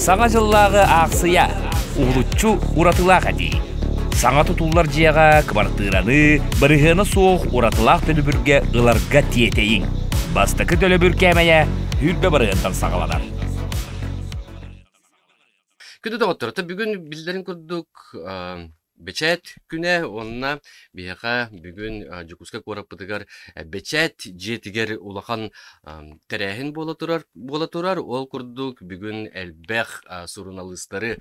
Саҥа дьыллааҕы аахсыйа уһулуччу уратылаах этии. Саҥа тутуллар дьиэҕэ кыбартыыраны бырыһыана суох уратылаах төлөбүргэ ыларга тиэтэйиҥ. Бастакы төлөбүр кээмэйэ 20 бырыһыантан саҕаланар. Күндү доҕоттор, бүгүн биллэрин курдук Бэчээт күнэ уонна биһиэхэ бүгүн Дьокуускай куораппытыгар Бэчээт дьиэтигэр улахан тэрээһин буола турар буола турар. Ол курдук бүгүн элбэх суруналыыстары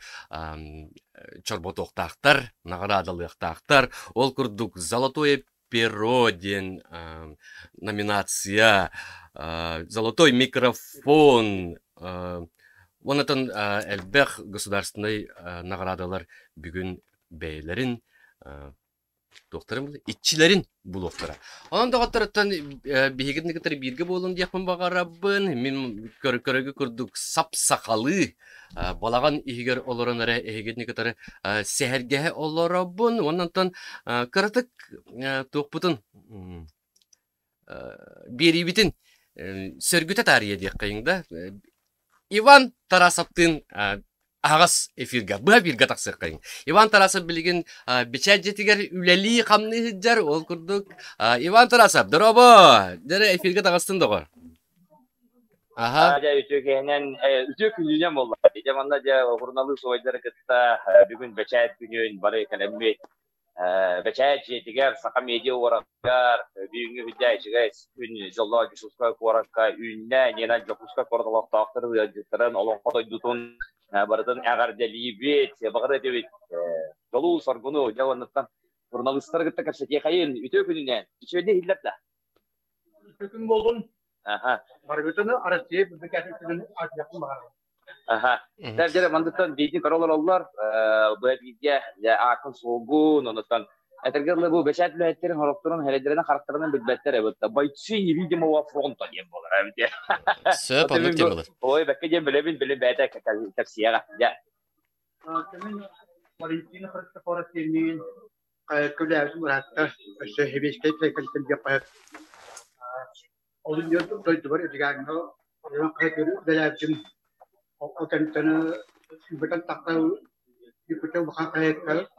чорботуохтаахтар, наҕараадалыахтаахтар. Ол курдук «Золотое перо» диэн номинация, «Золотой микрофон» уонна элбэх государственнай наҕараадалар бүгүн бэйэлэрин туохтарын иччилэрин булуохтара. Онон доҕотторуттан биһигини кытары бииргэ буолун диэхпин баҕарабын. Мин көрөгү курдук сап-сахалыы балаҕан иһигэр олорон эрэ эһигини кытары сэһэргэһэ олоробун. Уонна онтон кыратык туохпутун биэриибитин сөргүтэ таарыйа диэххэйиҥ да. Иван Тарасовтыын аһаҕас эфиргэ, быһа эфиргэ тахсыаххайыҥ. Иван Тарасов билигин бэчээт дьиэтигэр үлэлии-хамныы сылдьар, ол курдук. Иван Тарасов, дорообо! Дьэ, эфиргэ таҕыстын, доҕор. Аха. Дьэ, үтүө киһинэн, үтүө күнүнэн буолла. Дьэ, манна дьэ суруналыыс убайдары кытта бүгүн бэчээт күнүн бары кэлэммит бэчээт дьиэтигэр, Саха медиа уоратыгар бүгүҥҥү үһүйдээччигэ күн дьоллоох Дьокуускай куоракка үүннэ. Нина Дьокуускай куорат олохтоохторун ыалдьыттарын, олоҥхо дойдутун барытын эҕэрдэлиибит, баҕар этибит. Дьолу, соргуну, дьэ уоннаттан суруналыыстары кытта кэпсэтиэхэйин. Үтүө күнүнэн. Үчүгэйдик иһиллэр да? Үтүө күн буоллун. Аха. Барыгытыны Россия үрдүк атыйахпын баҕарабын. Аха. Дьэ, мандыттан биирдин көрө олороллор. Бу бииргэ ааккын суолгун, онуттан этэргэ дылы бу бэчээт үлэһиттэрин хорохторун хэрэйдэринэн харахтарынан билбэттэр эбит. Бойцы невидимого фронта диэн буолар эбит. Сөп, оннук диэн буолар. Ой, бэккэ диэн билэбин, билин бэйэтэ кэпсиэҕэ. Дьэ. Мин Валентина Христофоров диэммин көмөлөөбүтүм ыраатта. Өссө сэбиэскэй кэмтэн диэххэ Ол иһин дойдубар Эдьигээҥҥэ оройуон хаһыатыгар үлэлээбитим. Ол кэмтэн сүүрбэтэн тахса Якутия улахан хаһыакка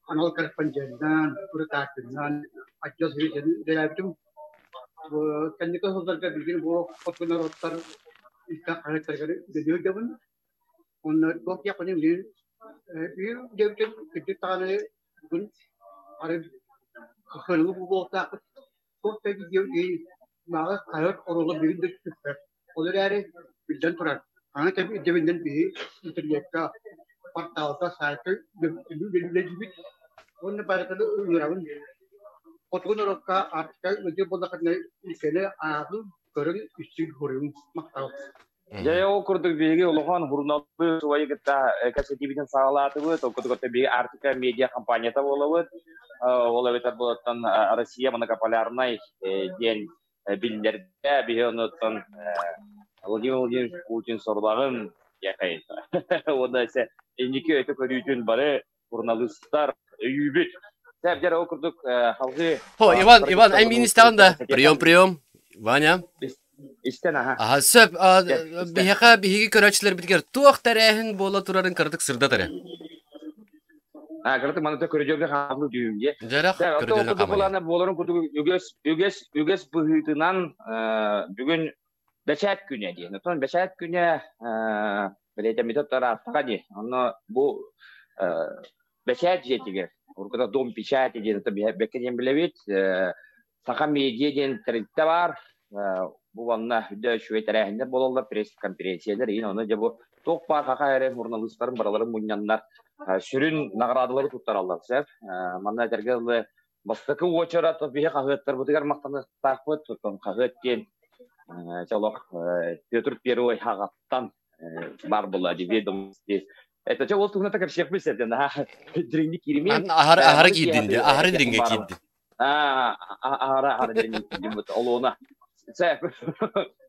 анал корреспонденынан, ырытааччынан, отдел сэбиэдиссэйинэн үлэлээбитим. Кэнники сылларга билигин бу хоту норуоттар элбэх хаһыаттарыгар үлэлии сылдьабын. Уонна туох диэхпиний билигин үһү диэбитим кырдьык даҕаны бүгүн арай кыһыҥҥы буолуохтаахпыт. Туох да диэбит мааҕы хаһыат оруола бүгүн да сүппэт. Ол эрээри, биллэн турар, аны кэм ирдэбилинэн биһи интернекка, порталга, сайтка үлэлиибит уонна барытын ыҥырабын. Хотугу норуокка Арктика ыалдьар буоллаххытына илкэни ааҕыҥ, көрүҥ, истиҥ, суруйуҥ. Махтал. Дьэ, ол курдук биһиги улахан суруналыыс убайы кытта кэпсэтиибитин саҕалаатыбыт. Ол курдук биһиги Арктика медиа компанията буолабыт. Ол эбэтэр буолаттан Россия многополярнай диэн биллэрдэ. Биһи онуттан Владимир Владимирович Путин сорудаҕын диэхэй. Уонна инники өтө көрүүтүн бары суруналыыстар өйүүбүт. Дьэ, ол курдук халгыы Хо, Иван, Иван, эн миин истэҕин да? Прием, прием. Ваня. Истэн аха. Аха, сөп. Биһиэхэ биһиги көрөөччүлэрбитигэр туох тэрээһин буола турарын кыратык сырдат эрэ. А, кыратык манна көрүдүөргэ хаамыы түүм дии. Дьэрэх, көрүдүөргэ хаамыы. Буоларын курдук үгэс үгэс үгэс быһыытынан бүгүн бэчээт күнэ диэн. Оттон бэчээт күнэ бэлиэтэммитэ ырааттаҕа дии. Онно бу бэчээт дьиэтигэр, уруккута Дом печати диэн бэккэ диэн билэбит, Саха медиа диэн тэрилтэ баар. Бу манна үрдэ үчүгэй тэрээһиннэр буолаллар, пресс-конференциялар иһин ону дьэ бу туох баар хаха эрэ журналистарын барыларын мунньаннар сүрүн наҕараадалары туттараллар сөп. Манна этэргэ дылы бастакы уочарат биһи хаһыаттарбытыгар махтаныахтаахпыт. Оттон хаһыат диэн олох Петр Первый хаҕаттан баар буолла ведомости. Это че ол туһунан кэпсиэхпит сөп наһаа дириҥник кииримиэн. Аһары аһары киирдин де, аһары дириҥҥэ киирдин. Аһары аһары дириҥҥэ киирдим бут олуона. Сэ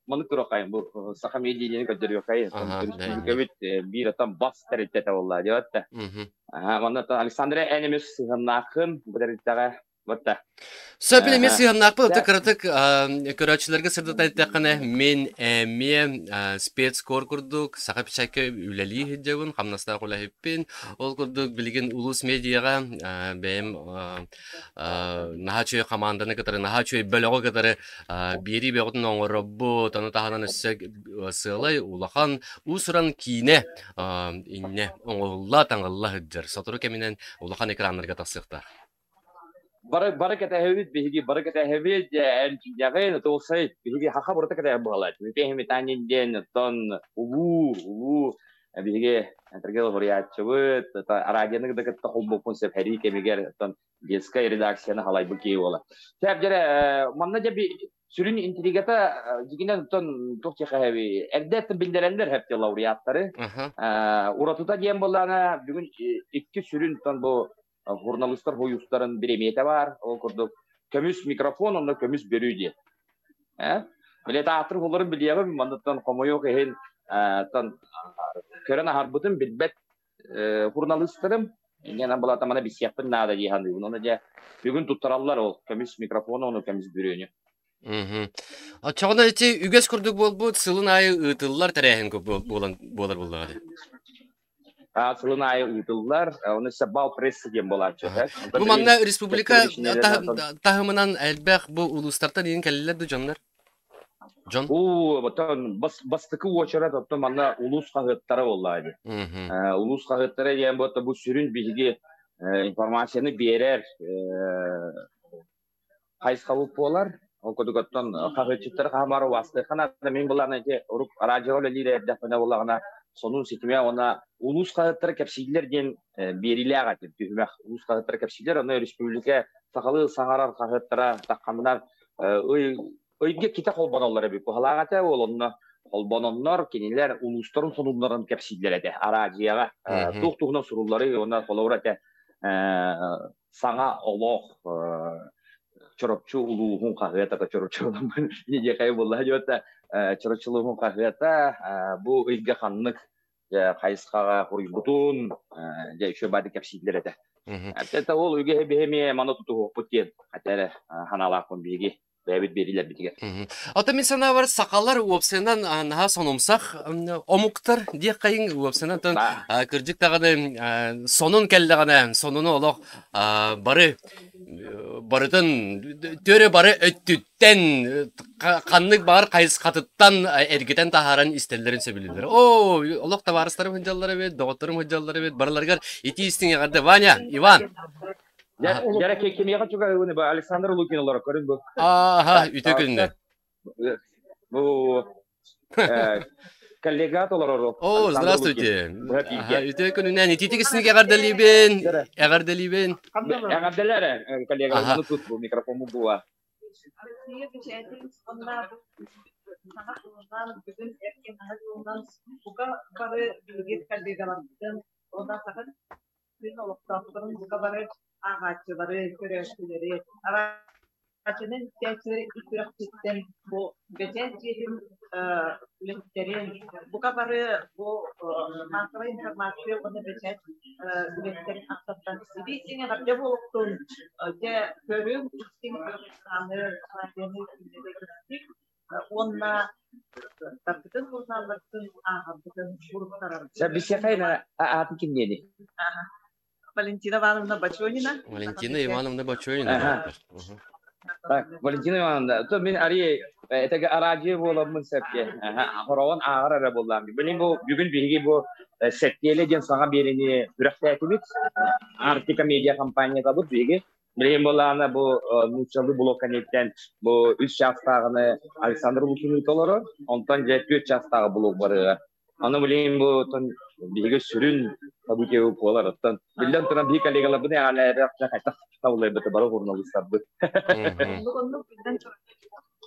маны туракайын бу саха медиа көрдөрүөкай өрөспүүбүлүкэбит биир отон бас тэрилтэтэ буолла диэбэт. Манна Александра эн эмиэ сыһыаннааххын бу тэрилтэҕэ. Батта. Сөп эмиэ сыһыаннаахпын, ото кыратык көрөөччүлэргэ сырдата эттэххинэ, мин эмиэ спецкор курдук саха печакка үлэлии сылдьабын, хамнастаах үлэһиппин. Ол курдук билигин улуус медиаҕа бэйэм наһаа үчүгэй хамаанданы кытары, наһаа үчүгэй бөлөҕү кытары биэрии бөҕөтүн оҥоробут. Ону таһынан өссө сыалай улахан уус-уран киинэ иннэ оҥоһулла, таҥылла сылдьар. Сотору кэминэн улахан экраннарга тахсыахтаах. Бары бары кэтэһэбит, биһиги бары кэтэһэбит, эн киинэҕин, туолсай, биһиги хаха барыта кэтэһэр буолаат. Митанин диэн, оттон улуу, улуу биһиги Сергей суруйааччыбыт, радионы да кытта холбоппун сөп һэрии кэмигэр, оттон детскай редакцияны халайбыт киһи буола. Сөп дьэрэ, манна дьэ сүрүн интригата дьигинэн оттон туох диэхэ эрдэ биллэрэллэр хэпти лауреаттары. Уратыта диэн буоллаҕына бүгүн икки сүрүн оттон бу журналистар хойуустарын бириэмийэтэ баар. Ол курдук көмүс микрофон онно көмүс бөрүү диэн. Э? Билет аатыр буларын билиэҕим, манныттан хомойуох иһин тан көрөн аһарбытым билбэт журналистарым инньэ балата мана билсиэхпин наада дии саныыбын. Оны дьэ бүгүн туттараллар ол көмүс микрофону, ону көмүс бүрүөнү. Оччоҕуна ити үгэс курдук буолбут сылын аайы ыытыллар тэрээһин буолан буолар буоллаҕа дии. Сылын аайы ыытыллар. Оны бал пресса диэн буолааччы. Бу манна республика таһымынан элбэх бу улуустартан иин кэллилэр да дьоннор? Дьон? Уу, оттон бастакы уочарат оттон манна улуус хаһыаттара буолла дии. Улуус хаһыаттара диэн бу сүрүн биһиги информацияны биэрэр хайысхабыт буолар. Ол курдук оттон хаһыатчыттары хаамаары убаастыахха наада. Мин былаана ити урук радиоҕа үлэлиир эрдэхпинэ буоллаҕына сонун ситимэ уонна улуус хаһыаттара кэпсииллэр диэн биэриилээх этим түһүмэх. Улуус хаһыаттара кэпсииллэр, онно республика сахалыы саҥарар хаһыаттара тахханнар ый ыйга китэ холбоноллор эбит. Быһалаах этэ ол онно холбононнор кинилэр улуустарын сонуннарын кэпсииллэр этэ араадьыйаҕа. Туох туһунан суруллары уонна холобура этэ саҥа олох Чурапчы улууһун хаһыата Чурапчы диэхэй буолла диэбэтэ Чурапчы улууһун хаһыата бу ыйга ханнык хайысхаҕа хоруйбутун дьэ еще баады кэпсииллэр этэ. Это ол үгэһи биһи маны тутуһуохпут диэн хотя эрэ ханаалаахпын биһиги бэйэбит биэриилэрбитигэр. Ото мин санаабар сахалар уопсайынан наһаа сонумсах омуктар диэххэйиҥ уопсайынан кырдьык даҕаны сонун кэллэҕинэ сонуну олох бары барытын төрө бары өттүттэн ханнык баҕар хайысхатыттан эргитэн таһааран истэллэрин сөбүлүүллэр. Оо, олох табаарыстарым сылдьаллар эбит, доҕотторум сылдьаллар эбит, барыларыгар итии истиҥ эҕэрдэ. Ваня, Иван. Дьэ, кимиэхэ чугаһыыбын бу Александр Лукин олоро көрүн бу. Ааха, үтүө күннэр. Бу коллегат олорору. О, здравствуйте. Үтүө күнүнэн ититик истиҥ эҕэрдэлиибин. Эҕэрдэлиибин. Эҕэрдэлэр коллегаларыны тут бу микрофон буа. Россия бэчээтин уонна саҥа сылынан бүгүн эркин аһы сылынан бука бары биһиги коллегаларбытын уонна саха Күн олохтоохторун бука бары ааҕааччылары, көрөөччүлэри, араадьыйаны истээччилэри ис сүрэхпиттэн бу бэчээт дьиэтин үлэһиттэрин, бука бары бу массовай информация уонна бэчээт үлэһиттэрин ахсаттан итии-истиҥ эҕэрдэ буолуохтун! Дьэ, көрүҥ, истиҥ аны радионы уонна тарбытын сурунаалларбытын ааҕарбытын уруттарарбытын. Сэрбисиэхэй аатын ким диэний? Валентина Ивановна Бочонина. Валентина Ивановна Бочонина. Валентина Ивановна, то мин ари этеге араадьыйа буоламмын сепке хороҕон ааҕар эрэ буоллаам. Билин бу бүгүн биһиги бу Сэттиэлэ диэн саҥа биэриини күрэхтээтибит. Арктика медиа компаниятабыт биһиги. Билигин буоллаҕына бу нууччалыы блок кэнниттэн бу үс чаастааҕыны Александр Лукин ыыта олорор, онтон дьэ түөрт чаастааҕы блок барыаҕа. Аны билигин бу биһиги сүрүн событие буолар. Оттон биллэн туран биһиги коллегаларбын эҕэлээрэх хайдах табыллайбыты бары журналистарбыт. Оннук биллэн туран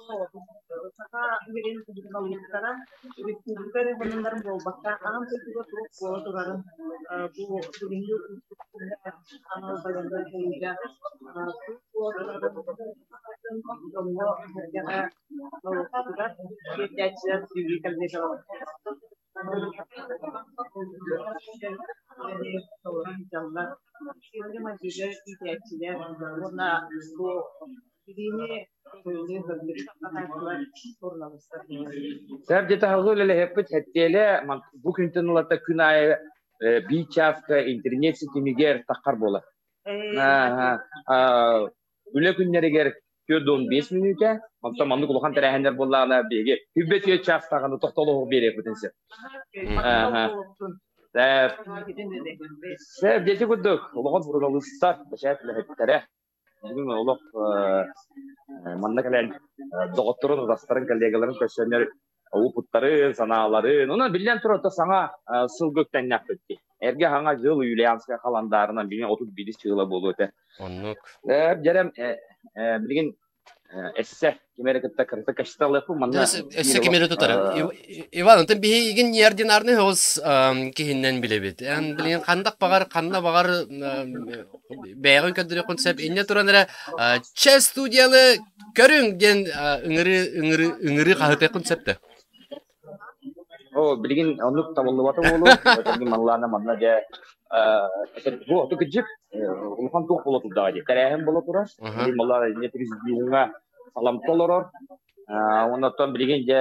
Саха сирин журналистара республика регионнарын буолбакка, аан дойдуга туох буола турарын бу бүгүҥҥү анал байыаннай дьайыыга туох буола турарын дьоҥҥо-сэргэҕэ норуоппутугар тиэрдээччилэр биһиги коллегаларбыт. Толорон дьаллар, сиэргэ-майгыга иитээччилэр уонна бу Сэр дьэ үлэлэһэппит хэттиэлэ бу күнтэн ылата күн аайы биир чааска интернет ситимигэр таххар буолар. Үлэ күннэригэр 45 мүнүүтэ, онтон маннык улахан тэрээһиннэр буоллаҕына биһиги хүббэ түөрт чаастааҕыны тохтолоһуох биэриэхпитин сөп. Сэр дьэти курдук улахан суруналыыстар бэчээт үлэһиттэрэ бүгүн олох манна кэлэн доҕотторун, атастарын, коллегаларын көрсөннөр уопуттарын, санааларын, онон биллэн турар саҥа сылга үктэннэхпит дии. Эргэ хаҥа дьыл Юлианскай халандаарынан билигин 31 сыла буолуо этэ. Оннук. Дьэрем билигин эссе ким эрэ кытта кырата кэпсэталыахпын манна Өссө ким эрэ тутар. Иван, онтон биһигин неординарный соҕус киһиннэн билэбит. Эн билигин хандак баҕар, ханна баҕар бэйэҕин көрдөрүөххүн сөп. Инньэ туран эрэ чэ студияны көрүҥ диэн ыҥырыы ыҥырыы ыҥырыы хаһытыаххын сөп да. О, билигин оннук табыллыбата буолуо. Билигин манлаана манна дьэ бу оту кыдьык улахан туох буола турдаҕа дии. Тэрээһин буола турар. Билигин маллаана инньэ президиумҥа саламта олорор. Оннуттан билигин дьэ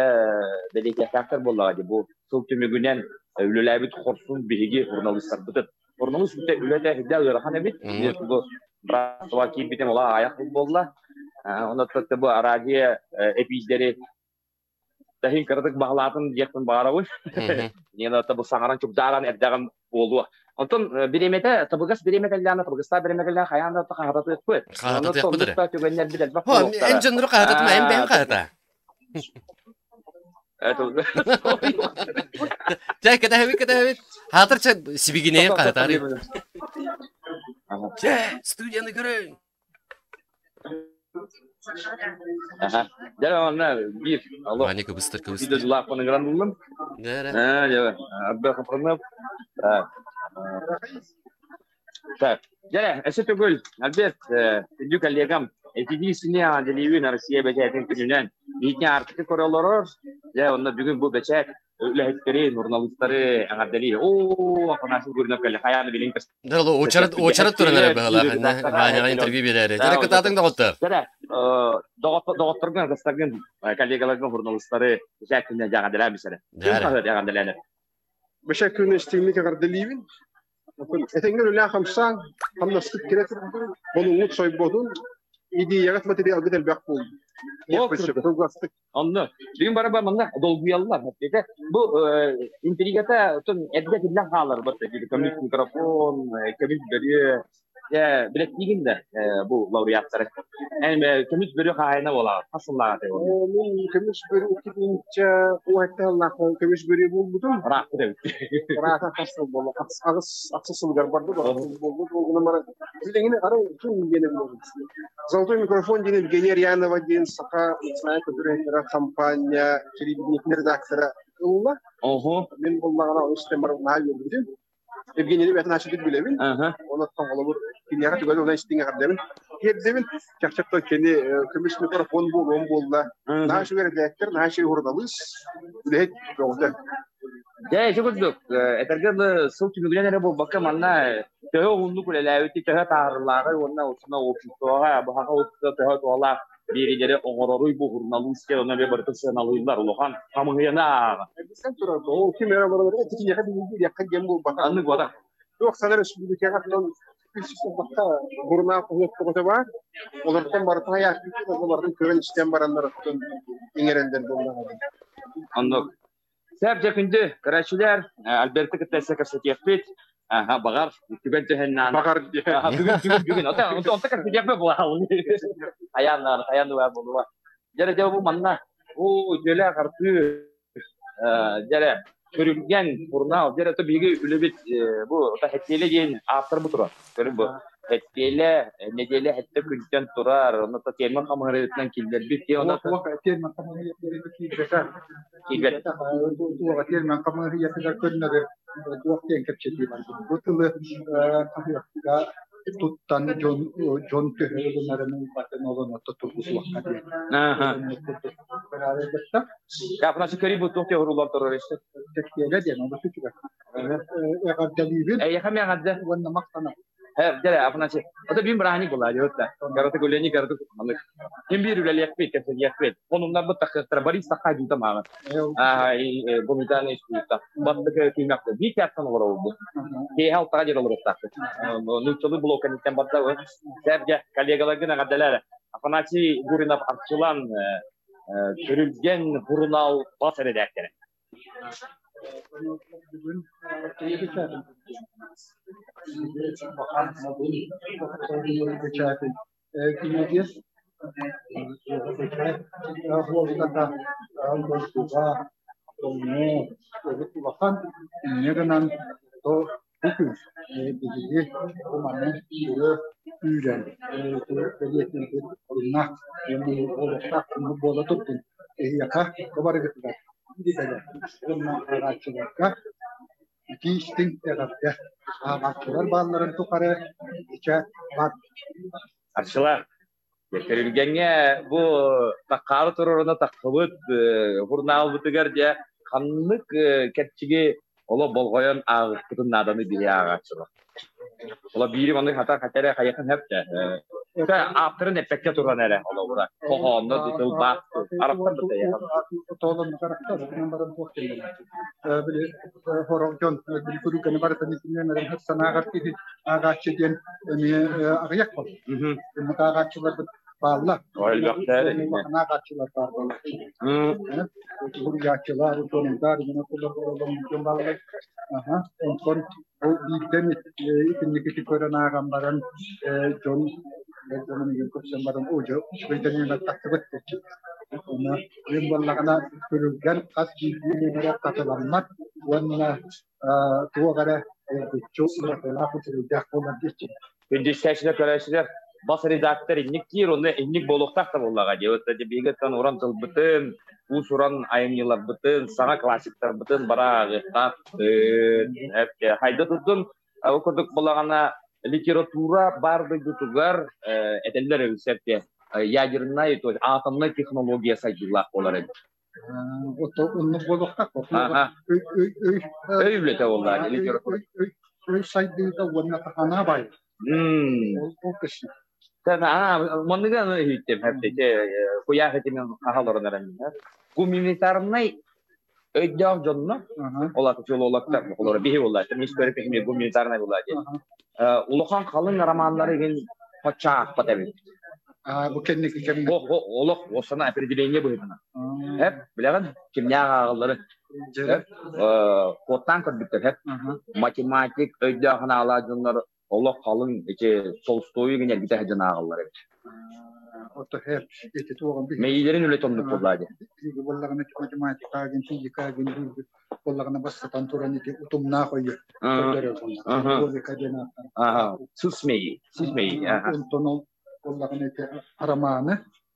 бэлиэтиэхтээхтэр буоллаҕа дии. Бу сыл түмүгүнэн үлэлээбит хорсун биһиги журналистарбытын. Журналист үлэтэ сүрдээх ыарахан эбит. Бу братство киирбитим ола аайах буолла. Оннуттан бу арадио эпиирдэри Таһын кыратык баҕалаатын диэхпин баҕарабын. Нина бу саҥаран чугдааран эрдэҕим буолуо. Онтон бириэмэтэ табыгас бириэмэ кэллэҕинэ табыгастаах бириэмэ кэллэҕинэ хайаан да хаһататыахпыт. Хаһататыахпыт эрэ. Түгэннэрбит элбэх Эн буолуохтара. дьоннору хаһататыма, эн бэйэҥ хаһата. Чэ, кэтэһэбит, кэтэһэбит. Хаатыр чэ, сибигинэйин хаһатаарый. Чэ, студияны көрөҥ. Аха. Дьэ, онно биир алло. Ваня кыбыстар Биир кыбыстар. дойдулаахпын ыҥыран ыллым. Дьэ эрэ. Ээ, дьэ, Арбах Хапранов. Так. Так. Дьэ, өссө төгүл, Альберт, күндү коллегам, этиги сине Аделиевин Россия бэчээтин күнүнэн биһиги Арктика көрө олорор. Дьэ, онно бүгүн бу бэчээт үлэһиттэри, журналистары эҕэрдэлии. Оо, Афанасий Гуринов кэллэ. Хайааны билин Дьэ, ол уочарат уочарат туран эрэ быһалаах. Ваняҕа интервью биэрээри. Дьэ, кытаатыҥ доҕоттор. Дьэ, доҕотторгун, атастаргын, коллегаларгын, журналистары бэчээт күнүнэн эҕэрдэлээн бисэрэ. Дьэ, хаһыат эҕэрдэлээн. Бэчээт күнүн истиҥник эҕэрдэлиибин. Этэҥҥэ үлэлээн-хамсаан, хамнаскыт кирэ турдун, болуҥҥут сойботун, идеяҕыт материалгыт элбэх буоллун. Кылгастык. Онно бүгүн бары манна долгуйаллар. Бу интригата эрдэ этиллэн хаалар көмүс микрофон, көмүс бөрүө. Дьэ, билэттиигин да бу лауреаттары. Эн көмүс бөрүө хаһаайына буолаҕын. Хас сыллааҕытай ол? Мин көмүс бөрүө 2000 уһатта сыллаах көмүс бөрүө буолбутум. Ыраахпыт эбит. Ыраата хас сыл буолла? Аҕыс ахсыс сылыгар барды, буолбут буолгуна баран. Билигин арай ким диэн билэбин. Золотой микрофон диэн Евгения Рьянова диэн саха национальнай көтүрүһүттэрэ хампаанньа телевидениетин редактора ылла. Ого. Мин буоллаҕына ол истэн баран наһаа үөрбүтүм. Евгенийни бэйэтин аччык билэбин. Онон холобур киниэхэ түгэн онон истиҥ эҕэрдэбин тиэрдэбин. Чахчы кини көмүс микрофон буолуон буолла. Наһаа үчүгэй эрэдээктэр, наһаа үчүгэй суруналыыс, үлэһит бөҕөтө. Дьэ, ити курдук, этэргэ дылы, сыл түмүгүнэн эрэ буолбакка, манна төһө уһуннук үлэлээбити, төһө таарылааҕый уонна осуна обществоҕа, баһаҕа общество төһө туһалаах биэриилэри оҥороруй бу журналист диэн онно эмиэ барытын сыаналыыллар, улахан хамыһыйаны ааҕа. Билсэн турар, ол ким эрэ олорор, итиниэхэ биһиги диэн буолбатах. Аннык буолбатах. Туох сана республикаҕа Бакка бурунаах уһуктугута баар. Олортон барытын айаахтыыр, олордун көрөн истэн бараннар оттон иҥэрэллэр буоллаҕа. Оннук. Сэр дьэ күндү көрөөччүлэр, Альберты кытта өссө кэпсэтиэхпит. Аха, баҕар, түгэн түһэннээн. Баҕар Бүгүн, бүгүн, бүгүн. Ота, онто кэпсэтиэхпит буолаҕын. Хайаан хайаан дуга буолуо. Дьэ, дьэ, бу манна, оо, дьөлээх артыы дьэрэ Көрүлгэн сурунаал дьэрэ то биһиги үлэбит бу Хэттиэлэ диэн ааптар бу турар. Көрүн бу Хэттиэлэ нэдиэлэ хэттэ күнтэн турар, онно то термин хамыһырытынан киллэрбит диэн онно термин хамыһыйатыгар киирбэтэ. Киирбэт. Туоҕа термин хамыһыйатыгар көннөрү туох диэн кэпсэтии барбыт. Бу тылы хаһыакка туттан дьон дьон төһө ылынарын ылбатын олон отто тургутуохха диэн. Капнасы көрүй бу туох уруулар турар истэ. Тэктиэлэ диэн олус үчүгэй. Эҕэрдэлиибин. Эйиэхэ эҕэрдэ. Уонна махтанабын. Дьэ, Афанасий, ото бин бырааһынньык буолаа дьэ, Караты гулени караты маннык. Ким биир үлэлиэхпит, кэпсэтиэхпит. Онуннарбыт тахсыахтара Борис Сахай дуута мааҕын. Гуманитарный институтта. Бастакы түмэхтэ биир чаастан олоробут. Киэһэ алтаҕа диэри олоруохтаахпыт. Нууччалыы блокка барда. Сэргэ коллегаларгын эҕэрдэлээр. Афанасий Гуринов Арчылан Күрүлгэн сурунаал бас эрэдээктэрэ. Бүгүн улахан инньэ гынан бу күн биһиги бу маны өрө күүрэн бэлиэтиирбит оруннаах буолуохтаах буола турдун эһиэхэ барыгытыгар уонна ааҕааччыларга итии истиҥ эҕэрдэ ааҕааччылар баалларын тухары ичэ бар Арчылаах Тэрилгэҥҥэ бу таххаары туруорuna таххыбыт журналбытыгар дьэ ханнык кэрчиги олох болҕойон ааҕыахпытын нааданы биһи ааҕааччылар. Ола биири маннык хата хата эрэ хайахан хэптэ. Ааптарын эппэккэ туран эрэ олобура. Хоһоонно тылбаах арахтар Тоолон харахтар баран туох били хорох дьон били күрүкэни барытын итиннэн санааҕар киһи ааҕааччы диэн эмиэ аҕыйах бол. Оннук ааҕааччыларбыт бааллар. Улахан ааҕааччылар баар буолар. Суруйааччылар, учуонайдар, дьон бааллар. Онтон ол биирдэн итинник көрөн ааҕан баран дьон дьонун көрсөн баран оо дьэ үчүгэйдэн тахсыбыт Оны үөн буоллаҕына күрүлгэн хас биирдии нүөмэрэ хатыламмат уонна туох эрэ булгуччу уратылаах үчүгэйдээх буолар диэччи. Күндүстээччилэр, көрөөччүлэр, бас редактор инник диир, онно инник буолуохтаах да буоллаҕа дии. Вот биһиги уран тылбытын, уус-уран айымньыларбытын, саҥа классиктарбытын бара ааҕыахтаахпыт. Хайда турдун, ол курдук буоллаҕына литература баар дойдутугар этэллэр эбит ядернай, то есть атомнай технология сайдыылаах буолар эбит. Оннук буолуохтаах. Өй үлэтэ буолла литература. Өй сайдыыта уонна тахана бай. Ол көстүү. Манныга иһиттим куйаах этимен хаһаларын эрэн. Гуманитарнай өйдөөх дьонно ол аты филологтар олор биһи буолла историк эмиэ гуманитарнай буолла диэн улахан халыҥ романнары иһин хоччаахпат эбит бу кэнники кэмҥэ олох осана определение быһыытынан эп билэҕин кимнээх ааҕаллары куоттаан көрбүттэр эп математик өйдөөх анаалаах дьоннор олох халыҥ ити Толстойу гинэргитэ сылдьан ааҕаллар эбит. Ото һэр ити туоҕун Мэйиилэрин үлэтэ оннук буоллаа дии. Биһиги буоллаҕына математика гин физика гин диирбит буоллаҕына бастатан туран ити утумнаах өйү көрдөрөр буоллаҕына. Логика диэн ааттанар. Аха, сыс мэйии, сис мэйии. Онтон ол буоллаҕына ити арамааны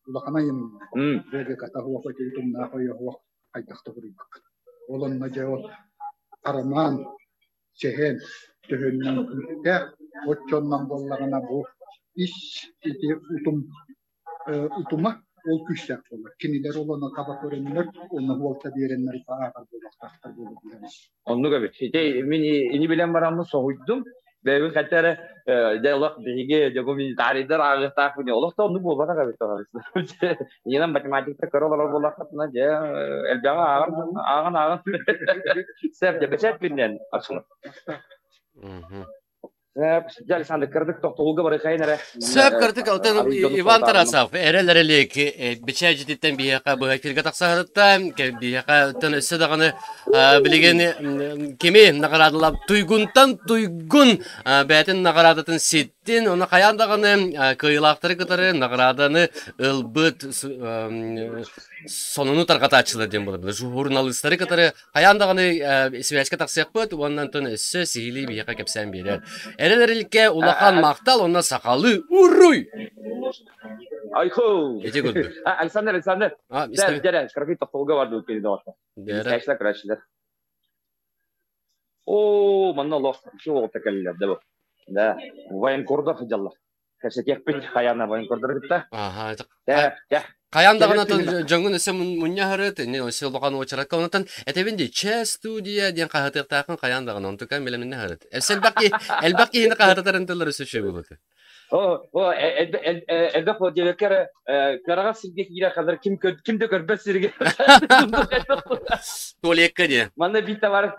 улахан айымньы. Логиката суох ити утумнаах өйө суох хайдах да буруйбаккын. Ол онно дьэ ол арамаан сэһэн төһөннөн күүстээх оччоннон буоллаҕына бу ис ити утум утума ол күүстээх буолар. Кинилэр ол ону таба көрөннөр, онно уолта биэрэннэр ааҕар буолуохтаахтар буолуо. Оннук эбит. Ити мин ини билэн бараммын соһуйдум. Бэйэбин ханта эрэ дьэ олох биһиги документарийдар ааҕыахтаахпын олох да оннук буолбатах эбит Инэн математикта көрө олорор буоллаххытына дьэ элбэҕи ааҕан ааҕан ааҕан Сөп дьэ бэчээт күннэн арчылар. Дьэ Александр кырдык тохтобулга барыхайын эрэ. Сөп кырдык алтан Иван Тарасов эрэл эрэлик бичээдьититтэн биһиэхэ быһа эфиргэ тахсаһытта биһиэхэ тэн өссө даҕаны билигин кими наҕараадалап туйгунтан туйгун бэйэтин наҕараадатын ситтин оны хайаан даҕаны кыайыылаахтары кытары наҕарааданы ылбыт сонуну тарҕатааччылар диэн буолар журналистары кытары Хайаан даҕаны связька тахсыахпыт уонна онтон өссө сиһилии биһиэхэ кэпсээн биэрэр. Эрэл эрилкэ улахан махтал уонна сахалыы уруй! Айху! Ити курдук. Александр, Александр. Дьэ, кыракый тохтобулга бардыбыт кини доҕоттор. Кэшлэ көрөөччүлэр. Оо, манна олох үчүгэй оҕото кэллилэр да бу. Да, военкордар сылдьаллар. Кэпсэтиэхпит хайаана военкордары кытта. Аха. Дэ, дэ. Хайаан даҕаны дьоҥҥун өссө мунньаһарыт, өссө улахан уочаракка онтон этэбин дии, чэ студия диэн хаһытыахтааххын хайаан даҕаны онтукан бэлэмнэнэ сырыт. Өссө элбэх киһи элбэх киһини хаһытатарын тыллар өссө үчүгэй буолуо О, о, элбэх диэбэккэ эрэ кыараҕас сиргэ киирэ ханар ким ким да көрбөт сиргэ. Туалекка диэ. Манна биир товар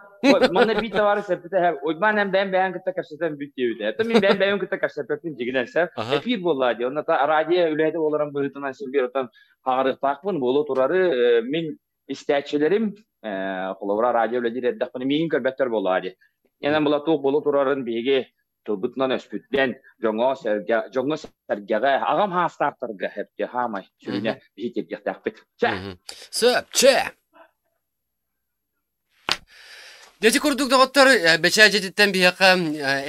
манна биир товары сеппитэ Уйбаан эн бэйэм бэйэм кытта кэпсэтэн бүт диэбитэ. Это мин бэйэм бэйэм кытта кэпсэппэппин дьигинэн сэр. Эфир буолла дии. Онно радио үлэһитэ буоларым быһыытынан син оттон хаҕарыахтаахпын буолуо турары мин истээччилэрим холобура радио үлэлиир эрдэхпинэ миигин көрбөттөр буоллаҕа дии. Инэн була туох буола турарын биһиги тылбытынан өспүтүнэн дьоҥҥо-сэргэ дьоҥҥо-сэргэҕэ аҕам хаастаахтарга эптэ хаамай сүрүнэ биһи тиэрдиэхтээхпит. Чэ. Сөп, чэ. Дьэ курдук доҕоттор, бэчээт дьиэтиттэн биһиэхэ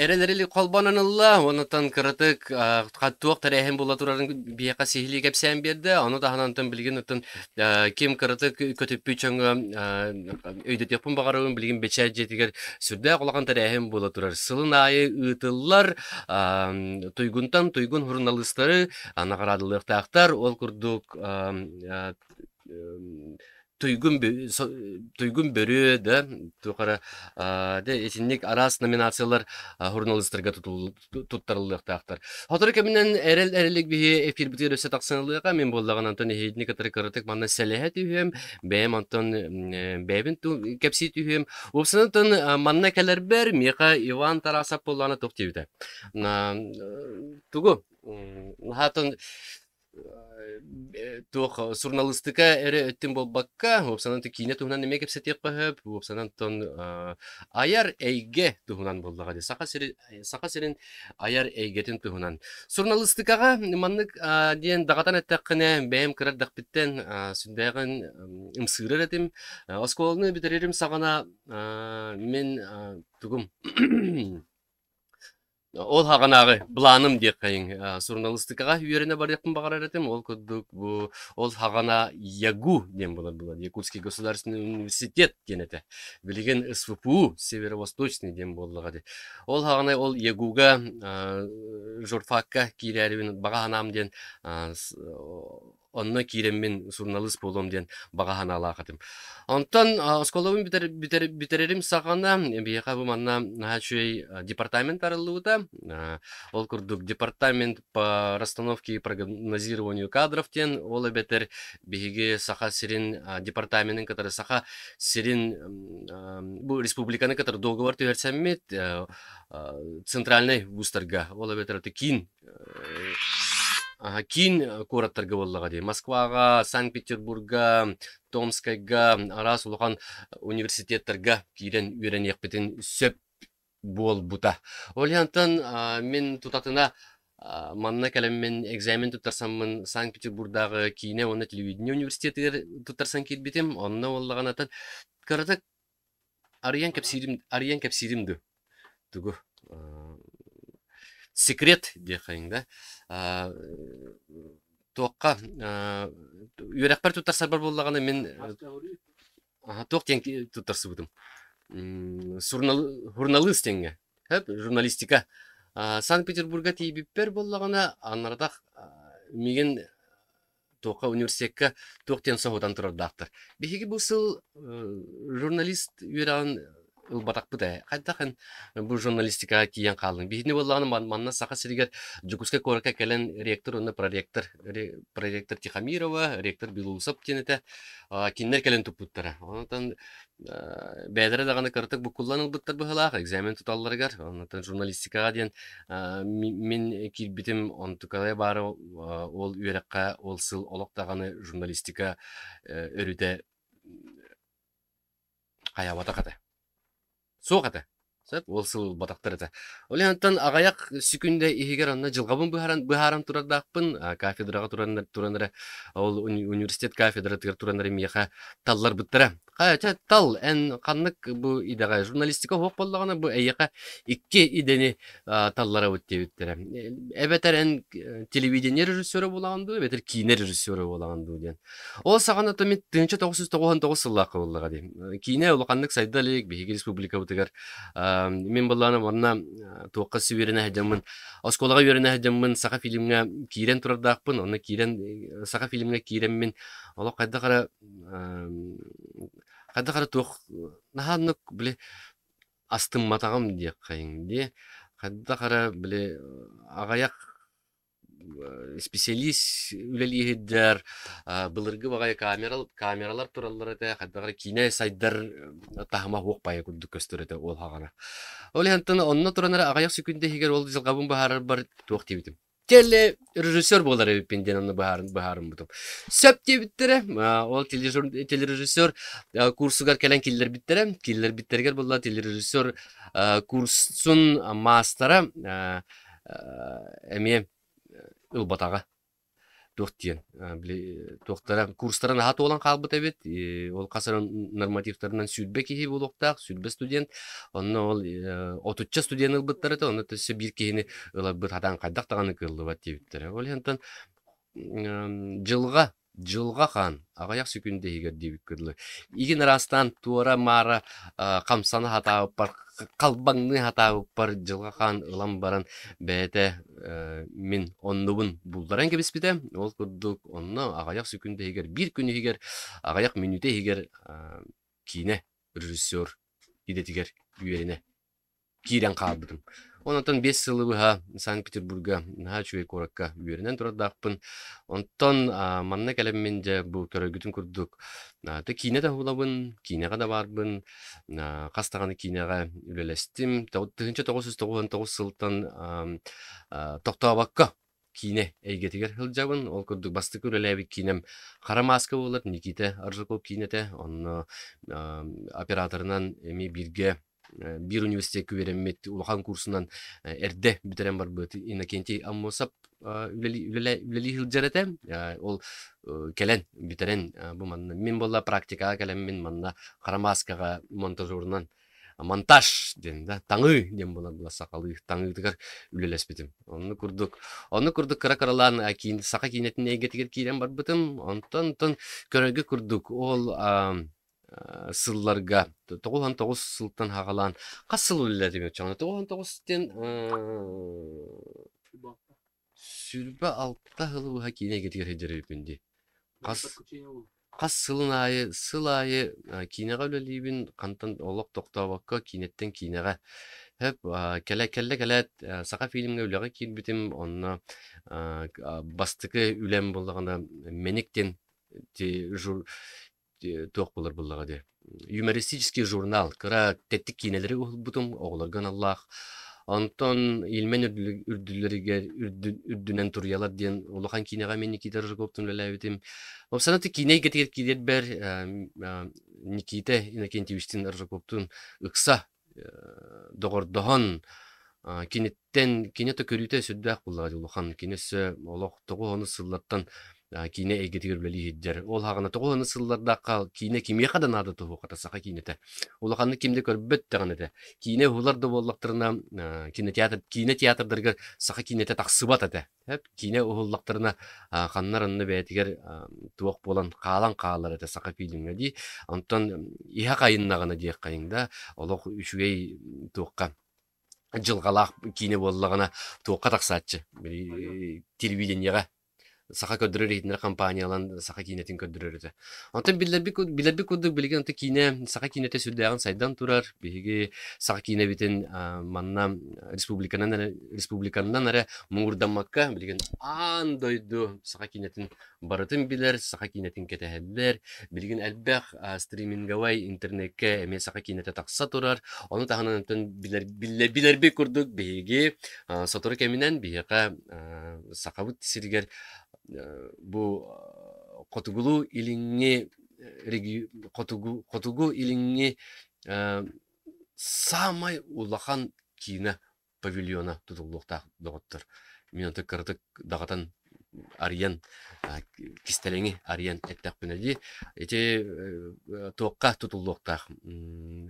эрэл-эрэл холбонон ылла, онтон кыратык туох тэрээһин буола турарын биһиэхэ сиһилии кэпсээн биэрдэ. Ону таһынан онтон билигин оттон ким кыратык көтүппүт дьоҥҥо өйдөтүөхпүн баҕарабын, билигин бэчээт дьиэтигэр сүрдээх улахан тэрээһин буола турар. Сылын аайы ыытыллар туйгунтан туйгун суруналыыстары наҕараадалыахтаахтар. Ол курдук туйгун туйгун бөрүө да туох эрэ дьэ итинник араас номинациялар суруналыыстарга туттарыллыахтаахтар. Сотору кэминэн эрэл эрэлик биһи эфирбитигэр өссө тахсан ылыаҕа. Мин буоллаҕына Антон эһигини кытары кыратык манна сэлэһэ түһүөм. Бэйэм онтон бэйэбин кэпсии түһүөм. Уопсайынан онтон манна кэлэрбэр миэхэ Иван Тарасов буоллаҕына туох диэбитэ. Тугу? Наһаатын туох суруналыыстыка эрэ өттүн буолбакка, уопсанан киинэ туһунан эмиэ кэпсэтиэххэ сөп, уопсанан оттон айар эйгэ туһунан буоллаҕа дии. Саха сирин Саха сирин айар эйгэтин туһунан. Суруналыыстыкаҕа маннык диэн даҕатан эттэххинэ, бэйэм кыра эрдэхпиттэн сүрдээҕин ымсыырар этим. Оскуоланы бүтэрэрим саҕана мин тугум Ол хаҕанааҕы былааным диэххэйиҥ, суруналыыстыкаҕа үөрэнэ барыахпын баҕарар этим. Ол курдук бу ол хаҕана ЯГУ диэн буолар буолар, Якутский государственный университет диэн этэ. Билигин СВПУ, Северо-Восточный диэн буоллаҕа дии. Ол хаҕана ол ЯГУга журфакка киирээрибин баҕа санаам диэн онно киирэммин суруналыыс буолуом диэн баҕа санаалаах этим. Онтон оскуолабын бүтэрэрим саҕана биһиэхэ бу манна наһаа үчүгэй департамент арыллыбыта. Ол курдук департамент по расстановке и прогнозированию кадров диэн, ол эбэтэр биһиги Саха сирин департаменын кытары Саха сирин бу республиканы кытары договор түһэрсэммит центральнай вузтарга, ол эбэтэр киин Киин куораттарга буоллаҕа дии. Москваҕа, Санкт-Петербурга, Томскайга араас улахан университеттарга киирэн үөрэниэхпитин сөп буолбута. Ол иһин мин тутатына манна кэлэммин экзамен туттарсаммын Санкт-Петербурдааҕы киинэ уонна телевидение университетыгар туттарсан киирбитим. Онно буоллаҕына кыратык арыйан кэпсиирим арыйан кэпсиирим дуу тугу секрет диэххэйиҥ да туохха үөрэхпэр туттарсарбар буоллаҕына мин туох диэн туттарсыбытым суруналыыс диэҥҥэ журналистика Санкт-Петербурга тиийбиппэр буоллаҕына аннаратах миигин туохха университекка туох диэн соһутан турардаахтар. Биһиги бу сыл журналист үөрэҕин ылбатахпыт ээ. Хайдах эн бу журналистикаҕа тиийэн хааллыҥ? Биһигини буоллаҕына манна Саха сиригэр Дьокуускай куоракка кэлэн ректор уонна проректор, проректор Тихомирова, ректор Белоусов диэн этэ. Кинилэр кэлэн туппуттара. Онтон бэйэлэрэ даҕаны кыратык буккуллан ылбыттар быһыылаах экзамен туталларыгар. Онтон журналистикаҕа диэн мин киирбитим онтукалай баара ол үөрэххэ ол сыл олох даҕаны журналистика өрүтэ хайаабатах этэ. Суох этэ. Сөп, ол сыл ылбатахтар этэ. Ол иһин аҕыйах секүндэ иһигэр онно дьылҕабын быһааран, быһааран турардаахпын, кафедраҕа туран, туран эрэ, ол университет кафедратыгар туран эрэ миэхэ талларбыттара. Хайа, чэ, тал, эн ханнык бу идэҕэ журналистика суох буоллаҕына, бу эйиэхэ икки идэни талларабыт диэбиттэрэ. Эбэтэр эн телевидение режиссера буолаҕын дуу, эбэтэр киинэ режиссера буолаҕын дуу диэн. Ол саҕана то мин 1999 сыллаахха буоллаҕа дии. Киинэ улаханнык сайда илик биһиги республикабытыгар. Мин былаана манна туохха үөрэнэ сылдьаммын, оскуолаҕа үөрэнэ сылдьаммын Саха фильмҥэ киирэн турардаахпын. Онно киирэн Саха фильмҥэ киирэммин олох хайдах эрэ хайдах эрэ туох наһаа оннук били астымматаҕым диэххэйиҥ дии. Хайдах эрэ били аҕыйах исписэлиис үлэлии сылдьар, былыргы баҕайы камералар тураллар этэ, хайдах эрэ киинэ сайдар таһыма суох баайа курдук көстөр этэ ол саҕана. Ол иһин онно туран эрэ аҕыйах секунда иһигэр ол дьылҕабын быһаарарбар туох диэбитим. Телережиссер буолар эбиппин диэн онно быһаарыммытым. Сөп диэбиттэрэ. Ол телережиссер курсугар кэлэн киллэрбиттэрэ. Киллэрбиттэригэр буолла телережиссер курсун маастара эмиэ ылбатаҕа. Туох диэн били туохтара курстара наһаа туолан хаалбыт эбит. Ол хас эрэ нормативтарынан 20 киһи буолуохтаах, 20 студент. Онно ол отучча студент ылбыттар этэ, онно өссө биир киһини ыларбыт хатаан хайдах даҕаны кыаллыбат диэбиттэрэ. Ол иһин дьылҕа Дьылҕа хаан аҕыйах секунда иһигэр диэбиккэ дылы, игин араастаан туора-маара хамсана сатаабыппар, халбаҥныы сатаабыппар дьылҕа хаан ылан баран бэйэтэ мин оннубун булларан кэбиспитэ. Ол курдук онно аҕыйах секунда иһигэр, биир күн иһигэр, аҕыйах мүнүүтэ иһигэр киинэ режиссер идэтигэр үөрэнэ киирэн хаалбытым. Онтон 5 сылы быһа Санкт-Петербурга наһаа үчүгэй куоракка үөрэнэн турардаахпын. Онтон манна кэлэммин дьэ бу көрөргүтүн курдук ты киинэ да уһулабын, киинэҕэ да баарбын, хас даҕаны киинэҕэ үлэлэстим. 1999 сылтан тохтообокко киинэ эйгэтигэр сылдьабын. Ол курдук бастакы үлэлээбит киинэм Хара мааска буолар Никита Аржаков киинэтэ. Онно операторынан эмиэ бииргэ биир университекка үөрэммит улахан курсунан эрдэ бүтэрэн барбыт Иннокентий Аммосов үлэлии сылдьар этэ. Ол кэлэн бүтэрэн бу манна мин буолла практикаҕа кэлэммин манна хара мааскаҕа монтажерунан монтаж диэн да таҥыы диэн буолар була сахалыы таҥыытыгар үлэлэспитим. Онну курдук онну курдук кыра-кыралаан киин саха киинэтин эйгэтигэр киирэн барбытым. Онтон онтон көрөргө курдук ол сылларга 99 сылтан саҕалаан хас сыл үлэлээтим оччоҕуна 99 диэн 26 сылы быһа киинэ эйгэтигэр сылдьар эбиппин дии. Хас хас сылын аайы сыл аайы киинэҕэ үлэлиибин хантан олох тохтообокко киинэттэн киинэҕэ хөп кэлэ кэллэ кэлээт Саха фильмҥэ үлэҕэ киирбитим онно бастакы үлэм буоллаҕына Мэник диэн туох буолар буоллаҕа дии юмористический журнал кыра тэттик киинэлэри уһулбутум оҕолорго аналлаах онтон Ильмень үрдүлэригэр үрдүнэн туруйалар диэн улахан киинэҕэ мин Никита Рыжаковтун үлэлээбитим Опсанаты киинэ эйгэтигэр киирэрбэр Никита Иннокентьевичтин Рыжаковтун ыкса доҕордоһон киниттэн кини да көрүүтэ сүрдээх буоллаҕа улахан кини өссө олох тоҕус сыллартан киинэ эйгэтигэр үлэлии сылдьар. Ол хаҕана тоҕус сыллардаахха киинэ кимиэхэ да наада туһуохата саха киинэтэ. Улаханнык ким да көрбөт даҕаны этэ. Киинэ уһулар да буоллахтарына кинотеатр киинэ театрдарыгар саха киинэтэ тахсыбат этэ. Киинэ уһуллахтарына ханнар онно бэйэтигэр туох буолан хаалан хаалар этэ саха фильмҥэ дии. Онтон иһэ хайыннаҕына диэххэйиҥ да олох үчүгэй туохха дьылҕалаах киинэ буоллаҕына туохха тахсааччы телевидениеҕэ саха көрдөрөр иһитиннэр компаниялан саха киинэтин көрдөрөр этэ. Онтон биллэрбит билэрбит курдук билигин онто киинэ саха киинэтэ сүрдээҕин сайдан турар. Биһиги саха киинэбитин манна республиканан эрэ республиканнан эрэ муҥурдаммакка билигин аан дойду саха киинэтин барытын билэр, саха киинэтин кэтэһэллэр. Билигин элбэх стриминговай интернеккэ эмиэ саха киинэтэ тахса турар. Ону таһынан онтон билэр билэрбит курдук биһиги сотору кэминэн биһиэхэ Сахабыт сиригэр бу хотугулуу-илиҥҥи хотугу хотугу-илиҥҥи саамай улахан киинэ павильона тутуллуохтаах доҕоттор. Мин онтон кыратык даҕатан арыйан кистэлэҥи арыйан эттэхпинэ дии. Ити туохха тутуллуохтаах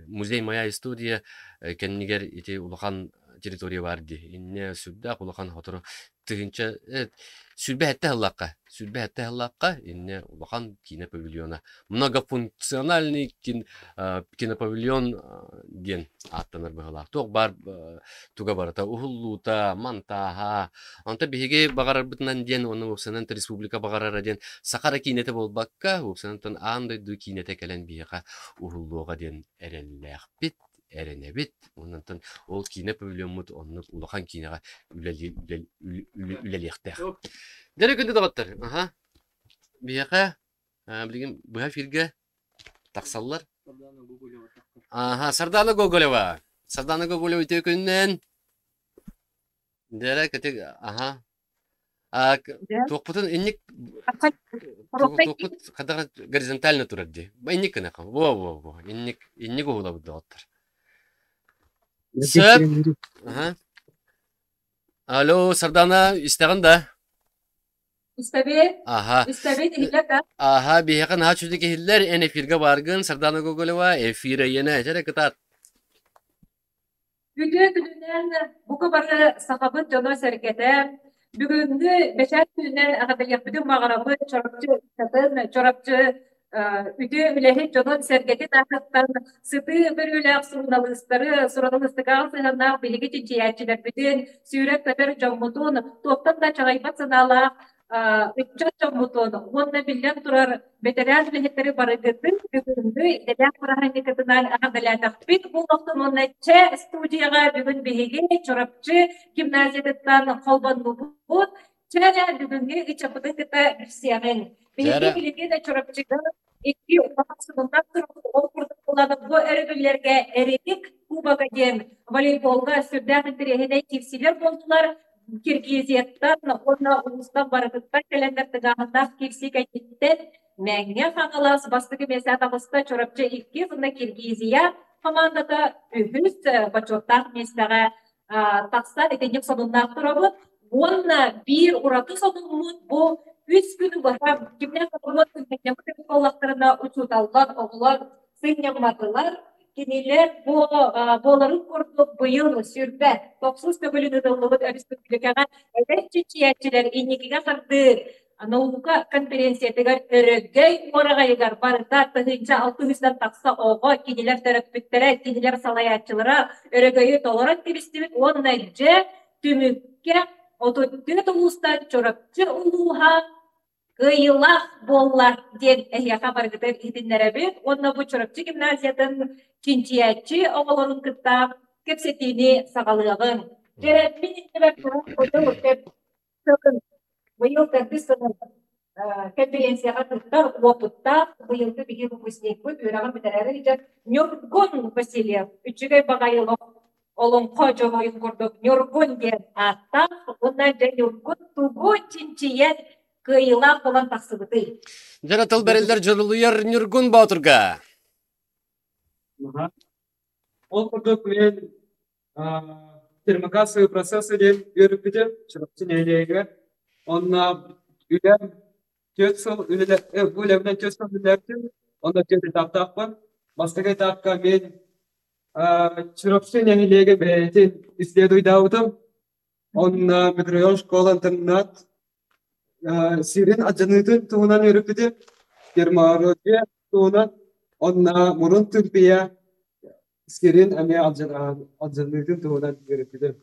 музей «Моя история» кэннигэр ити улахан территория баар дии. Инньэ сүрдээх улахан сотору тыһыынча 27 сыллаахха 27 сыллаахха инньэ улахан киинэ павильона многофункциональный кинопавильон диэн ааттанар быһыылаах. Туох баар туга барыта уһуллуута, монтааһа. Онтон биһиги баҕарарбытынан диэн уонна уопсайынан республика баҕарара диэн саха эрэ киинэтэ буолбакка, уопсайынан аан дойду киинэтэ кэлэн биһиэхэ уһуллуоҕа диэн эрэллээхпит, эрэнэбит. Онтон ол киинэ павильоммут оннук улахан киинэҕэ үлэлиэхтээх. Дьэ, күндү доҕоттор, аха. Биһиэхэ билигин быһа эфиргэ тахсаллар. Ааха, Сардана Гоголева. Сардана Гоголева үтүө күнүнэн. Дэрэ кытык аха. А туохпутун инник туохпут хадага горизонтально турар дии. Инник гына во во во инник инник уһулабыт доҕоттор. Сөп. Аха. Алло, Сардана, истэҕин да? Истэбит. Аха. Истэбит, иһиллэр да? Аха, биһиэхэ наһаа үчүгэй иһиллэр. Эн эфиргэ бааргын, Сардана Гоголева, эфир эйиэнэ, этэрэ кытаат. Үтүө күнүнэн бука бары сахабыт дьоно-сэргэтэ бүгүҥҥү бэчээт күнүнэн эҕэрдэлиэхпитин баҕарабыт Чурапчы ыччатын, Чурапчы үтүө үлэһит дьонун-сэргэтин аатыттан сытыы бөрүөлээх суруналыыстары, суруналыыстыкаҕа сыһыаннаах биһиги чинчийээччилэрбитин, сүүрэр-көтөр дьоммутун, туохтан да чаҕыйбат санаалаах ыччат дьоммутун уонна биллэн турар бэтэрээн үлэһиттэри барыгытын бүгүҥҥү идэлээх бырааһынньыкытынан эҕэрдэлээтэхпит буолуохтун уонна чэ студияҕа бүгүн биһиги Чурапчы гимназиятыттан холбоннубут. Чэ эрэ бүгүҥҥү ыччаппытын кытта билсиэҕиҥ. Биһиги билигин Чурапчыга икки улахан сылынан турбут ол курдук буолан бу өрөбүллэргэ Эрилик Кубога диэн волейболга сүрдээх интэриэһинэй киирсиилэр буоллулар. Киргизияттан уонна улуустан барытыттан кэлэннэр тыҥааһыннаах киирсии кэнниттэн Мэҥэ Хаҥалас бастакы миэстэ таҕыста Чурапчы иккис уонна Киргизия хамаандата үһүс бочуоттаах миэстэҕэ тахсан итинник сонуннаах турабыт. Уонна биир ураты сонуммут бу үс күнү быһа кимнээх оҕолор сынньаммыт эбит буоллахтарына учууталлар, оҕолор сынньамматылар. Кинилэр бу буоларын курдук быйыл 29 төгүлүн ыытыллыбыт өрөспүүбүлүкэҕэ эдэр чинчийээччилэр инникигэ хардыы наука конференциятыгар Өрөгөй уораҕайыгар барыта 1600 тахса оҕо, кинилэр төрөппүттэрэ, кинилэр салайааччылара өрөгөйү толорон кэбистибит уонна дьэ түмүккэ 34 улуустан Чурапчы улууһа кыайыылаах буолла диэн эһиэхэ барыгытыгар иһитиннэрэбит уонна бу Чурапчы гимназиятын чинчийээччи оҕолорун кытта кэпсэтиини саҕалыаҕыҥ. Дьэ, мин иннибэр турар Быйыл төрдүс сылын конференцияҕа кыттар уопуттаах быйылгы биһиги выпускникпыт үөрэҕин бүтэрээри сылдьар Ньургун Васильев үчүгэй баҕайы олоҥхо дьоруойун курдук Ньургун диэн ааттаах уонна дьэ Ньургун тугу чинчийэн кыайыылаах буолан тахсыбытый? Дьэ тыл бэриллэр дьулуйар Ньургун Боотурга. Ол курдук мен термокассовый процессы диэн үөрүппүтүм Чурапчы нэһилиэгэр. Онно үлэм 4 сыл бу үлэбинэн 4 сыл үлэлээбитим. Онно 4 этаптаахпын. Бастакы этапка мен Чурапчы нэһилиэгэ бэйэтин исследуйдаабытым. Онно микрорайон школа-интернат сирин алдьаныытын туһунан үөрэппитим. Термология туһунан. Онно мурун тымпыйа сирин эмиэ алдьаныытын туһунан үөрэппитим.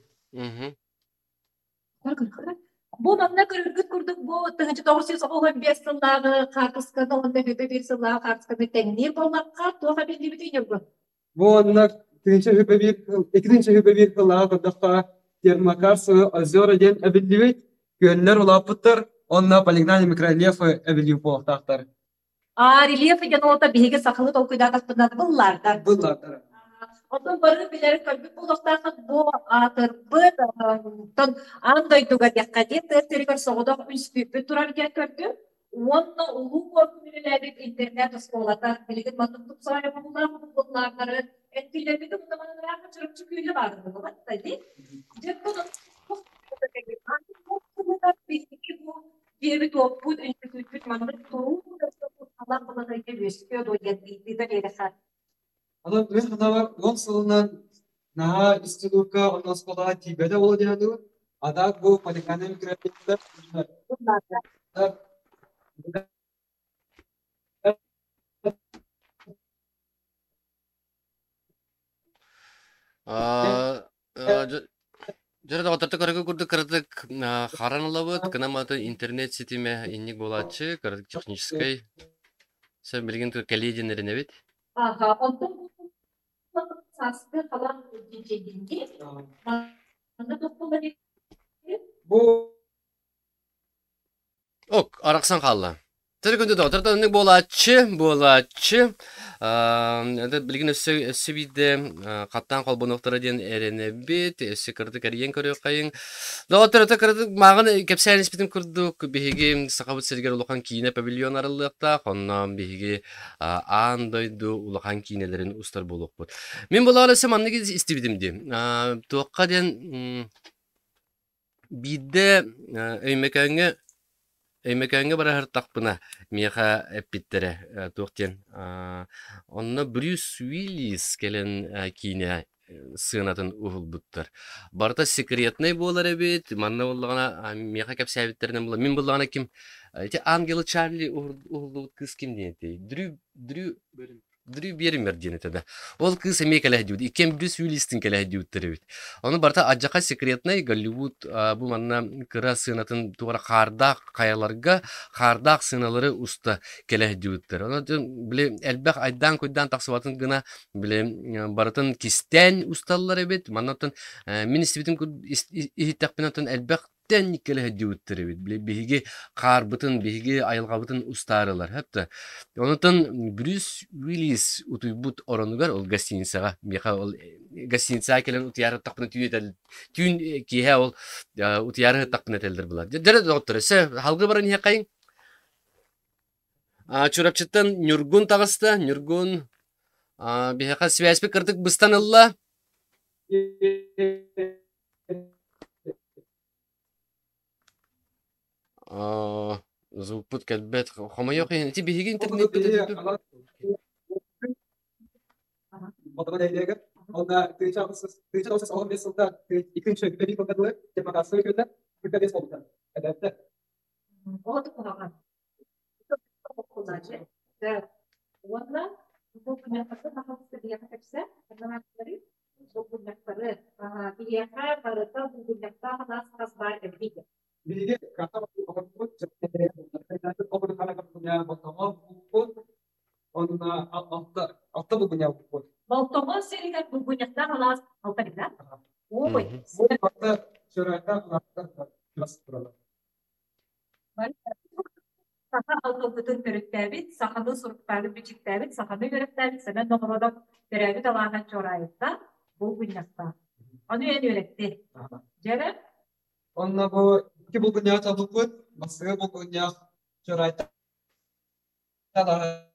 Бу манна көрөргүт курдук бу 1995 сыллааҕы хаартысканы уонна 21 сыллааҕы хаартысканы тэҥниир буоллахха туох эбиллибитий Ньургун? Бу онно 2021 сыллааҕы көрдөххө термокарсовые озера диэн эбиллибит, күөллэр улааппыттар уонна полигональные микрорельефы эбиллибит буолуохтаахтар. А рельеф диэн олото биһиги сахалыы толкуйдаатахпытына быллаардар. Быллаардар. Оттон бары билэр көрбүт буолуохтааххыт бу аатырбыт оттон аан дойдуга диэххэ диэн тыа сиригэр соҕотох үнстүүппүт турар диэн көрдүм. Уонна улуу куоркун үлэлээбит интернет-оскуолата билигин маннык тупсаҕай оҥоһуулаах буллаардары эттиилэрбит уһунаманыраах чурапчы күүлэ баар буолбат да дии. Дьэ, бу биһиги бу Дьиэбит-уоппут, үнтүкүүппүт маннык туруу кутталлаах балаһыанньа үөскүө дуо диэн ыйытыыта биэрэхэ. Онон мин санаабар уон сылынан наһаа институкка уонна оскуолаҕа тиийбэтэ буолуо диэн саныыбын. А так бу поликанай микроэлементтэр Дьэ доҕотторто көрөгө курдук кыратык харан ылабыт, кынаматы интернет ситимэ инник буолааччы, кыратык техническэй. Сэ билигин кэлиэ диэн эрэнэбит. Аха, онтон сааскы халаан дьиҥчэйдинги манна тохтоллор Бу Ок, арахсан хаалла. Төрү күндү доҕоттор, оннук буолааччы, буолааччы. Это билигин өссө өссө биирдэ хаттаан холбонуохтара диэн эрэнэбит, өссө кыратык эрийэн көрүөххэйиҥ. Доҕоттор, это кыратык мааҕын кэпсээн испитим курдук, биһиги Сахабыт сиригэр улахан киинэ павильон арыллыахтаах, онно биһиги аан дойду улахан киинэлэрин устар буолуохпут. Мин булаҕар өссө маннык истибитим дии. Туохха диэн Биирдэ Өймөкөөҥҥө Өймөкөөҥҥө бара сырыттахпына миэхэ эппиттэрэ туох диэн онно Брюс Уиллис кэлэн киинэ сыанатын уһулбуттар. Барыта секретнэй буолар эбит, манна буоллаҕына миэхэ кэпсээбиттэринэн буолла мин буоллаҕына ким ити Ангела Чарли уһуллубут кыыс ким диэн этэй? Дрю Дрю Дрю биэриммэр диэн этэ да. Ол кыыс эмиэ кэлэһдьибит. Иккиэн Брюс Уиллистин кэлэһдьибиттэр эбит. Ону барыта адьаха секретнай Голливуд бу манна кыра сыанатын туора хаардаах хайаларга хаардаах сыаналары уста кэлэһдьибиттэр. Ону били элбэх айдаан-куйдаан тахсыбатын гына били барытын кистээн усталлар эбит. Манна оттон мин истибитим иһиттэхпинэ оттон элбэх тэн кэлэһдьибиттэр эбит. Били биһиги хаарбытын, биһиги айылҕабытын устаарылар. Хапта. Онотон Брюс Уиллис утуйбут оронугар ол гостиницаҕа миэхэ ол гостиницаҕа кэлэн утуйаары тахпына түүн этэл түүн киэһэ ол утуйаары тахпына этэллэр булар. Дьэ доҕоттор, өссө халгы баран иһиэххэйиҥ. Чурапчыттан Ньургун таҕыста. Ньургун биһиэхэ связьпит кырдык быстан ылла. Звукпут кэлбэт. Хомойуох иһин, ити биһиги интернеппит Уонна бу күннэхтэргэ сахалыы биһиэхэ кэпсэ, бу күннэхтэри биһиэхэ барыта бу күннэхтээх нас хас баар эбит. Биһиги алта булгунньах Болтоҥо сиригэр булгунньахтаах алаас алта бит Ой. Саха алгыһытын төрүттээбит, саханы суруктаабыт-бичиктээбит, саханы үөрэхтээбит Сэмэн Ноҕородов төрөөбүт алааһа Чуораайытта булгунньахтаах. Ону эн үөрэттин. Дьэрэ? Онно бу икки булгунньаҕы талбыппыт. Бастакы булгунньах Чуораайытта алааһыгар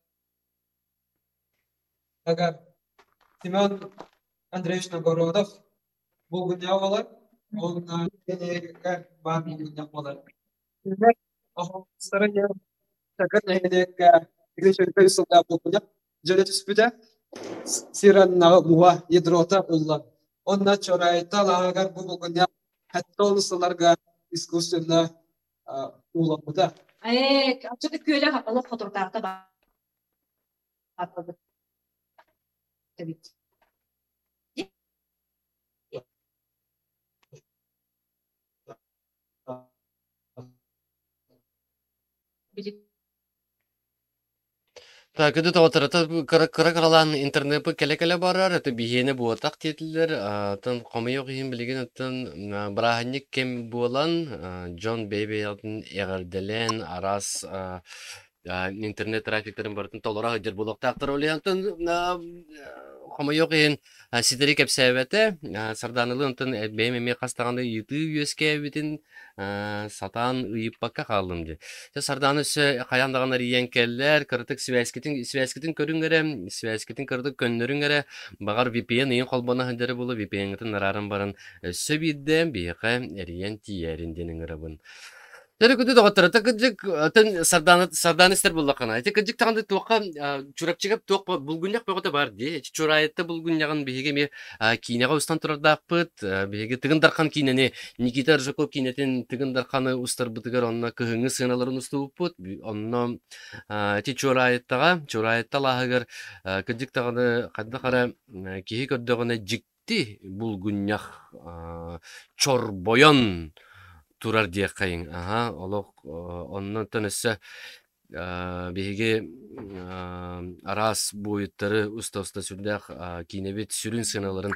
Семен Андреевич Новгородов булгунньаҕа буолар. Уонна баар булгунньах буолар. Оһоҕосторо диэн Чакыр нэһилиэккэ Гришенко сылга булгунньах дьөлө түспүтэ. Сир аннаҕа муһа ядрота ылла. Онно Чорайта алааһыгар бу булгунньах сэттэ олус сылларга искусственно ууламмыта. Ээ, оччото күөлэ олох хотурдаахта баар эбит. Так, это тоҕотторото кыра кыра кыралаан интернеппыт кэлэ-кэлэ барар, это биһиэнэ буотах диэтилэр. Оттон хомойуох иһин билигин оттон бырааһынньык кэм буолан, дьон бэйэ-бэйэҕитин эҕэрдэлээн араас интернет трафиктарын барытын толоро сылдьар буолуохтаахтар. Ол иһин оттон хомойуох иһин ситэри кэпсээбэтэ. Сардаанылыы онтон бэйэм эмиэ хас даҕаны ыйытыы үөскээбитин сатаан ыйыппакка хааллым дии. Дьэ Сардаана өссө хайаан даҕаны эрийэн кэллэр, кыратык сибээскитин сибээскитин көрүҥ эрэ, сибээскитин кыратык көннөрүҥ эрэ, баҕар VPN ыйын холбоно сылдьара буолуо, VPN-гытын арааран баран өссө биирдэ биһиэхэ эрийэн тиийээрин диэн ыҥырабын. Төрү күндү доҕоттор, ата кырдьык атын Сардаана Сардаана истэр буоллаххына, ити кырдьык даҕаны туохха Чурапчыга туох булгунньах бөҕөтө баар дии. Чураайытта булгунньаҕын биһиги эмиэ киинэҕэ устан турардаахпыт. Биһиги Тыгын Дархан киинэни Никита Аржаков киинэтин Тыгын Дарханы устарбытыгар онно кыһыҥҥы сыаналарын устубуппут. Онно ити Чуораайыттаҕа, Чуораайытта алааһыгар кырдьык даҕаны хайдах эрэ киһи көрдөҕүнэ дьикти Ти булгунньах чорбойон турар диэххэйиҥ. Аһа, олох оннуттан өссө биһиги араас буойуттары уста-уста сүрдээх киинэбит сүрүн сыаналарын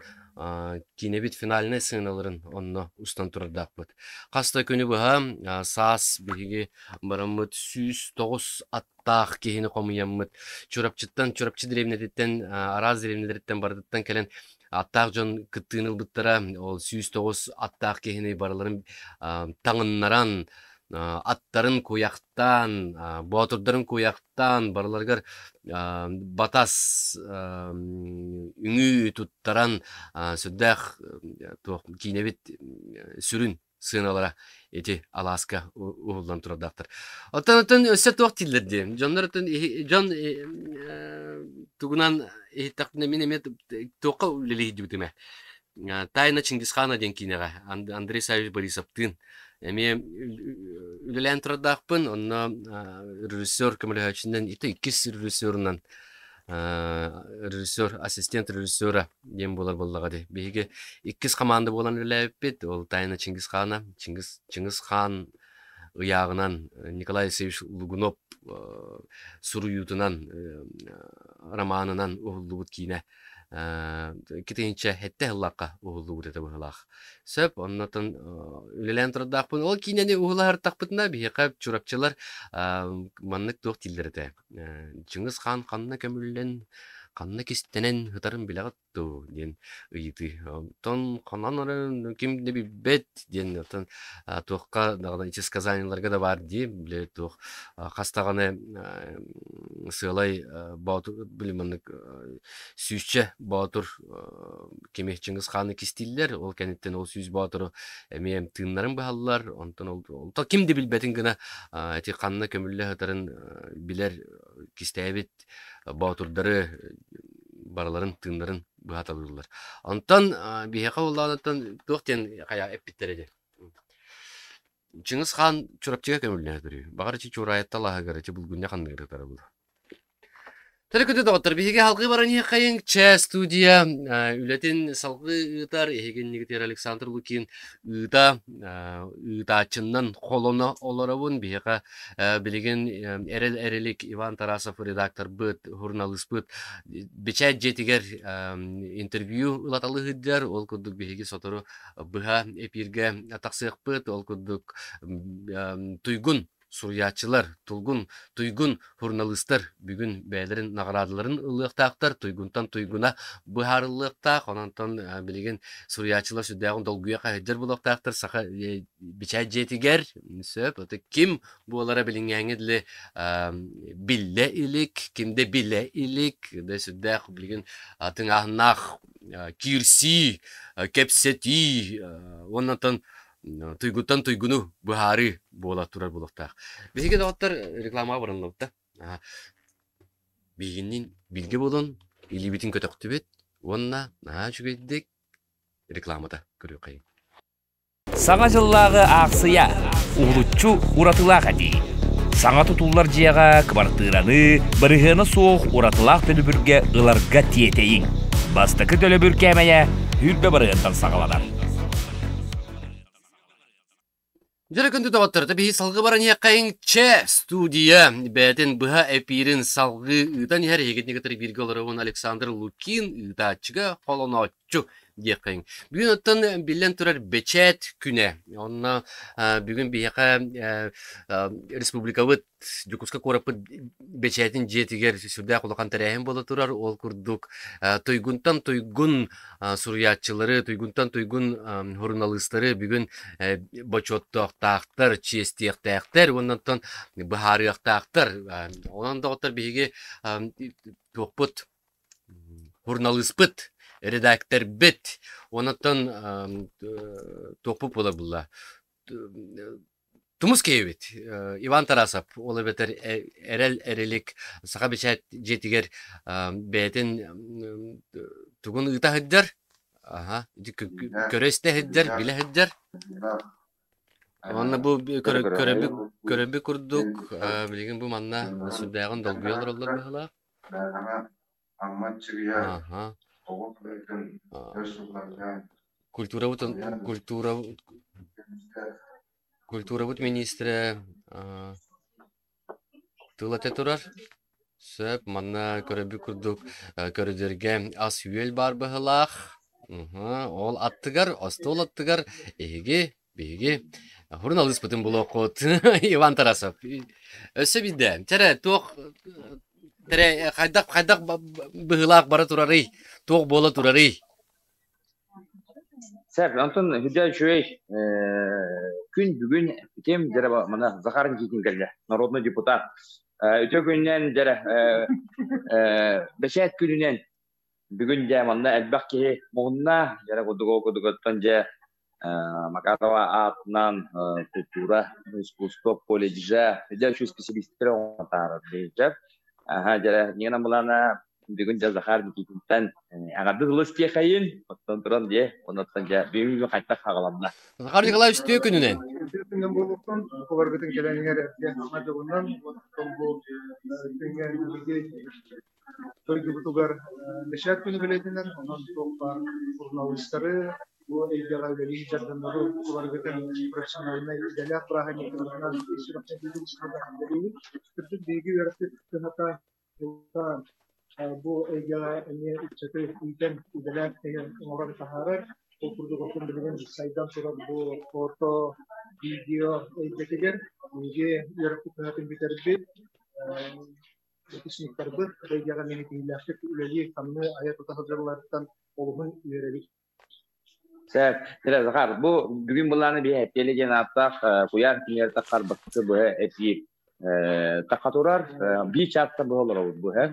киинэбит финальнай сыаналарын онно устан турардаахпыт. Хас да күнү быһа саас биһиги бараммыт 109 ат таах киһини хомуйаммыт Чурапчыттан, Чурапчы дэриэбинэтиттэн, араас дэриэбинэлэриттэн барытыттан кэлэн аттаах дьон кыттыыны ылбыттара. Ол 109 аттаах киһини барыларын таҥыннаран, аттарын куйахтаан, боотурдарын куйахтаан, барыларыгар батас үҥүү туттаран сүрдээх туох киинэбит сүрүн сыаналара ити алааска уһуллан турардаахтар. Оттон оттон өссө туох дииллэр дии. Дьоннор оттон дьон тугунан иһиттэхпинэ мин эмиэ туохха үлэлиһийдибитим ээ. Тайна Чингисхана диэн киинэҕэ Андрей Савич Борисовтыын эмиэ үлэлээн турардаахпын. Онно режиссер көмөлөһөөччүнэн ити иккис режиссерунан режиссер, ассистент режиссера диэн буолар буоллаҕа дии. Биһиги иккис хамаанда буолан үлэлээбиппит. Ол Тайна Чингисхана, Чингис, Чингис хаан ыйааҕынан Николай Алексеевич Лугунов суруйуутунан, романынан уһуллубут киинэ китинчэ сэттэ сыллаахха уһуллубут этэ быһыылаах. Сөп, оннотон үлэлээн турардаахпын. Ол киинэни уһулаһартахпытына биһиэхэ чурапчылар маннык туох дииллэр этэ. Чыҥыс Хаан ханна көмүллэн, ханна кистэнэн сытарын билэҕит дуу диэн ыйытыы. Оттон ханан эрэ ким да билбэт диэн оттон туохха даҕаны ити сказаниеларга да баар дии били туох хас даҕаны сыалай боотур били маннык сүүсчэ боотур кими Чыҥыс Хааны кистииллэр ол кэнниттэн ол сүүс боотуру эмиэ тыыннарын быһаллар онтон ол ким да билбэтин гына ити ханна көмүллэ сытарын билэр кистээбит боотурдары барыларын тыыннарын быһаталыыллар. Онтон биһиэхэ буоллаҕына туох диэн хайа эппиттэрэ дии. Чыҥыс Хаан Чурапчыга көмүллэһэ төрүү. Баҕар ити Чураайатта алааһыгар ити булгунньа ханныгар ытара буолуо. Төрүкүтү доҕоттор, биһиги салгыы баран иһиэххэйиҥ. Чэ, студия үлэтин салгыы ыытар эһигиннигитигэр Александр Лукин ыыта ыытааччыннан холоно олоробун. Биһиэхэ билигин Эрэл Эрилик Иван Тарасов редакторбыт, журналиспыт бэчээт дьиэтигэр интервью ылаталыы сылдьар. Ол курдук биһиги сотору быһа эпииргэ тахсыахпыт. Ол курдук туйгун суруйааччылар, тулгун, туйгун суруналыыстар бүгүн бэйэлэрин наҕараадаларын ылыахтаахтар, туйгунтан туйгуна быһаарыллыахтаах. Онон билигин суруйааччылар сүрдээҕин долгуйа хаһыйдьар буолуохтаахтар. Саха бэчээт дьиэтигэр сөп, ото ким буолара билиҥҥээҥҥи дылы биллэ илик, ким да билэ илик, да сүрдээх билигин тыҥааһыннаах киирсии, кэпсэтии уонна туйгуттан туйгуну быһаарыы буола турар буолуохтаах. Биһиги доҕоттор рекламаҕа баранныбыт да. Биһигинниин билгэ буолан илиибитин көтөхтүбүт уонна наһаа үчүгэйдик рекламата көрүөххэйиҥ. Саҥа дьыллааҕы аахсыйа уһулуччу уратылаах этии. Саҥа тутуллар дьиэҕэ кыбартыыраны бырыһыана суох уратылаах төлөбүргэ ыларга тиэтэйиҥ. Бастакы төлөбүр кээмэйэ 20 бырыһыантан саҕаланар. Дьөрө күндү доҕоттор, биһи салгыы баран иһиэххэйиҥ Чэ студия бэйэтин быһа эпиирин салгыы ыытан иһэр эһигитини кытары бииргэ олоробун Александр Лукин ыытааччыга холонооччу диэххэйиҥ. Бүгүн оттон биллэн турар бэчээт күнэ. Онно бүгүн биһиэхэ республикабыт Дьокуускай куораппыт бэчээтин дьиэтигэр сүрдээх улахан тэрээһин буола турар. Ол курдук туйгунтан туйгун суруйааччылары, туйгунтан туйгун суруналыыстары бүгүн бочуоттуохтаахтар, чиэстиэхтээхтэр уонна оттон быһаарыахтаахтар. Онон доҕоттор биһиги туохпут суруналыыспыт, редакторбыт, онон туохпут буолар булла. Тумус киһибит Иван Тарасов, ол эбэтэр Эрэл Эрилик Саха бэчээт дьиэтигэр бэйэтин тугун ыыта сылдьар, көрө-истэ сылдьар, билэ сылдьар. Уонна бу көрөбү курдук билигин бу манна сүрдээҕин долгуйа олороллор быһыылаах. Аха. Культурабытын культура Культурабыт миниистирэ тыл этэ турар. Сөп, манна көрөбүт курдук көрүдүөргэ ас-үөл баар быһыылаах. Ол аттыгар, остуол аттыгар эһиги, биһиги суруналыыспытын булуоххут. Иван Тарасов. Өссө биирдэ, чэрэ, туох тэрэ хайдах хайдах быһыылаах бара турарый? Туох буола турарый? Сөп, онтон сүрдээх үчүгэй күн бүгүн ким дьэрэ мана Захар Никитин кэллэ, народный депутат. Үтүө күнүнэн дьэрэ бэчээт күнүнэн бүгүн дьэ манна элбэх киһи муһунна дьэрэ курдук ол курдук дьэ Макарова аатынан культура, искусство колледжа дьэ үчүгэй специалистэр оҥотаарар дьэ. Аха дьэрэ ньиэнэ булана Бүгүн дьэ Захар Никитинтэн эҕэрдэ тылы истиэхэйин, оттон туран дьэ, онуттан дьэ бүгүн хайдах хаҕаланна? Захар Николаевич үтүө күнүнэн. Үтүө күнүнэн буолуохтун, олоргутун кэлэн иһэр эргэ саҥа дьолунан, оттон бу күҥҥэ биһиги дойдубутугар бэчээт күнү бэлиэтинэр, онон туох баар суруналыыстары, бу эйгэҕэ үлэлии сылдьар уларыгытын профессиональнай идэлээх бырааһынньыктарынан ис сүрэхтэн Кырдьык биһиги үөрэхпит кыһата Бу эйгэҕэ эмиэ ыччаты иитэн, идэлээх тэйэн оҥорон таһаарар. Ол курдук оттон билигин сайдан турар бу фото, видео эйгэтигэр биһиги үөрэхпит кыһатын бүтэрбит выпускниктарбыт бу эйгэҕэ миҥэтиилээхтик үлэлии-хамныы айа-тута сылдьалларыттан олуһун үөрэбит. Сөп. Дьэ, Захар, бу бүгүн былааны биһи эппиэлэ диэн ааттаах куйаар кинилэр таххарбакка быһа эпиир тахха турар. Биир чаастан быһа олоробут быһа.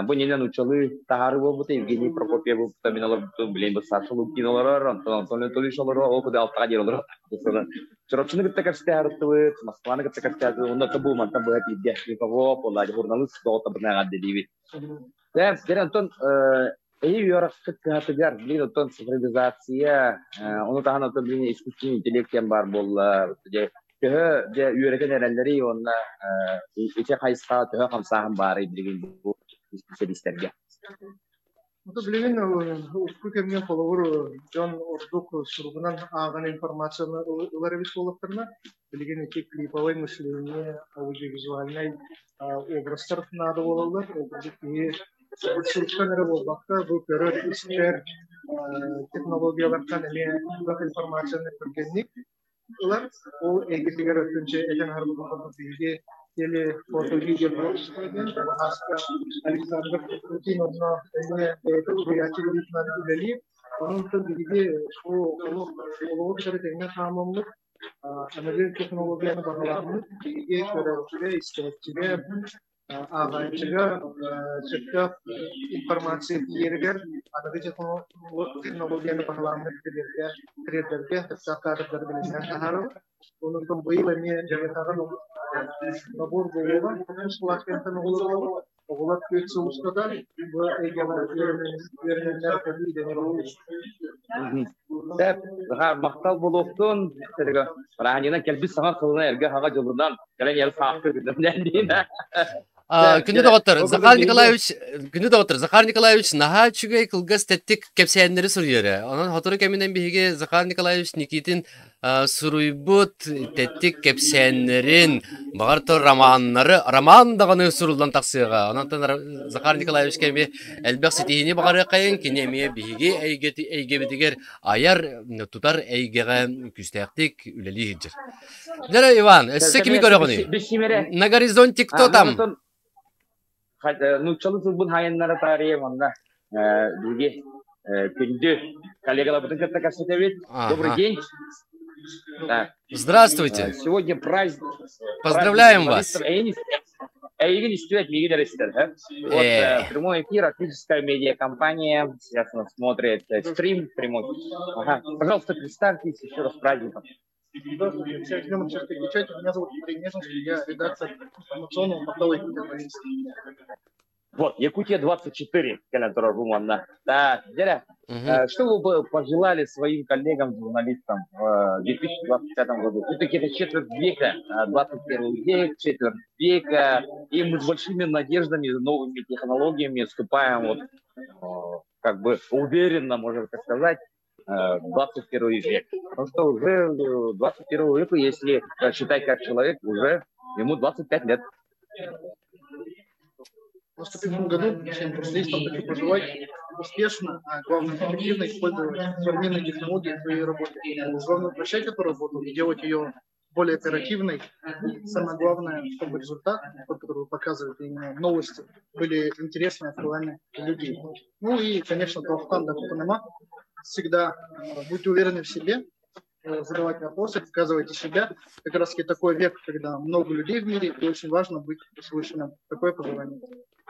Бу нинэн нууччалыы таһаарыы буолбута, Евгений Прокопьев буолбута, мин олорбутум, билигин бу Саша Лукин олорор, онтон Антон Анатольевич олорор, ол куда алтаҕа диэри олорор. Чурапчыны кытта кэпсэтэ Москваны кытта кэпсэтэ онно бу мантан быһа тиийдэ. Никого, журналист доҕотторбутун эҕэрдэлиибит. Дьэ, дьэ, онтон Эһи үөрэххит кыһатыгар билигин оттон цифровизация, ону таһынан оттон билигин искусственный интеллект диэн баар буолла. Дьэ, төһө дьэ үөрэтэн эрэллэрий уонна ити хайысхаҕа төһө хамсааһын баарый билигин бу исписэлиистэргэ? Ото билигин урукку кэмҥэ холобур дьон ордук суругунан ааҕан информацияны ылар эбит буоллахтарына, билигин ити клиповое мышление, аудиовизуальнай образтар наада буолаллар. Ол курдук киһи суруктан эрэ буолбакка, бу көрөр-истэр технологиялартан эмиэ элбэх информацияны түргэнник ылар. Ол эйгэтигэр өттүнчэ этэн аһарбытым курдук биһиги теле-фото видео диэн Александр Путин онно эмиэ бэйэтэ уһуйааччы быһыытынан үлэлиир. Онон биһиги бу олоҕу кытары тэҥҥэ хаамаммыт аныгы технологияны баҕаламмыт биһиги көрөөччүгэ, истээччигэ, ааҕааччыга сөптөөх информация тиийэригэр аныгы технологияны баһылааммыт тириэрдэргэ сөптөөх кадрдары бэлэмнээн таһаарабыт. Онон быйыл эмиэ дьарыктаах набор буолуоҕа. Кылаастан оҕолор Оҕолор түөрт сыл устата бу эйгэҕэ үөрэнэннэр көмүү идэнэр Сөп, махтал буолуохтун. Бырааһынньыгынан кэлбит саҥа сылынан эргэ хаҥа дьылынан кэлэн ел саахты Күндү доҕоттор, Захар Николаевич, күндү доҕоттор, Захар Николаевич наһаа үчүгэй кылгас тэттик кэпсээннэри суруйар. Онон сотору кэминэн биһиги Захар Николаевич Никитин суруйбут тэттик кэпсээннэрин, баҕар то романнары, роман даҕаны суруллан тахсыаҕа. Онон Захар Николаевичка эмиэ элбэх ситиһиини баҕарыаххайыҥ, кини эмиэ биһиги эйгэбитигэр айар, тутар эйгэҕэ күүстээхтик үлэлии сылдьар. Дьэ, Иван, өссө кими көрөҕүнүй? На горизонте кто там? Нууччалыы тылбын хайыннара таарыйа манна биһиги күндү коллегаларбытын кытта кэпсэтэбит. Добрый день. Здравствуйте. Сегодня праздник. Поздравляем вас. Эйигин истибэт, миигин эрэ истэр. Вот прямой эфир, Арктическая медиакомпания. Сейчас нас смотрит стрим прямой. Ага. Пожалуйста, представьтесь еще раз праздником. Здравствуйте, всех днем Российской печати. Меня зовут Андрей Нежинский, я редактор информационного портала «Якутия Вот, Якутия 24, кэлэн турар бу манна. Да, Деря, что вы бы пожелали своим коллегам-журналистам в 2025 году? Все-таки это четверть века, 21 век, четверть века, и мы с большими надеждами, новыми технологиями вступаем вот, как бы уверенно, можно так сказать, 21 век. Потому что уже 21 веку, если считать как человек, уже ему 25 лет. В наступившем году всем журналистам хочу пожелать успешно, а главное эффективно использовать современные технологии в своей работе. Главное упрощать эту работу и делать ее более оперативной. И самое главное, чтобы результат, тот, который вы показываете, именно новости, были интересны, актуальны для людей. Ну и, конечно, Тухтан да Кутанама. Всегда будьте уверены в себе, задавать вопросы, показывайте себя. Как раз таки такой век, когда много людей в мире, и очень важно быть услышанным. Такое пожелание.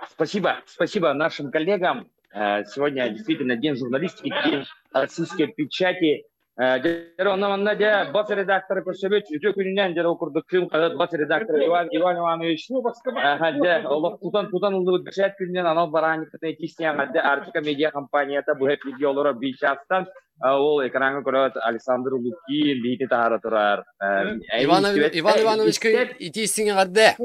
Спасибо, спасибо нашим коллегам. Сегодня действительно день журналистики, день российской печати. Дьэ онно манна дьэ бас редактор көрсөбүт үтүө күнүнэн дьэ ол курдук Кыым хаһыат бас редактор Иван Иван Иванович дьэ олох тутан тутан ыллыбыт бэчээт күнүнэн анал бараанньыккытын итиистиэн эҕэрдэ Арктика медиа компанията быһа эфиргэ олорор биир чаастан ол экраҥҥа көрөөт Александр Лукин биһити таһара турар. Иван Иван Ивановичка итиистиҥ эҕэрдэ.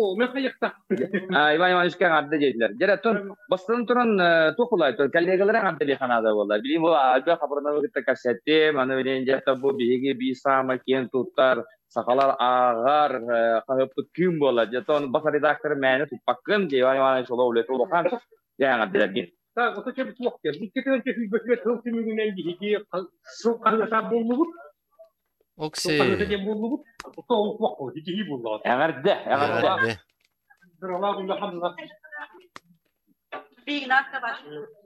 Иван Ивановичка эҕэрдэ диэтилэр. Дьэ оттон бастатан туран туох буолай коллегалара эҕэрдэлии ханаада буолла. Билигин бу Альберт Хабырновы кытта кэпсэттим. Аны билигин дьэ бу биһиги биир саамай киэн туттар сахалар ааҕар хаһыаппыт кыым буолла. Дьэ оттон бас редактор мээнэ туппаккын. Иван Иванович олох үлэтэ улахан. Дьэ эҕэрдэлэргин. Так, ото чэ туох диэн. Икки тыһыынча сыл түмүгүнэн биһиги сыл хаһыата буоллубут. Окси. Сыл хаһыата диэн буоллубут. Ото ол туох буолла, киһи буоллаҕа. Эҕэрдэ, эҕэрдэ. Сыралаах улахан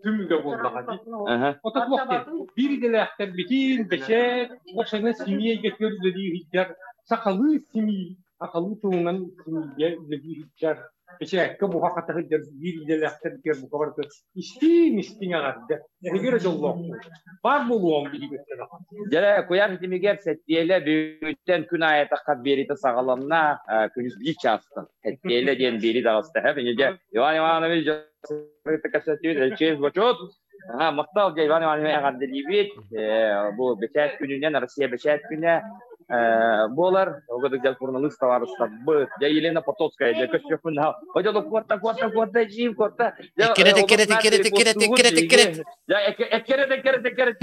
түмүгэ буоллаҕа дии. Ото туох диэн. Биир идэлээхтэр битин, бэчээт, уопсайынан симии эйгэтигэр үлэлии сылдьар, сахалыы симии, сахалыы тылынан симиигэ үлэлии сылдьар бэчээккэ буһа-хата сылдьар биир идэлээхтэргэр бука барыта истиҥ-истиҥ эҕэрдэ. Эһиги эрэ дьоллоохпут. Баар буолуоҕуҥ биһиги Дьэ, куйаар ситимигэр сэттиэлэ бүгүҥҥүттэн күн аайы таххар биэриитэ саҕаланна. Күнүс биир чаастан. Сэттиэлэ диэн биэрии таҕыста. Дьэ, Иван Иванович кэпсэтибит. Бочуот. Махтал, дьэ, Иван Иванович эҕэрдэлиибит. Бу бэчээт күнүнэн, Россия бэчээт күнэ буолар. Ол курдук дьэ журналист табаарыстарбыт. Дьэ, Елена Потоцкая, дьэ, көрсүөхпүн наһаа. Ой, дьэ, куотта, куотта, куотта, жиим, куотта. Эккирет, эккирет, эккирет, эккирет, эккирет, эккирет. Дьэ, эккирет, эккирет, эккирет.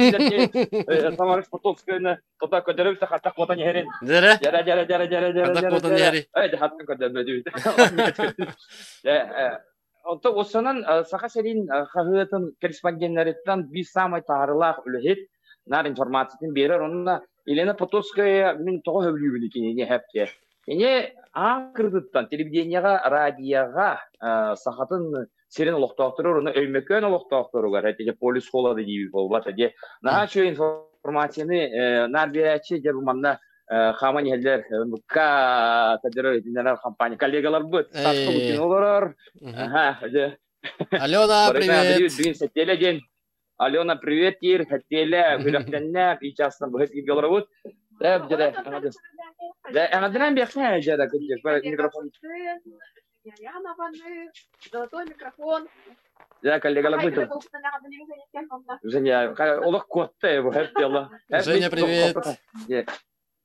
Тамара Потоцкаяны тота көдөрөбүт хатта куотан иһэрин. Дьэрэ. Дьэрэ, дьэрэ, дьэрэ, дьэрэ, дьэрэ, Хатта куотан иһэри. Эй, хатта көдөрбөдүбүт. Онто осонон Саха сирин хаһыатын корреспонденнарыттан биир саамай таһаарыылаах үлэһит наар информациятын биэрэр. Онно Елена Потоцкая мин тоҕо сөбүлүүбүн кинини эһэпчэ. Кини аан кырдыттан телевидениеҕа, радиоҕа сахатын сирин олохтоохторугар, уонна Өймөкөөн олохтоохторугар, эти полис холода диибит буолбата дии. Наһаа үчүгэй информацияны наар биэрээччи, дьэ бу манна хааман иһэллэр НВК Федеральный компания коллегаларбыт Сашка Лукин олорор. Алена, привет! Бүгүн сэттиэлэ диэн Алена, привет диир, сэттиэлэ күрэхтэннэ, bii чаастан быһа бииргэ олоробут. Эҕэрдэлээн биэххэ дьэ микрофон. Золотой микрофон. Я коллегаларбыт. Женя, олох куотта бу Женя, привет.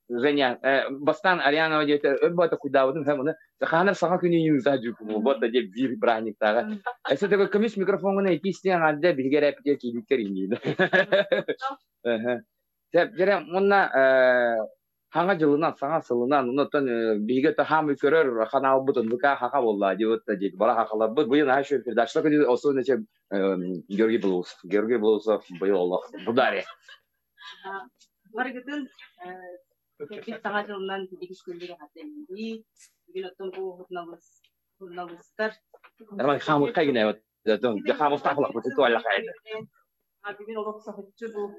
Женя, бастаан Арианова диэтэ өр бата куйдаабытын һэ саханар саха күнүн юза дьукку бота де биир праздниктааҕа. Эсэ такой көмүс микрофоҥҥун итиистиэн аадда биһиги эрэппитигэр киирбиттэр иниин. Дьэрэ уонна Хаҥа дьылынан, саҥа сылынан, оннуттан биһиги это хаамый көрөр ханаалбыт НВК хаха буолла диэбит диэки бара хахаларбыт быйыл наһаа үчүгэй передача күнү особенно чем Георгий Белоусов. Георгий Белоусов быйыл олох бударе. Барыгытын кэлбит саҥа дьылынан билигин күллүр эҕэрдэлиибит. Бүгүн оттон бу журналистар Нормально хаамыкка гинэ вот. Хаамыстаах булах туалла хайда. Бүгүн олох соһуччу бу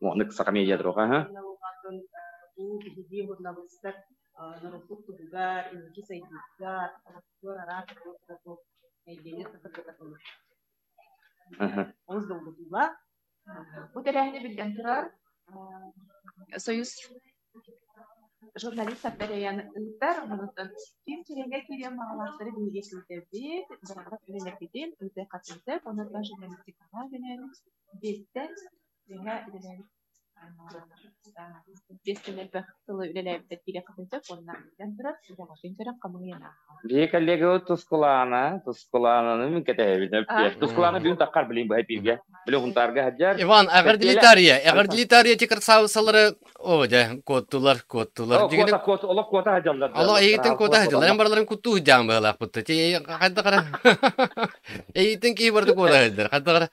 Оннук саха медиа друга, ха? Бу биһиги журналистар норуоппут туһугар, инники сайдыыга, олохтугар араас эйгэни Олус долгутуулаах. Бу тэрээһини биллэн турар, Союз журналист бэрийэн ыытар, онон ким сирэйгэ киириэн баҕалаахтары биһиги күүтэбит, бырааба үлэлэппитин ыытыахха сөп, онон журналистикаҕа гынан биэстэн үөһэ үлэлээбит биэстэн элбэх сылы үлэлээбиттэр киириэххитин сөп уонна биллэн турар, үлэҕитин көрөн хамыйан ааһаҕыт. Биһи коллегабыт Тускулаана, Тускулаананы мин кэтэһэбин. Тускулаана бүгүн таххар билин быһа бииргэ. Били Хунтаарга сылдьар. Иван, эҕэрдэлитария, эҕэрдэлитария ти красавицалары о дьэ куоттулар, куоттулар. Куота, куота, олох куота сылдьаллар. Олох эйигиттэн куота сылдьаллар. Эн барыларын куттуу сылдьаан быһалаахпыт. Ти хайдах эрэ эйигиттэн киһи барыта куота сылдьар. Хайдах эрэ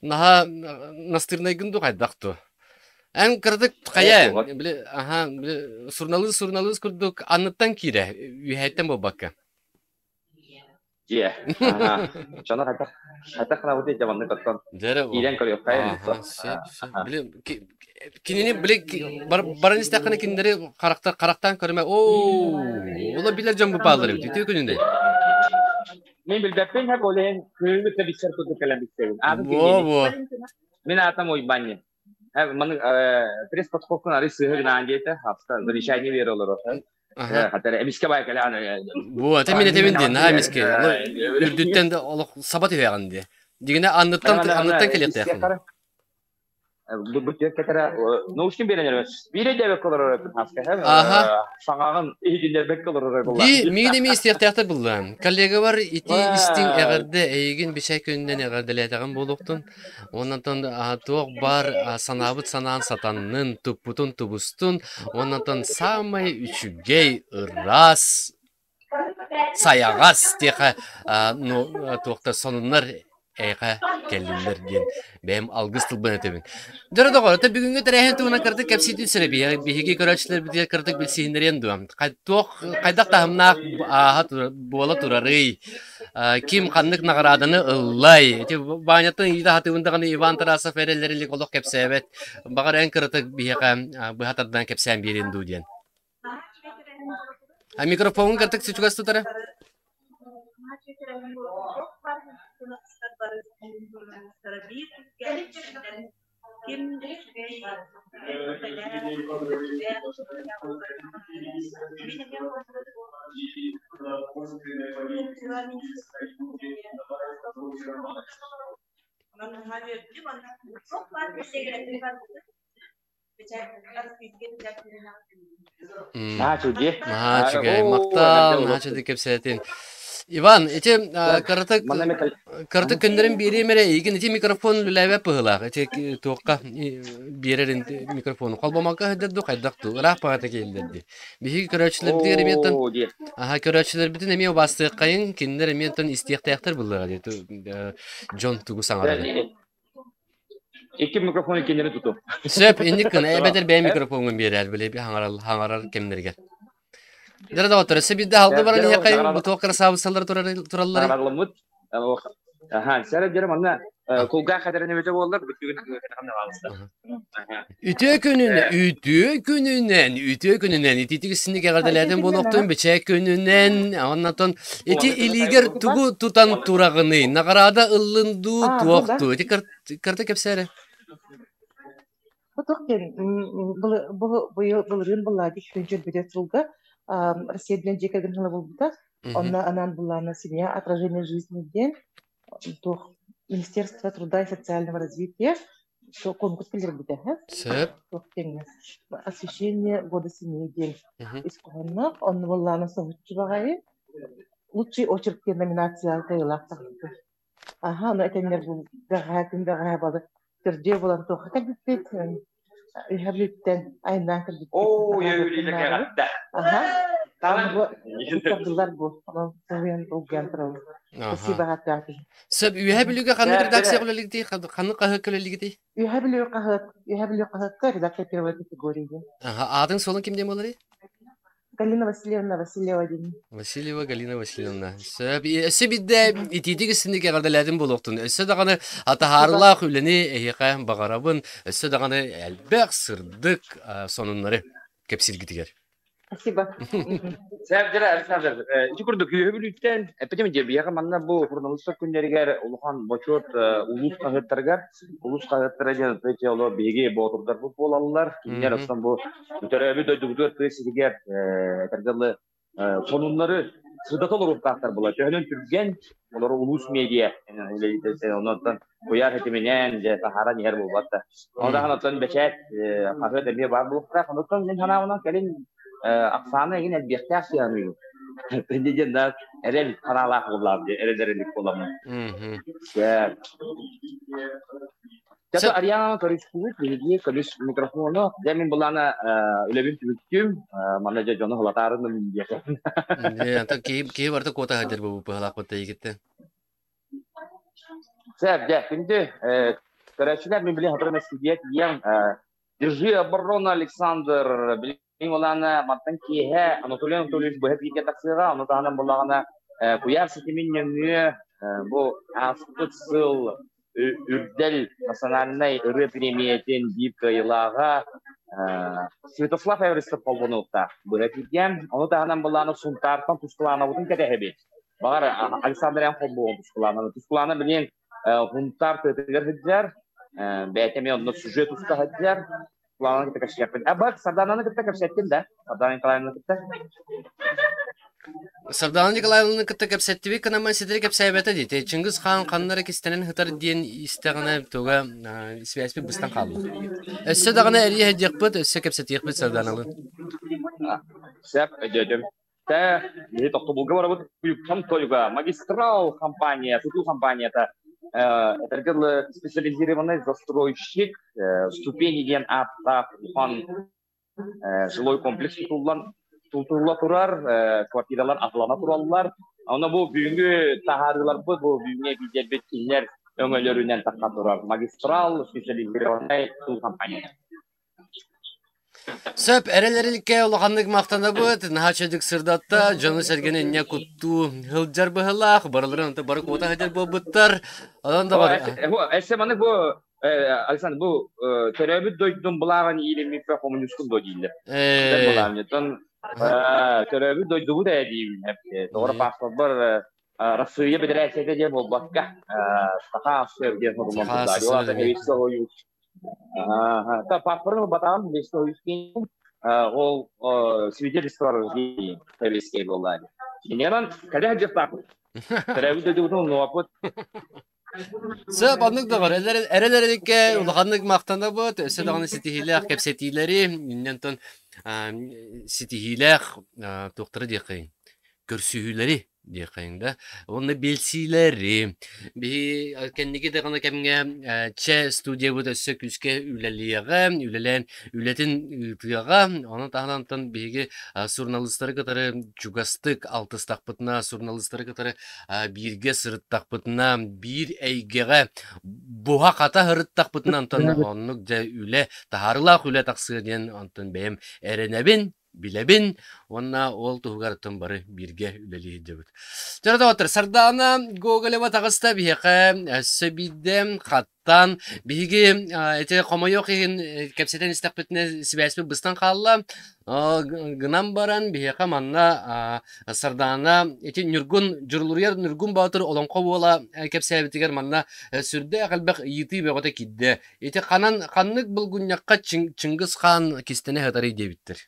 наһаа настырнайгын дуу хайдах дуу. Эн кыратык хайа, били, аха, били, суруналыыс суруналыыс курдук анныттан киирэ, үөһэттэн буолбакка. Дьиэ. Аха. Дьоно хайдах хайдах гынабыт дьэ маннык оттон киирэн көрүөххэ Сөп, сөп. Били кинини били баран истэххинэ кинилэри харахтар харахтаан көрүмэ. Оо, ола билэр дьон бу бааллар эбит. Үтүө күнүнэн. Мин билбэппин һэ ол иһин күһүҥҥү да билсэр курдук кэлэн билсэбин. Аатым Во-во. Мин аатым Уйбанньын. Маны пресс-подходкун арый сыыһа гынаан диэтэ. Хаста замечание бере олорор. Хатара эмискэ бай кэлээн. Бу ата мин этебин дии, наһаа эмискэ. Үрдүттэн да олох саба түһэҕин дии. Дигинэ анныттан анныттан кэлиэхтээххин. Бу кетера научный берен Бире дебек олорор Аха. Саҥаҕын иһитиннэрбэккэ олорор буолла. Ди миигин эмиэ истиэхтээхтэр буллаан. Коллегабар ити истиҥ эҕэрдэ эйигин бичэй күнүнэн эҕэрдэлээтэҕим буолуохтун. Оннотон туох баар санаабыт санаан сатаннын, туппутун тубустун, оннотон саамай үчүгэй, ыраас, сайаҕас диэхэ ну туохта сонуннар эйиэхэ кэллиннэр диэн бэйэм алгыс тылбын этэбин. Дьоро доҕор, это бүгүҥҥү тэрээһин туһунан кыратык кэпсиитин сирэ биһиги көрөөччүлэрбитигэр кыратык билсиһиннэриэн дуо? Туох хайдах таһымнаах ааһа буола турарый? Ким ханнык наҕарааданы ыллай? Ити Ваняттан ыйыта сатыыбын даҕаны Иван Тарасов эрэллэр илик олох кэпсээбэт. Баҕар эн кыратык биһиэхэ быһа тардан кэпсээн биэриэн дуу диэн. А микрофоҥун кыратык чугас тутара? Наһаа үчүгэй. Наһаа үчүгэй. Махтал, наһаа үчүгэй кэпсээтин. Иван, ити кыратык кыратык көннөрөн биэриэм эрэ, эйигин ити микрофон үлэлээбэт быһыылаах. Ити туохха биэрэр микрофону холбомокко сылдьар дуу, хайдах дуу, ыраах баҕата киһиллэр дии. Биһиги көрөөччүлэрбитигэр эмиэ оттон аха көрөөччүлэрбитин эмиэ убаастыаххайыҥ, кинилэр эмиэ оттон истиэхтээхтэр быллаҕа дии дьон тугу саҥарарын. Икки микрофон иккиннэри туту. Сөп, инник гына эбэтэр бэйэ микрофоҥҥун биэрээр, били хаҥарар хаҥарар кэмнэригэр. Дьэ доҕоттор, өссө биирдэ алды баран иһиэххэйиҥ, бу туох кырасаабыссалар туралларый? Аралламмыт. Аха, сэрэ дьэрэ манна кулгаах хатэрин эбитэ буоллар, бүтүгүн Үтүө күнүнэн, үтүө күнүнэн, үтүө күнүнэн, ититик синник эҕэрдэлээтин буолуохтун, бичээ күнүнэн, оннотон ити илиигэр тугу тутан тураҕыный, наҕараада ыллын дуу, туох дуу, ити карта кэпсээрэ. Бу туох диэн былырыын былаады күнчүн бүтэ сылга Россия диэн дьиэ кэргэн сыла буолбута. Онно анаан былаана семья отражение жизни диэн туох Министерство труда и социального развития конкурс киллэрбитэ. Сөп. Туох диэҥҥэ освещение года семьи диэн ис хоһоонноох. Онно былаана соһуччу баҕайы лучший очерк диэн номинация кыайыылаах таҕыста. Аха, ону этэннэр бу бэҕэһээ күн бэҕэһээ балы төрдүө буолан туохха кэлбиппит Үһэ Бүлүүттэн айаннаан кэлбиппит. Оо, үөрүүлэргэ Аха. Бу туттардылар бу. Онон соһуйан долгуйан турабын. Спасибо ааттаах киһи. Сөп, Үөһэ Бүлүүгэ ханнык редакция үлэлигитий? Ханнык хаһыакка үлэлигитий? Үөһэ Бүлүү хаһыат, Үөһэ Бүлүү хаһыакка редакция первой категории диэн. Аха, аатыҥ суолуҥ ким диэн буоларый? Галина Васильевна Васильева диэн. Васильева Галина Васильевна. Сөп. Өссө биирдэ итиитик истинник эҕэрдэлээтим буолуохтун. Өссө даҕаны атаһаарылаах үлэни эһиэхэ баҕарабын. Өссө даҕаны элбэх сырдык сонуннары кэпсииргитигэр. Спасибо. Сәбдер Александр, ити курдук үөһү бүлүүттэн эппитим дии биһиэхэ манна бу журналистар күннэригэр улахан бочуот улуус хаһыаттарыгар улуус хаһыаттара диэн эти олор биһиги боотурдарбыт буолаллар. Кинилэр оттон бу төрөөбүт дойдубутугар тыа сиригэр этэргэ дылы сонуннары сырдата олоруохтаахтар була. Төһөнөн түргэн олору улуус медиа онон куйаар ситиминэн дьэ таһааран иһэр буолбат да. Ону даҕаны оттон бэчээт хаһыат эмиэ баар буолуохтаах. Онуттан мин санаабынан кэлин ахсаана эҥин элбиэхтээх сыаныыбын. Инде диэн да эрэл хараалаах буоллаам дии, эрэл эрэлик буоламмын. Дьэ. Чато Ариана көрүстүбүт, биһиги көмүс микрофону. Дьэ мин былаана үлэбин түмүктүм. Манна дьэ дьону хылатаарыным диэхэ. Дьэ, антон киһи киһи барыта куота сылдьар бу быһалаах тэйигиттэн. Сөп, дьэ, күндү көрөөччүлэр мин билин сотору студия тиийэн Держи оборону, Александр билин улаана мантан киэһэ Анатолий Анатольевич быһа бииргэ тахсыаҕа, ону таһынан буллаҕына куйаар ситимин нөҥүө бу ааспыт сыл Үрдэл национальнай ырыа премиятин биир кыайыылааҕа Святослав Эверестов холбонуохтаах быһа кииргэн, ону таһынан былааны Сунтаартан Тускулаанабытын кэтэһэбит. Баҕар, Александр Ян холбуоҕун Тускулаананы. Тускулаана билигин Хунтаар тыатыгар сылдьар, бэйэтэ эмиэ онно сюжет уста сылдьар. Тускулаананы кытта кэпсиэхпин. А, бак, Сардаананы кытта кэпсэттим да? Сардаана Николаевнаны кытта. Сардаана Николаевнаны кытта кэпсэттибит гынан ситэри кэпсээбэтэ дии. Чингис хаан ханна эрэ кистэнэн сытар диэн истэҕинэ туга связьпит быстан хаалла. Өссө даҕаны эрийэ сылдьыахпыт, өссө кэпсэтиэхпит Сарданалыын. Сөп, өйдөөтүм. Тэ, биһи тохтобулга барабыт Уйуктан тойуга магистрал компания, тутуу компанията этэргэ дылы специализированный застройщик ступени диэн ааттаах улахан жилой комплекс тутуллан тутулла турар, квартиралар атылана тураллар. Онно бу бүгүҥҥү таһаарыыларбыт, бу бүгүҥҥү эбиидэрбит кинилэр өҥөлөрүнэн тахсан турар магистрал специализированный тутуу компания. Сөп, эрэл эрилкэ улаханнык махтанабыт, наһаа чэдик сырдатта, дьону-сэргэни инньэ куттуу сылдьар быһылаах, барыларын онто бары куота сылдьар буолбуттар. Онон да Эссе маны бу Александр бу төрөөбүт дойдум былааҕын иилиммиппэ хомуньуускун дуо дииллэр. Былаанньытын төрөөбүт дойдубут ээ диибин. Тоҕо паспорбар Арассыыйа Бэдэрээссийэтэ диэн буолбакка, Саха АССР диэн суруллан турда. Та паспорын ылбатаҕым Лесовичкин ол свидетельство рождения советское буолла. Инньэ кэлэ сылдьыахтаахпыт. Төрөөбүт дойдубутун умнубаппыт. Сөп, оннук да бар. Эрэл эрэликкэ улаханнык махтанабыт. Өссө даҕаны ситиһиилээх кэпсэтиилэри, инньэ ситиһиилээх туохтара диэххэй, көрсүһүүлэри диэххэйиҥ да уонна билсиилэри биһи кэнники даҕаны кэмҥэ чэ студиябыт өссө күүскэ үлэлиэҕэ үлэлээн үлэтин ыытыаҕа ону таһынан биһиги суруналыыстары кытары чугастык алтыстахпытына суруналыыстары кытары бииргэ сырыттахпытына биир эйгэҕэ буһа-хата сырыттахпытына онтон оннук дьэ үлэ таһаарыылаах үлэ тахсыа диэн онтон бэйэм эрэнэбин билэбин уонна ол туһугар оттон бары бииргэ үлэлии сылдьабыт. Дьэ, доҕоттор, Сардаана Гоголева таҕыста биһиэхэ өссө биирдэ хаттаан биһиги ити хомойуох иһин кэпсэтэн истэхпитинэ сибээспит быстан хаалла. Гынан баран биһиэхэ манна Сардаана ити Ньургун Дьурулуруйар Ньургун Боотур олоҥхо буола кэпсээбитигэр манна сүрдээх элбэх ыйытыы бөҕөтө киирдэ. Ити ханан ханнык булгунньахха Чыҥгыс хаан кистэнэ сытарый диэбиттэр.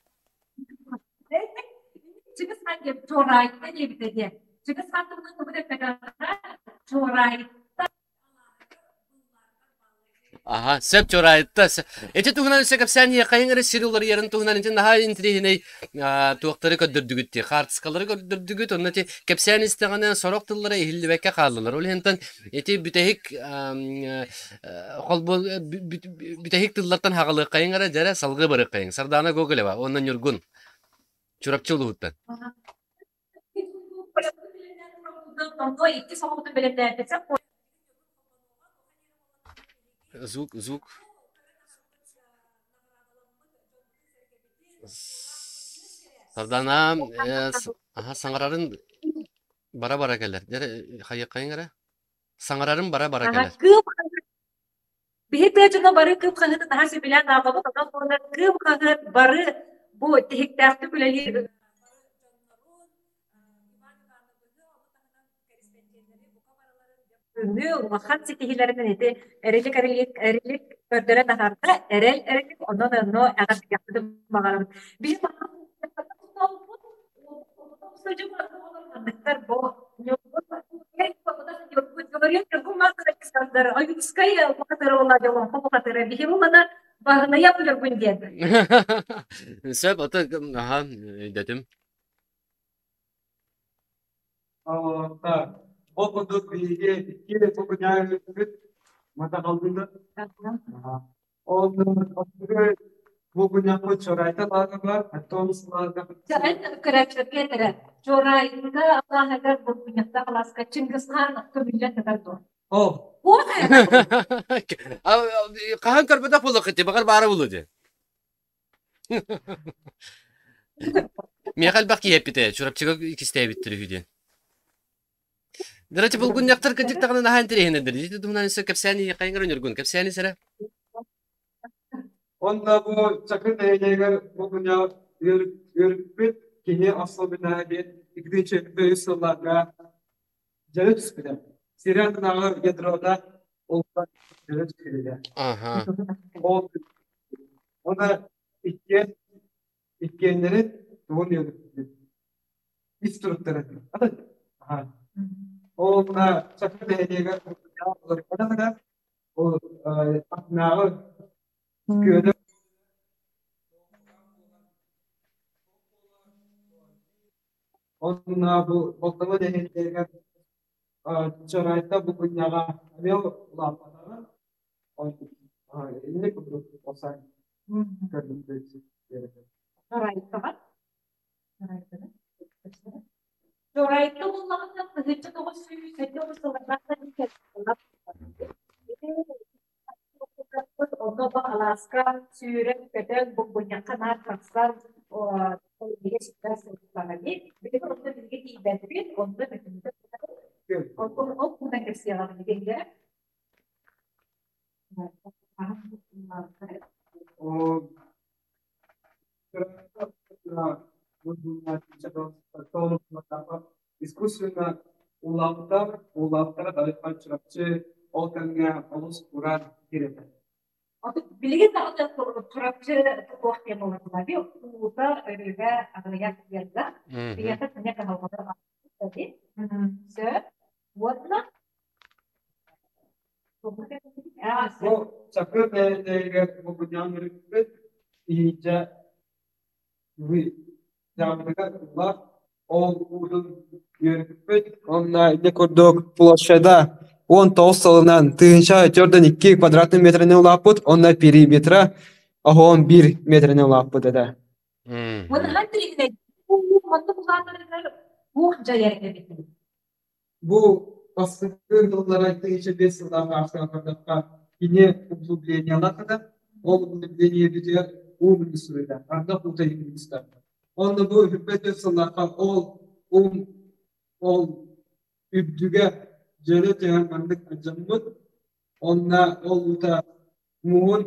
Чыҥгыс хаан диэн Чуораайта диэбитэ диэн. Чыҥгыс хаан туһунан тугу да эппэтэҕэ Чуораайта Аха, сөп Чуораайта. Ити туһунан өссө кэпсээн иһиэххэйиҥ эрэ сир уларыйарын туһунан ити наһаа интириэһинэй туохтары көрдөрдүгүт дии, хаартыскалары көрдөрдүгүт, онно ити кэпсээн истэҕинэ сорох тыллара иһиллибэккэ хааллылар. Ол иһинтэн ити бүтэһик холбу бүтэһик тыллартан хаҕалыаххайыҥ эрэ дьэрэ салгыы барыаххайыҥ. Сардаана Гоголева уонна Ньургун Чурапчы улууһуттан. Звук, звук. Сардаана аха саҥарарын бара-бара кэлэр. Дьэ хайыаххайыҥ эрэ. Саҥарарым бара-бара кэлэр. Биһи тыа дьоно бары кыым хаһыаты наһаа сөбүлээн ааҕабыт, онон буолар кыым хаһыат бары Бу тиһиктээхтик үлэлиир Бүгүҥҥү улахан ситиһиилэринэн ити эрилик эрилик эрилик көрдөрөн аһарда, эрэл эрилик онон онно эҕэрдэлиэхпитин баҕарабыт. Биһи манныктар бу Александр Ойуунскай бухатыра буолла дьолоҥхо бухатыра биһи булана баһынайа буларбын диэн. Сөп, ото аха өйдөтүм. Ол курдук биһиги икки букуняйбыт матаҕаллыыта. Ол букуняппыт Чорайта лааҕыгар, оттон сылааҕар Чаҕын көрөөччүлэргэ этэрэ, Чуораайга алааһыгар Булгунньахтаах алааска Чингисхан көмүллэн сытар дуо? О, Хаһан көрбөтөх буолуоххут баҕар баара буолуо дии. Миэхэ элбэх киһи эппитэ, Чурапчыга иккистээбиттэр үһү диэн. Дөрөчө булгунньахтар кырдьык даҕаны наһаа интэриэһинэйдэр. Ити туһунан өссө кэпсээни хайыҥар Ньургун, кэпсээни сэрэ. Онно бу Чакыр нэһилиэгэр булгунньах үөрүппүт киһи особенноһа диэн 2003 сылларга дьөлө түспүтэ. Сири аннынааҕы ядрота улахан дьөлө түспүтэ. Ол уонна иккиэн иккиэннэрин тугун үөрүппүт. Ис туруктара. Ол Чакыр нэһилиэгэр ол атынааҕы күөлэ Онно бу Болтоҥо нэһилиэгэр Чарайта букунньаҕа эмиэ улааппатаҕа. Инник курдук осай Чорайтаҕа Чорайта буллаҕына 1979 сыллардаахтан Онно бу алааска сүүрэн-көтөн, булгунньахха наар тахсан, бигэ сыта сылдьыбатаҕа дии. Билигин онно биһиги тиийбэппит, онно бүтүннүү ол ол туһунан кэпсиэҕэ билигин дьэ. Искусственно улааттар, улааттара далайхан Чурапчы ол кэмҥэ олус кураан киирэтэ. Билигин даҕаны Чурапчы туох диэн буолар уута өрүгэ аҕыйах диэн да биһиэхэ кини кыһалҕата сөп уонна Бу Чакыр нэһилиэгэр Мукуньаан өрүппүт иһиичэ дьаамыгар ыллах ол уутун үөрүппүт уонна ити курдук площада 19 сылынан 1042 квадратный метрини улааппыт уонна периметра 11 метрини улааппыт этэ. Бу бастакы тыллара 1005 сыллаах ааптар бардахха кини углублениелаах этэ. Ол углубление бүтүөр уу мунньустубута, ардах уута мунньустар. Онно бу бүппэт сыллаахха ол ум ол үрдүгэ дьөлө түһэн маннык алдьаммыт. Онно ол уута муһун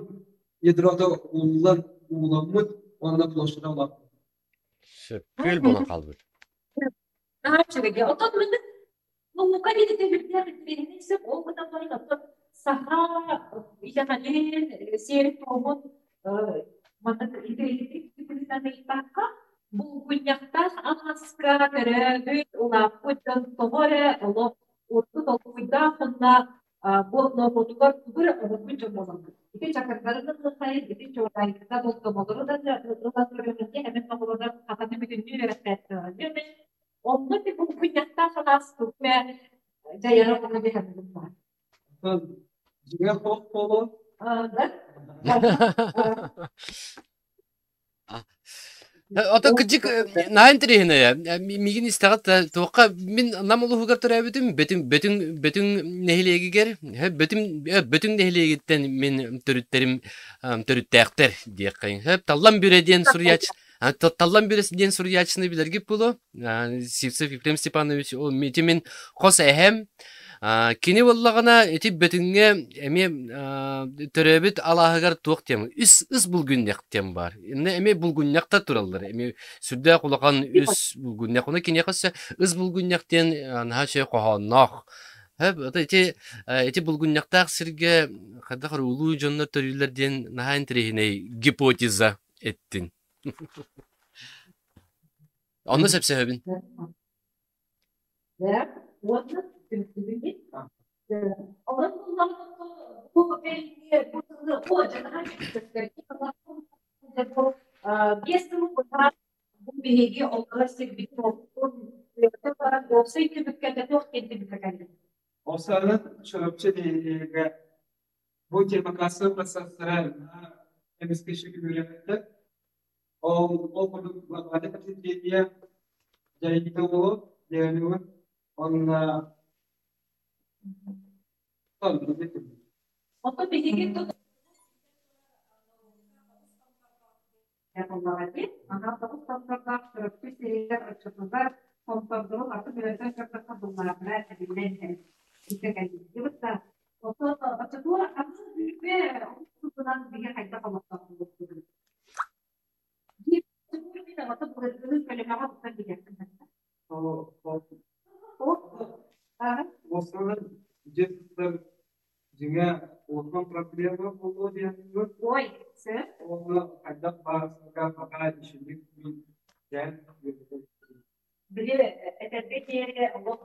ядрота ууллан ууламмыт уонна площада улааппыт. Сөп, күөл буолан хаалбыт. Наһаа үчүгэй. Оттон мин наука диэти үрдээх интэриэһинэй сөп ол гынан баран оттон саха итэҕэлин сиэрин-туомун маннык интэриэһинэй быһыытынан ыйытахха булгунньахтаах алааска төрөөбүт улааппыт дьон тоҕо эрэ олох урукку толкуйдаах уонна бу норуотугар тугу эрэ оҥорбут дьон буолаллар. Ити чакырдарын ыллахайын, ити чуораайыкта болтомолору да ылан көрөммүтэ эмин оҕолорун хатаны бүтүннүү үөрэхтээттэр. Онно ти булгунньахтаах алаас тугу дьайара ону биһэбин баар. Дьиҥэ хоох буолуо. Ото кырдьык наһаа интэриэһинэй. Миигин истэҕит туохха мин Нам улууһугар төрөөбүтүм Бөтүҥ Бөтүҥ Бөтүҥ нэһилиэгигэр Бөтүҥ Бөтүҥ нэһилиэгиттэн мин төрүттэрим төрүттээхтэр диэххэ. Таллан Бүрэ диэн суруйааччы Таллан Бүрэ диэн суруйааччыны билэргит буолуо. Сивцев Ефрем Степанович ити мин хос эһэм. Кини буоллаҕына ити Бөтүҥҥэ эмиэ төрөөбүт алааһыгар туох диэн үс ыс булгунньах диэн баар. Иннэ эмиэ булгунньахтар тураллар. Эмиэ сүрдээх улахан үс булгунньах. Ону киниэхэ өссө ыс булгунньах диэн наһаа үчүгэй хоһоонноох. Ити ити булгунньахтаах сиргэ хайдах эрэ улуу дьоннор төрүүллэр диэн наһаа интэриэһинэй гипотеза эттин. Онно сөпсөһөбүн. Уонна түмсүбүт. Онон бу бу сылы 5 сыл бу биһиги олорор сирбитин уоппутун баран уопсай түмүккэ туох диэн түмүккэ кэллибит? Осанын Чурапчы нэһилиэгэ бу демократия процесстара эмискэ үөрэппиттэр. Ол ол курдук Владимир Президентия дьайыыта буолуо, дьайыылыыр уонна Оттон биһиги тут Аха Чурапчы сиригэр оччотугар хонтордору атын үлэтэ көрдөххө булларатара эбиллэн иһэр. Итэ кэлбит да. Оттон оччотугар атын бүппэ туһунан биһи хайдах олохтоохтубут. Уоссанан дьиэ туттар дьиҥэ улахан проблема буолуо диэхпин Ой, сөп. Уонна хайдах баарсарга баҕа ишинник мин дьээн Били этэргэ диэри олох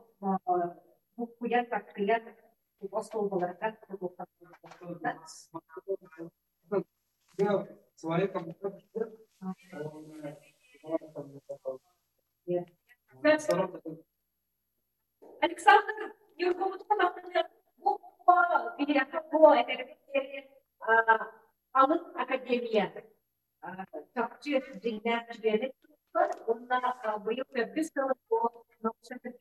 буккуйан таккыйан остуолбаларга Свои комната Александр Алын академия чахчы дьиҥнээх чилиэнэ уонна быйыл төрдүс сылын бу научнай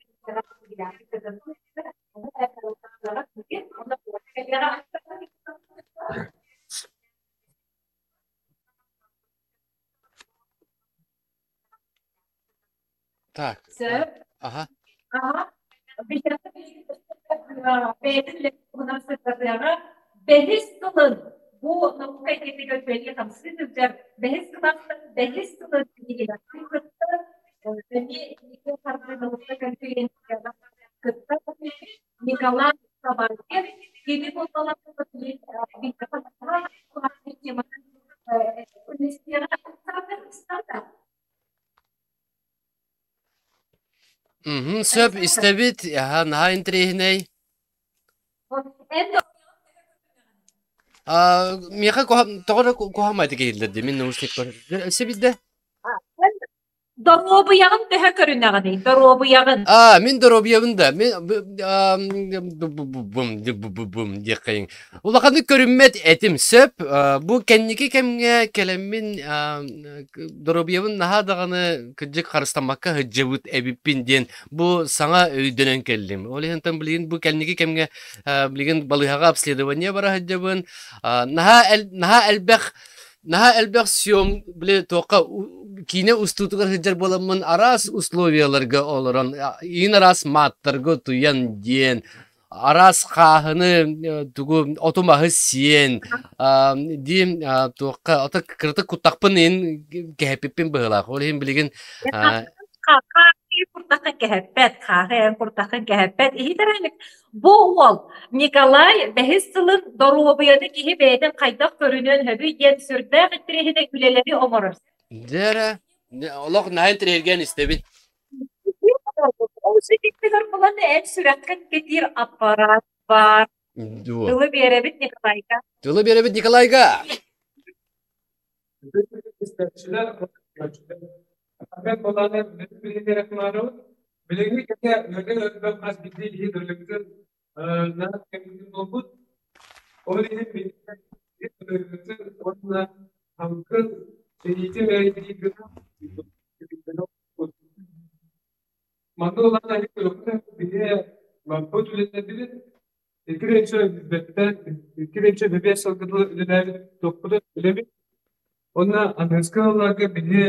Так. Сөп. Аха. Аха. Бэйэтин туһунан сырдатыаҕа. Бэһис сылын бу наука эйгэтигэр үлэлии хамсыы сылдьар бэһис кылаастан бэһис сылын кинигэлэрин кытта эмиэ Хардыы наука конференцияҕа кытта Николай Собакин кини Сөп истэбит, аһа наһаа интэриэһинэй. Миэхэ тоҕо эрэ куһаҕан киһиллэр дии, мин наушникпар. Өссө биирдэ? Доруобуйаҕын төһө көрүнэҕиний? Доруобуйаҕын. Аа, мин доруобуйабын да, мин бум диэххэйиҥ. Улаханнык көрүммэт этим сөп. Бу кэнники кэмҥэ кэлэммин доруобуйабын наһаа даҕаны кырдьык харыстаммакка сылдьыбыт эбиппин диэн бу саҥа өйдөнөн кэллим. Ол иһин билигин бу кэнники кэмҥэ билигин балыыһаҕа обследование бара сылдьабын. Наһаа наһаа элбэх Наһаа элбэх съем, били туохха киинэ устуутугар сылдьар буоламмын араас условияларга олорон, иин араас мааттарга утуйан диэн, араас хааһыны тугу оту-маһы сиэн, диим туохха ото кыратык куттахпын иин кэһэппиппин быһыылаах. Ол иһин билигин Куртаххын кэһэппэт, хааһы эн куртаххын кэһэппэт. Иһитэр Бу уол Николай бэһис сылын доруобуйаны киһи бэйэтин хайдах көрүнүөн сөбүй диэн сүрдээх интэриэһинэй үлэлэри оҥорор. Дьэ эрэ, олох наһаа интэриэһиргээн истэбин. Ол ситиктигэр булан эн сүрэххин кэтиир аппарат баар. Дуо. Тылы биэрэбит Николайга. Тылы биэрэбит Николайга. Билиҥҥи кэмҥэ ыарыы өлбөх хас биирдии киһи дойдутун буолбут. Ол иһин биһиги дойдубутун уонна халкын сэриитин мэрэйдиир гына Манна улахан айыы биһи баппыт үлэлэрбит Икки билбэттэн, икки бэбиэс сылга дылы үлэлээбит туохпутун билэбит. Уонна аныгыскы сылларга биһи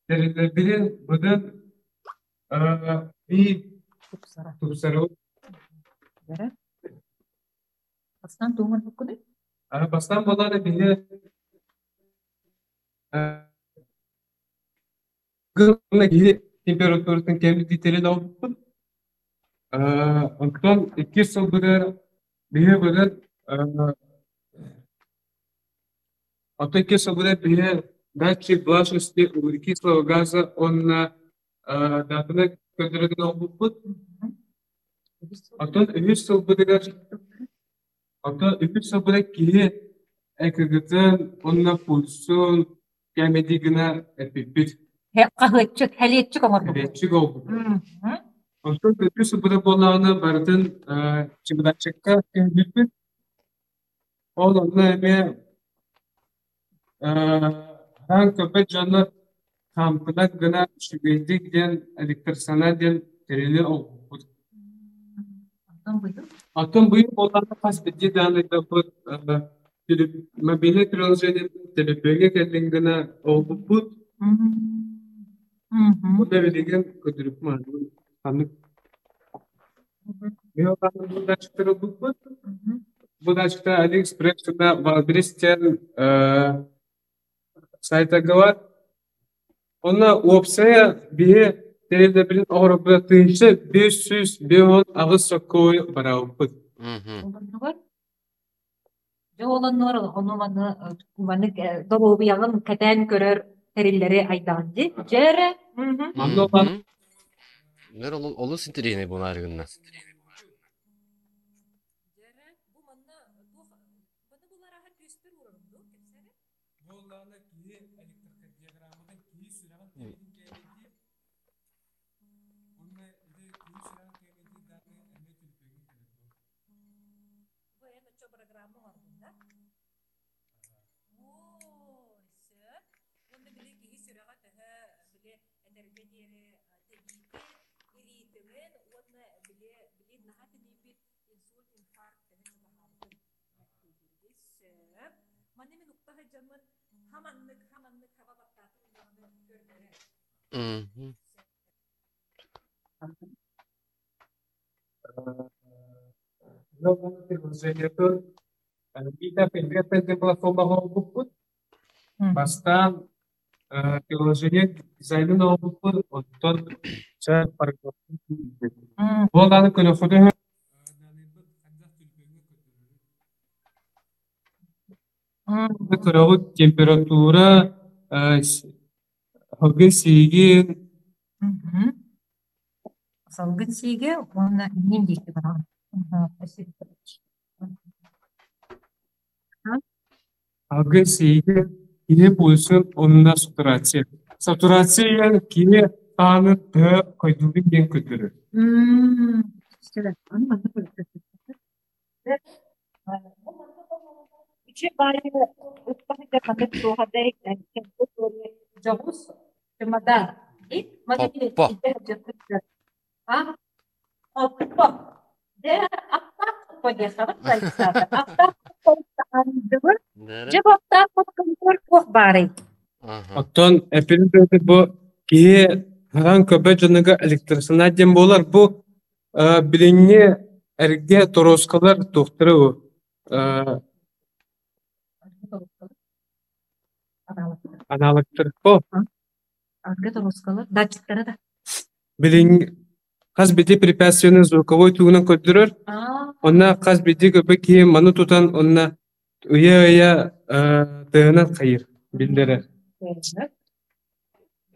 тэриллэрбитин быдан бии тупсарабыт. Бастаан тугу оҥорбуккунуй? Бастаан буоллаҕына биһи киһи температуратын кэмитиитэрин оҥорбуппут. Онтон иккис сылбытыгар биһи былыр оттон иккис сылбытыгар биһи датчик влажности углекислого газа уонна датаны көрдөрөргө оҥорбуппут. Оттон үһүс сылбытыгар оттон үһүс сылбытыгар киһи ЭКГ-тын уонна пульсун кээмэйдии гына эппиппит. Хаһыатчык, хэлиэтчик оҥорбуппут. Хэлиэтчик оҥорбуппут. Онтон төрдүс сылбыта буоллаҕына барытын чемодаччикка кэһэйбиппит. Ол онно эмиэ хаһан көрбөт дьоннор хаампытах гына үчүгэйдик диэн электросана диэн тэрили оҥорбуппут. Оттон быйыл буоллаҕына хас биирдии даанайдарбыт мобильнай приложениетын төлөпүөҥҥэ кэллин гына оҥорбуппут. Уонна билигин көтүрүппүт ханнык Мин бу датчиктары ылбыппыт. Бу датчикта AliExpress уонна Wildberries диэн сайтарга бар. Онно уопсайа биһи тэрилтэбитин оҥорорбут 1558 сокуой бараабыппыт. Олордугар Дьэ ол оннугар ону маны маннык доруобуйаҕын кэтээн көрөр тэриллэри айдаҕын дии. Дьэ эрэ. Манна улахан Нөр олус интэриэһинэй буолаары гынна. Мгм. Биитэ оҥорбуппут. Бастаан приложение дизайнын оҥорбуппут, оттон чэ Ол аны көрөххүтүнэ көрөҕүт температура, салгын сиигин Салгын сиигэ уонна иннин диэки бараҕын. Салгын сиигэ киһи пульсун уонна сатурация. Сатурация киһи хаанын төһө хойдуутун диэн көрдөрөр. Үчүгэй баайы дьоҕус чымадаан Хоппо. Хоппо. Дьэ, аптаах хоппо диэххэ Александр. Аптаах хоппо Дьэ, бу аптаах хоппо туох баарый? Оттон эпин бу киһи хараан көбө дьонуга электросонат диэн буолар. Бу билиҥҥи эргэ торуоскалар туохтара бу аналогтар Арга торуоскалар датчиктара да. Билиҥ хас биирдии препятствиены звуковой тугунан көрдөрөр. Онно хас биирдии көбө киһи маны тутан онно ыйа-ыйа тыаһынан хайыр биллэрэр.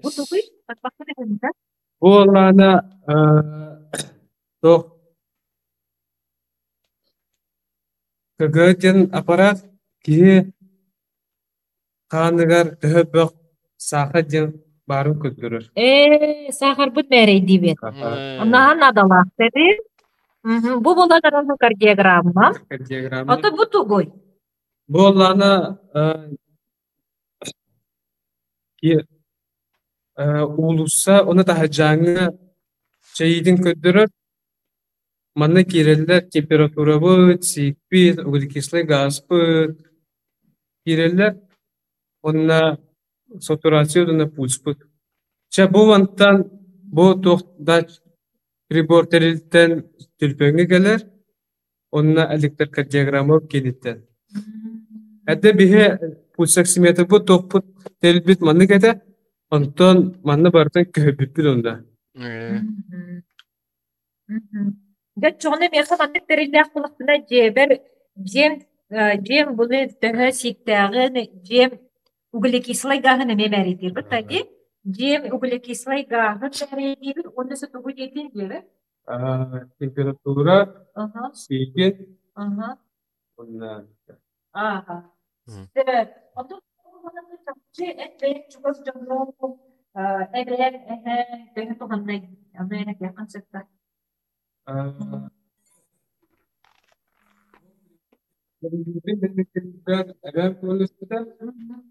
Бу тугуй? Тарбахха да Бу олаана туох КГ диэн аппарат киһи хааныгар төһө бөх саахар диэн баарын көрдөрөр. Ээ, саахарбыт мээрэйдиибит. Наһаа наадалаах тэрил. Бу буолан эрэр кардиограмма. Кардиограмма. Ото бу тугуй? Бу олаана уулусса уонна таһырдьааҥҥы чэйиитин көрдөрөр. Манна киирэллэр температурабыт, сиикпит, углекислый газпыт киирэллэр уонна сатурация уонна пульспут. Чэ бу мантан бу туох да прибор тэрилтэн төлөпүөҥҥэ кэлэр. Онно электрокардиограмма кииниттэн. Эрдэ биһи пульсоксиметрбыт туохпут тэрилбит маннык этэ, онтон манна барытын көһөрбүппүт онно. Дьэ, оччоҕуна миэхэ маннык тэриллээх буоллахпына дьиэбэр дьиэм дьиэм були төһө сииктээҕин, дьиэм углекислай гааһын эмиэ мээрэйдиирбит да дии. Дьиэм углекислай гааһын мээрэйдиибин уонна өссө тугу диэтин диэбэ? Температура, сиигин уонна Ааха. Онтон чахчы эт бэйэҥ чугас дьоҥҥор эбээн, эһээ төһө туһаннай ону эн этиэххин сөп да? Эбээм көмөлөспүтэ.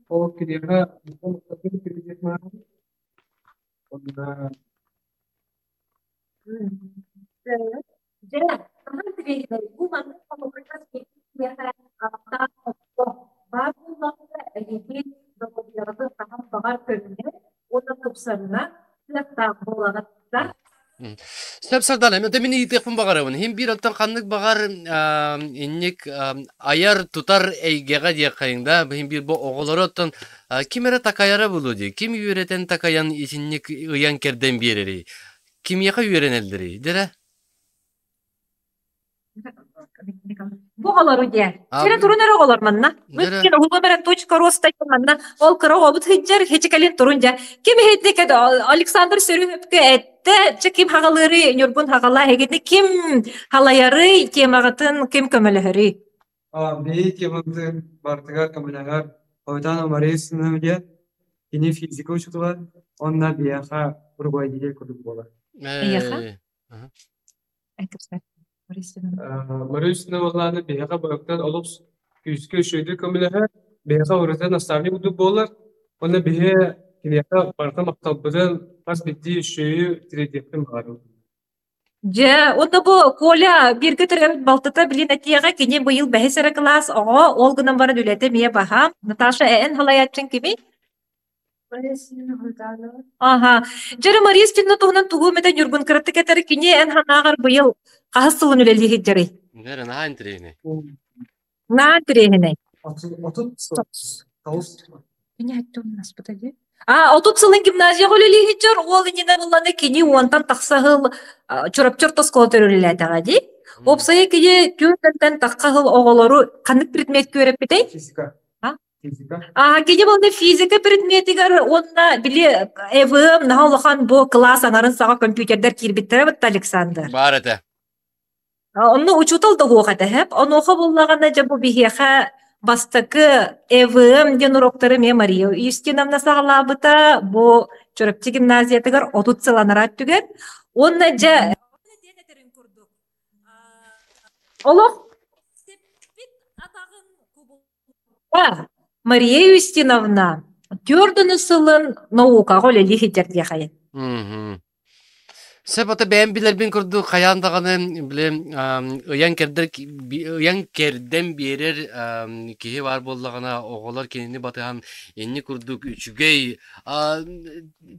Ол киниэхэ уонна Дьэ, хаһан тириэһинэй бу маннык холобурга киһиэхэ аптаах окко баар буоллаҕына эһиги доруобуйаҕытын хаһан баҕар көрүнэ уонна тупсарына кыахтаах буолаҕыт да? Сөп Сардана, это мин ыйытыахпын баҕарабын. Иһин биир оттон ханнык баҕар инник айар тутар эйгэҕэ диэххэйиҥ да, иһин биир бу оҕолору оттон ким эрэ такайара буолуо дии. Ким үөрэтэн такайан итинник ыйан кэрдэн биэрэрий? Кимиэхэ үөрэнэллэрий, дэрэ? Бу оҕолору диэн. Сирэ турун эрэ оҕолор манна. Мүткин уһулум эрэ точка роста манна. Ол кыра оҕобут сылдьар, хечикалин турун дьэ. Ким иһитник Александр Сөрүһөпкө этте, чэ ким хаҕалыырый, Ньургун хаҕала эһигини ким халайарый, темаҕытын ким көмөлөһөрүй? Биһи темабытын барытыгар көмөлөһөр Ойутаана Мария Сыновна диэн кини физика учуутала уонна биһиэхэ руководитель курдук буолар. Эйиэхэ? Мария Сыновна биһиэхэ барытын олус күүскэ үчүгэйдик көмөлөһөр, биһиэхэ ураты наставник курдук буолар. Уонна биһи киниэхэ барыта махталбытын хас биирдии үчүгэйи тириэрдиэхпин баҕарабын. Дьэ, уонна бу Коля бииргэ төрөөбүт балтыта билин этиэҕэ, кини быйыл бэһис эрэ кылаас оҕо, ол гынан баран үлэтэ эмиэ баһаам. Наташа, эн халайааччыҥ кимий? Аха. Дьэ, Мария Степановна туһунан тугу эмэтэ Ньургун кыратык этэр, кини эн санааҕар быйыл хаһыс сылын үлэлии сылдьарый? Нэрэ, наһаа интэриэһинэй. Наһаа интэриэһинэй. 30 сыл. Кини аспыта дии. А, 30 сылын гимназияҕа үлэлии сылдьар, уол иннинэ булланы кини уонтан тахса сыл Чурапчы орто оскуолата үлэлээтэҕэ дии. Уопсайа кини түөртэн тахха сыл оҕолору ханнык предметкэ үөрэппитэй? Физика. А? Физика. А, кини буолла физика предметигэр уонна били ЭВМ наһаа улахан бу кылаас аҥарын саҕа компьютердар киирбиттэрэ бытта Александр. Баар этэ. Онно учуутал да уһуох этэ һэп. Онуоха буллаҕына дьэ бу биһиэхэ бастакы ЭВМ диэн уроктары эмиэ Мария Юстиновна саҕалаабыта. Бу Чурапчы гимназиятыгар 30 сыл анараа өттүгэр. Уонна дьэ олох атаҕын Мария Юстиновна төрдүнү сылын наукаҕа үлэлии сылдьар диэхэйин. Сөп ата бэйэм билэрбин курдук хайаан даҕаны били ыйан кэрдэр ыйан кэрдэн биэрэр киһи баар буоллаҕына оҕолор кинини батыһан инни курдук үчүгэй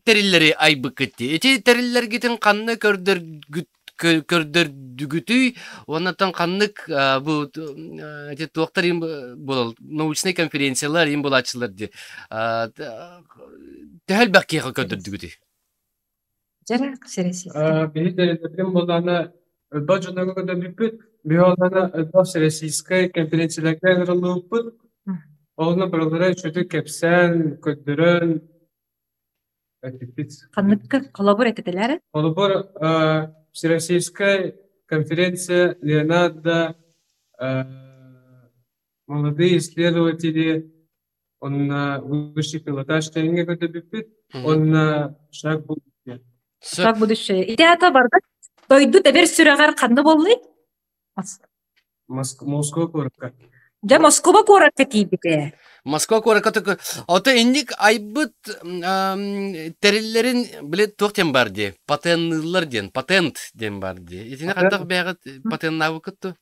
тэриллэри айбыккыт дии. Ити тэриллэргитин ханна көрдөргүт көрдөрдүгүтүй уоннаттан ханнык бу ити туохтар им буолал научнай конференциялар им булааччылар ди төһө элбэх киһиэхэ көрдөрдүгүтүй Биһи тэрилтэтин буоллаҕына элбэх дьоннорго көрдөрбүппүт. Биһи онно элбэх всероссийскай конференцияларга ыҥырыллыбыппыт. Онно барылара үчүгэйдик кэпсээн, көрдөрөн эппиппит. Ханныкка холобур этэтэлэр? Холобур, Всероссийская конференция Леонардо молодые исследователи онно высший пилотаж тэҥҥэ көрдөрбүппүт уонна шаг будущее. Шаг будущее. Ити аата барда дойду тэбэр сүрэҕэр ханна буоллуй? Москва куоракка. Дьэ, Москва куоракка тиийбитэ. Москва куоракка только ото инник айбыт тэриллэрин били туох диэн бар дии патенныыллар диэн патент диэн бар дии итини хайдах бэйэҕит патеннаабыккыт ту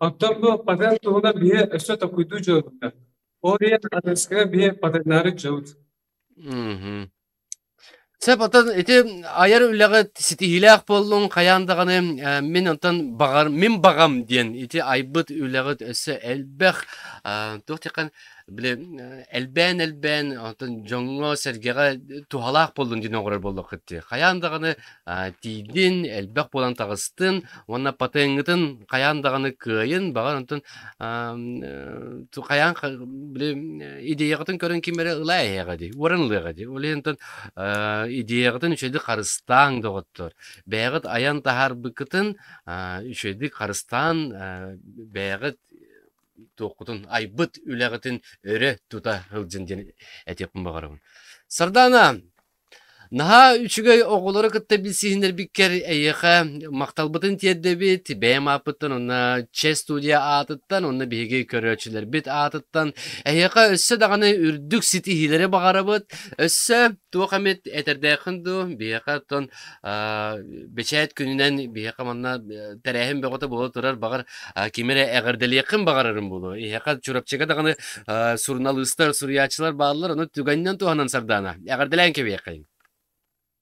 Оттон бу патент туһунан биһи өссө толкуйдуу дьыалабыт. Ол иһин аныгыскыга биһи патеннаары дьыалабыт. Сөп, оттон ити айар үлэҕит ситиһиилээх буоллуҥ, хайаан даҕаны мин онтон баҕар мин баҕам диэн ити айбыт үлэҕит өссө элбэх туох диэххин били элбээн-элбээн онтон дьоҥҥо-сэргэҕэ туһалаах буоллун диэн оҥорор буоллаххыт дии. Хайаан даҕаны тиийдин, элбэх буолан таҕыстын уонна патеҥҥытын хайаан даҕаны кыайын, баҕар онтон хайаан били идеяҕытын көрөн ким эрэ ылаа эһиэхэ дии, уоран ылыаҕа дии. Ол иһин онтон идеяҕытын үчүгэйдик харыстааҥ, доҕоттор. Бэйэҕит айан таһаарбыккытын үчүгэйдик харыстаан, бэйэҕит туоххутун айбыт үлэҕитин өрө тута сылдьын диэн этиэхпин баҕарабын. Сардаана, Наһаа үчүгэй оҕолору кытта билсиһиннэрбиккэр эйиэхэ махталбытын тиэрдэбит. Бэйэм ааппыттан уонна Чэ студия аатыттан уонна биһиги көрөөччүлэрбит аатыттан эһиэхэ өссө даҕаны үрдүк ситиһиилэри баҕарабыт. Өссө туох эмит этэрдээххин дуу? Биһиэхэ оттон бэчээт күнүнэн биһиэхэ манна тэрээһин бөҕөтө буола турар. Баҕар ким эрэ эҕэрдэлиэххин баҕарарым буолуо. Эһиэхэ Чурапчыга даҕаны суруналыыстар, суруйааччылар бааллар, ону түгэнинэн туһанан Сардаана, эҕэрдэлээн кэбиэххэйиҥ.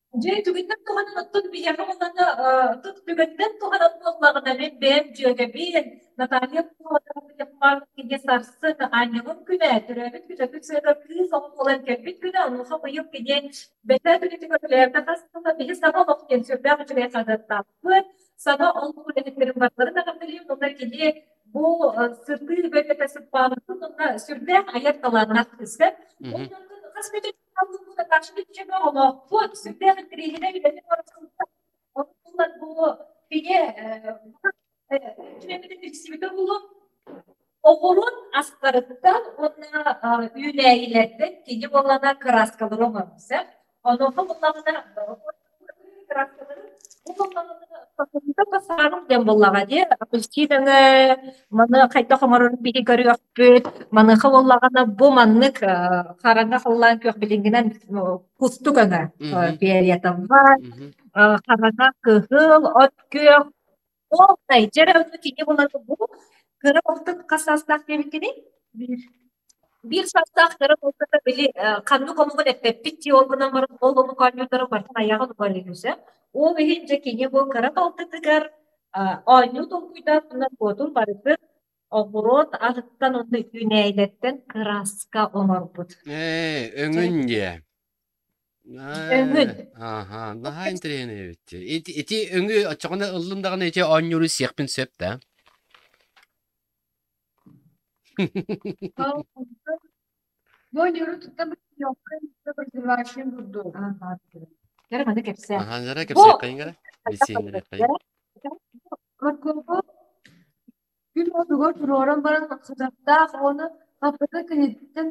Дьэ, түгэнинэн туһанан оттон биһиэхэ буоллаҕына, оттон түгэнинэн туһанан буоллаҕына, мин бэйэм дьүөгэбин Наталья Павловна кини сарсын аанньалым күнэ, төрөөбүт күнэ, күн сыата кыыс оҕо буолан кэлбит күнэ, онуоха быйыл кини бэйэтэ күнүтүгэр үлэлээбитэ хас сыла биһи саҥа олох диэн сүрдээх үчүгэй хаһыаттаахпыт. Саҥа олох үлэһиттэрин барыларын эҕэрдэлиибин уонна кини бу сырдыы бэлиэтэ сыппаабытын уонна сүрдээх айар талааннаах кыыска. Хас бүтүн олохпут сүрдээх интэриэһинэй үлэни оҥорон бу кини билсибитэ буолуо. Оҕуруот астарыттан уонна үүнээйилэртэн кини буоллаҕына кырааскалары оҥорбута. Онуоха буоллаҕына кырааскалары бу буоллаҕына саарым диэн буоллаҕа дии. Апельсин өҥө, маны хайдах оҥорорун биһи көрүөхпүт. Маныаха буоллаҕына бу маннык хараҥа халлаан күөх билиҥҥинэн кустук өҥө фиолетовай, хараҥа кыһыл, от күөх Уолтай, дьэ эрэ онно кини булан бу кыра балтын хас саастаах диэбиккиний? Биир. Биир саастаах кыра балтата били ханнык омугун эппэппит дии ол гынан баран ол омук оонньууларын барытын айаҕын угар үһүсэ. Ол иһин дьэ кини бу кыра балтытыгар оонньуу толкуйдаан уонна куотун барытын оҕуруот аһыттан уонна үүнээйилэртэн кырааска оҥорбут. Ээ, өҥүн диэ. Өҥүн. Ааха, наһаа интэриэһинэй эбит. Ити, ити өҥү оччоҕуна ыллым даҕаны ити оонньууру сиэхпин сөп да? Бу оонньууру тутта курдук. Кэрэ маны кэпсээ. Аха, дьара кэпсиэххэйин кэрэ. Билсиһиннэриэххэйин. Моркуопу күн уотугар туруоран баран хатахтаах уонна хаппыта киниттэн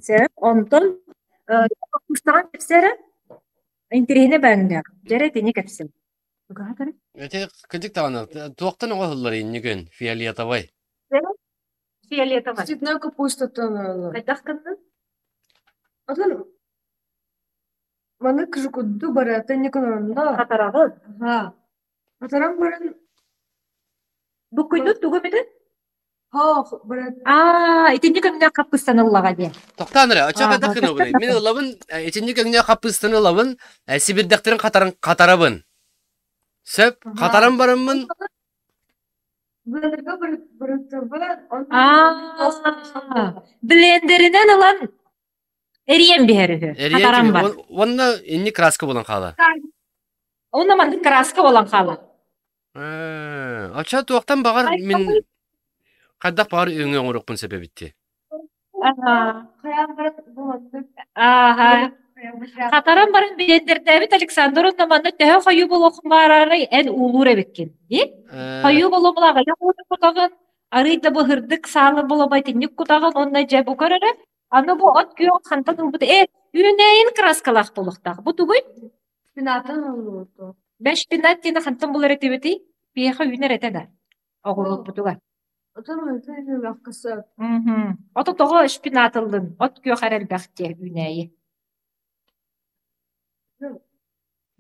Сөп. Онтон кустаҕан кэпсээрэ интэриэһинэ бааҥҥа. Дьэрэ итини кэпсээ. Ити кырдьык даҕаны туохтан оҥоһуллар иннигин фиолетовай? Фиолетовай. Цветной капустаттан Хайдах гыннын? Отон Маны курдук барыта Николаевна Хатараҕын. Аһаа. Хатаран баран Буккуйдун тугу эбитин? Хоох барат Аа, итинник өҥнөөх хаппыстан ыллаҕа диэн. Тохтоон эрэ, оччо Аа, хайдах гынабыный? Мин ылабын, итинник өҥнөөх хаппыыстаны ылабын, сибирдэхтэрин хатаран хатарабын. Сөп, хатаран бараммын Блендергэ барытыбын Аа, блендеринэн ылан Эрийэн биһэр үһү. Эрийэн Хатаран бар. Уонна инник краска буолан хаала. Уонна маннык краска буолан хаала. Оччо туохтан баҕар мин хайдах баҕар өҥө оҥоруохпун сөп эбит дии. Ааха. Хатаран баран блендердээбит Александр уонна манна төһө хойуу буолуоххун баараарай эн уулуур эбиккин дии. Хойуу буолуомула аҕыйах ууну кутаҕын, арыый да быһырдык саалы буолума итинник кутаҕын уонна дьэ бу көрөрө Аны бу от күөх хантан ылбыт э үүнээйин кырааскалаах буолуохтаах. Бу тугуй? Шпинатын ыллыбыт. Бэ шпинат диэни хантан булар этибитий? Биһиэхэ үүнэр этэ да оҕуруоппутугар. Отон үүнүөххэ сөп. Ото тоҕо шпинат ыллын? От күөх эрэ элбэх диэ үүнээйи.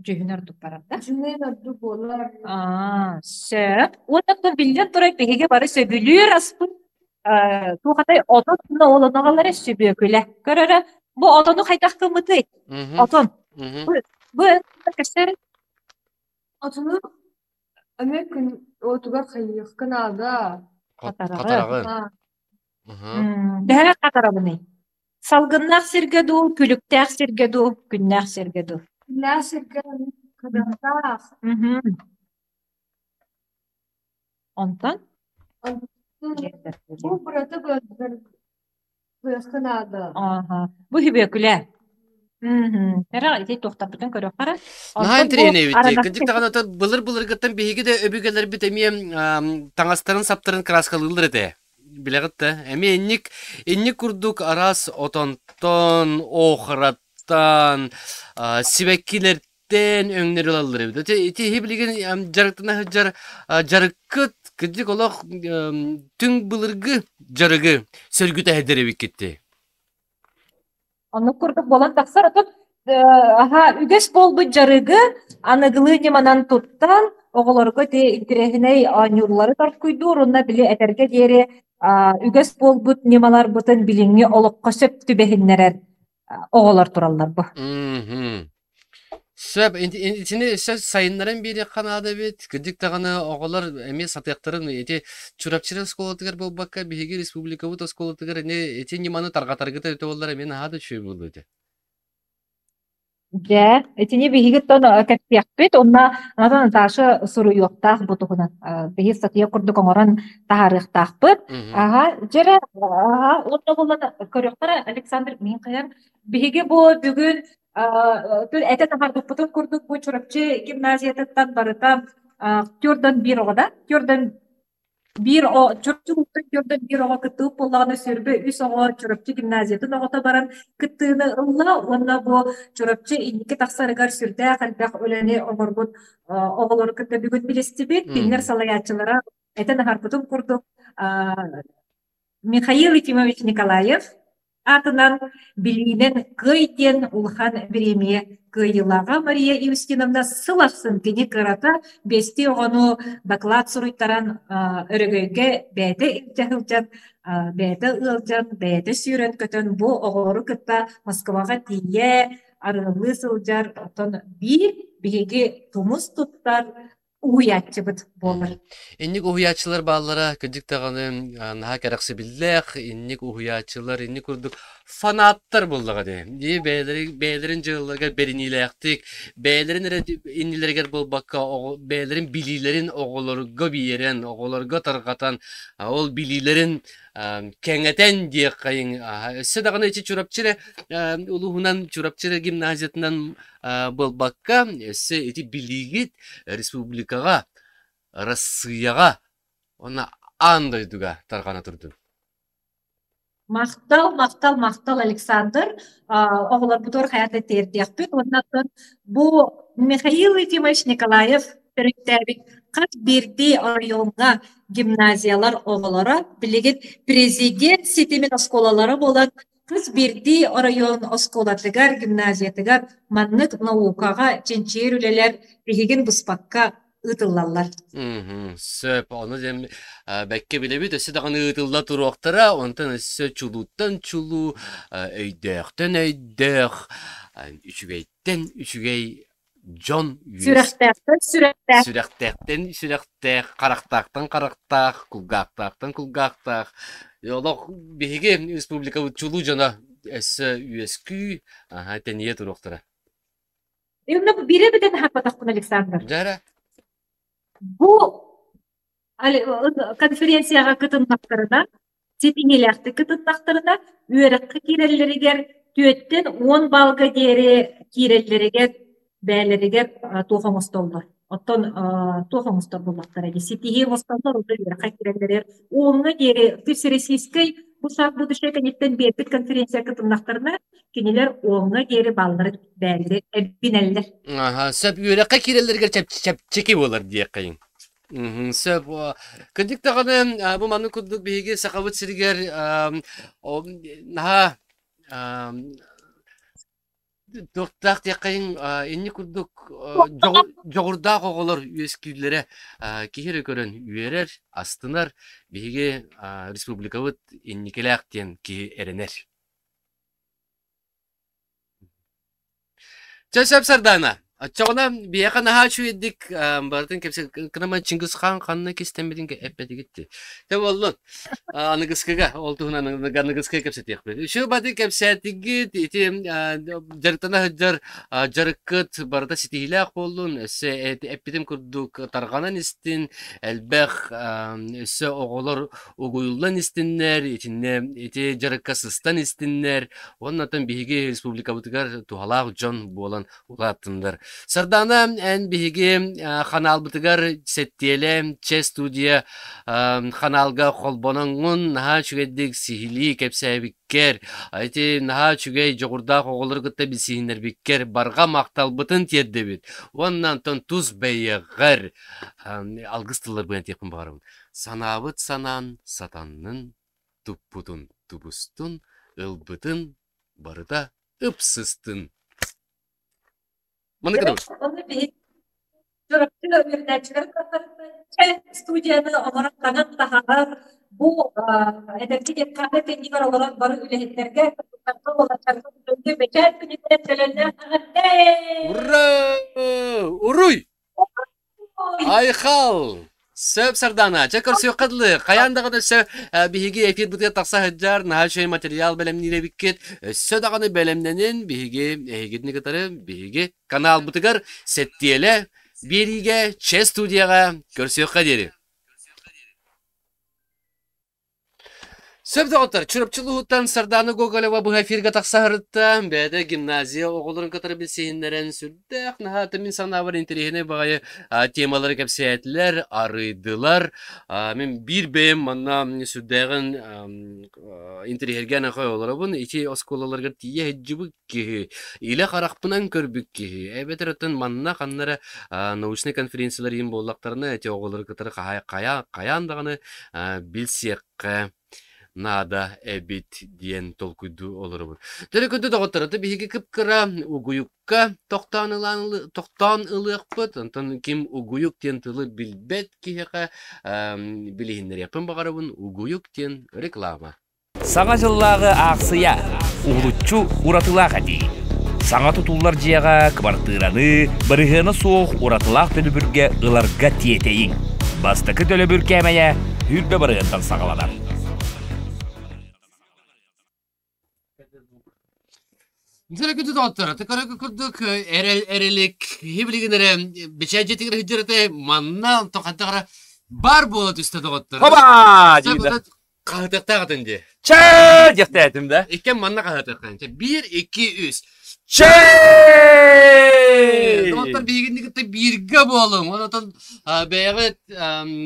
Дьүһүн ордук барар да? Дьүһүн ордук буолар. Аа, сөп. Уонна биллэн турар биһиги бары сөбүлүүр аспыт туох атай отон ол оноҕолоро сүбүөкүлэ. Көрөрө бу отону хайдах гыммытый? Отон. Бу кэсэр Отону эмиэ күн уотугар хайыахха наада. Хатараҕын. Төһө хатарабыный? Салгыннаах сиргэ дуу, күлүктээх сиргэ дуу, күннээх сиргэ дуу? Күннээх сиргэ кыдамтаах. Онтон? Бу быраты быахха наада. Ааха. Бу сүбүөкүлэ. Эрэ ити туохтарбытын көрүөххэ эрэ. Наһаа Онтон бу интэриэһинэй эбит дии. араҥас Кырдьык даҕаны ото былыр-былыргыттан биһиги да өбүгэлэрбит эмиэ таҥастарын-саптарын кырааскалыыллар этэ. Билэҕит да, эмиэ инник инник курдук араас отонтон, охраттан, сибэккилэртэн өҥнөр ылаллар эбит. Ити ити иһи билигин дьарыктана сылдьар дьарыккыт кырдьык олох түҥ былыргы дьарыгы сөргүтэ сылдьар эбиккит дии. Оннук курдук буолан тахсар. Отон аха үгэс буолбут дьарыгы аныгылыы ньыманан туттан оҕолорго ити интэриэһинэй оонньуулары торкуйдуур уонна били этэргэ диэри үгэс буолбут ньымаларбытын билиҥҥи олоххо сөп түбэһиннэрэр оҕолор тураллар бу. Сөп, итини өссө сайыннаран биэриэххэ наада эбит. Кырдьык даҕаны оҕолор эмиэ сатыахтарын ити Чурапчы оскуолатыгар буолбакка, биһиги республикабыт оскуолатыгар ини ити ньыманы тарҕатаргыт эбитэ буоллар эмиэ наһаа да үчүгэй буолуо этэ. Дьэ, итини биһигиттэн кэпсиэхпит уонна Натан Наташа суруйуохтаах бу туһунан. Биһи статья курдук оҥорон таһаарыахтаахпыт. Аха, дьэрэ, аха, уонна булан көрүөхтэрэ Александр мин хайар. Биһиги бу бүгүн этэ таһаарбыппытын курдук бу Чурапчы гимназиятыттан барыта төрдөн биир оҕо да төрдөн биир Чурапчы улууһуттан төрдөн биир оҕо кыттыбыт буоллаҕына сүүрбэ үс оҕо Чурапчы гимназиятын оҕото баран кыттыыны ылла уонна бу Чурапчы инники тахсарыгар сүрдээх элбэх үлэни оҥорбут оҕолору кытта бүгүн билистибит кинилэр салайааччылара этэн аһарбытым курдук Михаил Ефимович Николаев аатынан Билиинэн кыай диэн улахан бириэмийэ кыайыылааҕа Мария Иустиновна сыл ахсын кини кырата биэстии оҕону доклад суруйтаран өрөгөйгө бэйэтэ илдьэ сылдьан, бэйэтэ ыалдьан, бэйэтэ сүүрэн-көтөн бу оҕолору кытта Москваҕа тиийэ арыаллыы сылдьар, оттон биир биһиги тумус туттар уһуйааччыбыт буолар. Инник уһуйааччылар бааллара кырдьык даҕаны наһаа кэрэхсэбиллээх, инник уһуйааччылар, инник курдук фанаттар буоллаҕа дии. Дии бэйэлэрин бэйэлэрин дьыалаларыгар бэриниилээхтик, бэйэлэрин эрэ иннилэригэр буолбакка, бэйэлэрин билиилэрин оҕолорго биэрэн, оҕолорго тарҕатан, ол билиилэрин кэҥэтэн диэххэйиҥ. Өссө даҕаны ити Чурапчы эрэ улууһунан, Чурапчы эрэ гимназиятынан буолбакка, өссө ити билиигит республикаҕа, Арассыыйаҕа уонна аан дойдуга тарҕана турдун. Махтал, махтал, махтал, Александр. Оҕолорбутугар хайаан да тиэрдиэхпит. Уонна бу Михаил Ефимович Николаев төрүттээбит хас биирдии оройуоҥҥа гимназиялар оҕолоро билигин президент ситимин оскуолалара буолан Хас биирдии оройуон оскуолатыгар, гимназиятыгар маннык наукаҕа чинчийэр үлэлэр биһигин быспакка ыытыллаллар. Сөп, ону диэн бэккэ билэбит, өссө даҕаны ыытылла туруохтара, онтон өссө чулууттан чулуу, өйдөөхтөн өйдөөх, үчүгэйтэн үчүгэй дьон Сүрэхтээхтэн сүрэхтээх. Сүрэхтээхтэн сүрэхтээх, харахтаахтан харахтаах, кулгаахтаахтан кулгаахтаах. Олох биһиги республикабыт чулуу дьоно өссө үөскүү, аха, тэнийэ туруохтара. Инна бире бүтэн хаппатахпын Александр. Дьэ Бу конференцияҕа кытыннахтарына, ситиһиилээхтик кытыннахтарына, үөрэххэ киирэллэригэр түөттэн 10 баллга диэри киирэллэригэр бэйэлэригэр туох оҥостоллор. Оттон туох оҥостор буоллахтара дии ситиһии оҥостоллор, онно үөрэххэ киирэллэригэр уоҥҥа диэри Всероссийскай бу шаг будущее кэнниттэн биэрбит конференция кытыннахтарына, кинилэр уоҥҥа диэри баллары бэйэлэри эбинэллэр. Аха, сөп үөрэххэ киирэллэригэр чэпчэки буолар диэххэйиҥ. Сөп. Кырдьык даҕаны, бу маннык курдук биһиги Сахабыт сиригэр наһаа. Туохтаах диэххэйиҥ, инник курдук дьоҕурдаах оҕолор үөскүүллэрэ киһи эрэ көрөн үөрэр, астынар. Биһиги республикабыт инникилээх диэн киһи эрэнэр. Чэ, сөп Сардаана. Оччоҕуна биһиэхэ наһаа үчүгэйдик барытын кэпсэ кынама Чингис хаан ханна кистэммитин эппэтигит дии. Тэ буоллун. Аныгыскыга ол туһунан аныгыскыга кэпсэтиэхпит. Үчүгэй баты кэпсээтигит ити дьарыктана сылдьар дьарыккыт барыта ситиһиилээх буоллун. Өссө эппитим курдук тарҕанан истин, элбэх өссө оҕолор угуйуллан истиннэр, итиннэ ити дьарыкка сыстан истиннэр. Уонна оттон биһиги республикабытыгар туһалаах дьон буолан улааттыннар. Сардаана, эн биһиги ханаалбытыгар сэттиэлэ Че студия ханаалга холбоноҥҥун наһаа үчүгэйдик сиһилии кэпсээбиккэр, ити наһаа үчүгэй дьоҕурдаах оҕолору кытта билсиһиннэрбиккэр барҕа махталбытын тиэрдэбит. Уонна онтон тус бэйэҕэр алгыс тылларбын этиэхпин баҕарабын. Санаабыт санаан сатаннын, туппутун тубустун, ылбытын барыта ыпсыстын. Маны кытабыт. Оны биһиги Чурапчы үөрэнээччилэрин кытта студияны оҥорон таҥан таһаарар бу эдэрчи диэххэ кэннигэр олорон бары үлэһиттэргэ уолаттарга бэчээт күнүгэр төлөннөөх эҕэрдэ! Ура! Уруй! Айхал! Сөп Сардаана, чэ көрсүөххэ дылы. Хайаан даҕаны өссө биһиги эфирбытыгар тахса сылдьар, наһаа үчүгэй материал бэлэмниир эбиккит. Өссө даҕаны бэлэмнэнин биһиги эһигитини кытары биһиги каналбытыгар сэттиэлэ биэриигэ Че студияҕа көрсүөххэ диэри. Сөп доҕоттор, Чурапчы улууһуттан Сардаана Гоголева быһа эфиргэ тахса сырытта. Бэйэтэ гимназия оҕолорун кытары билсиһиннэрэн сүрдээх наһаа мин санаабар интэриэһинэй баҕайы темалары кэпсээтилэр, арыйдылар. Мин биир бэйэм манна сүрдээҕин интэриэһиргээн аҕай олоробун. Ити оскуолаларыгар тиийэ сылдьыбыт киһи, илэ харахпынан көрбүт киһи, эбэтэр оттон манна ханна эрэ научнай конференциялар иһин буоллахтарына, эти оҕолору кытары хайаан даҕаны билсиэххэ наада эбит диэн толкуйдуу олоробут. Төрүкүнтү доҕоттор, аты биһиги кып-кыра угуйукка тохтоон ылаан тохтоон ылыахпыт. Онтон ким угуйук диэн тылы билбэт киһиэхэ билиһиннэриэхпин баҕарабын. Угуйук диэн реклама. Саҥа дьыллааҕы аахсыйа уһулуччу уратылаах этии. Саҥа тутуллар дьиэҕэ кыбартыыраны бырыһыана суох уратылаах төлөбүргэ ыларга тиэтэйиҥ. Бастакы төлөбүр кээмэйэ 20 бырыһыантан саҕаланар. Дьэ доҕоттор, аты курдук эрэл эрэлик киһи билигин эрэ бэчээт дьиэтигэр сылдьар этэ манна онтон хайдах эрэ баар буола түстэ доҕоттор. Хоба! диир Хаһытыахтаах этин дии. Чэ! диэхтээтим да. Иккиэн манна хаһытыахтаах. Чэ, биир, икки, үс. Чэ! Доҕоттор биһигини кытта бииргэ буолуҥ. Онтон бэйэҕит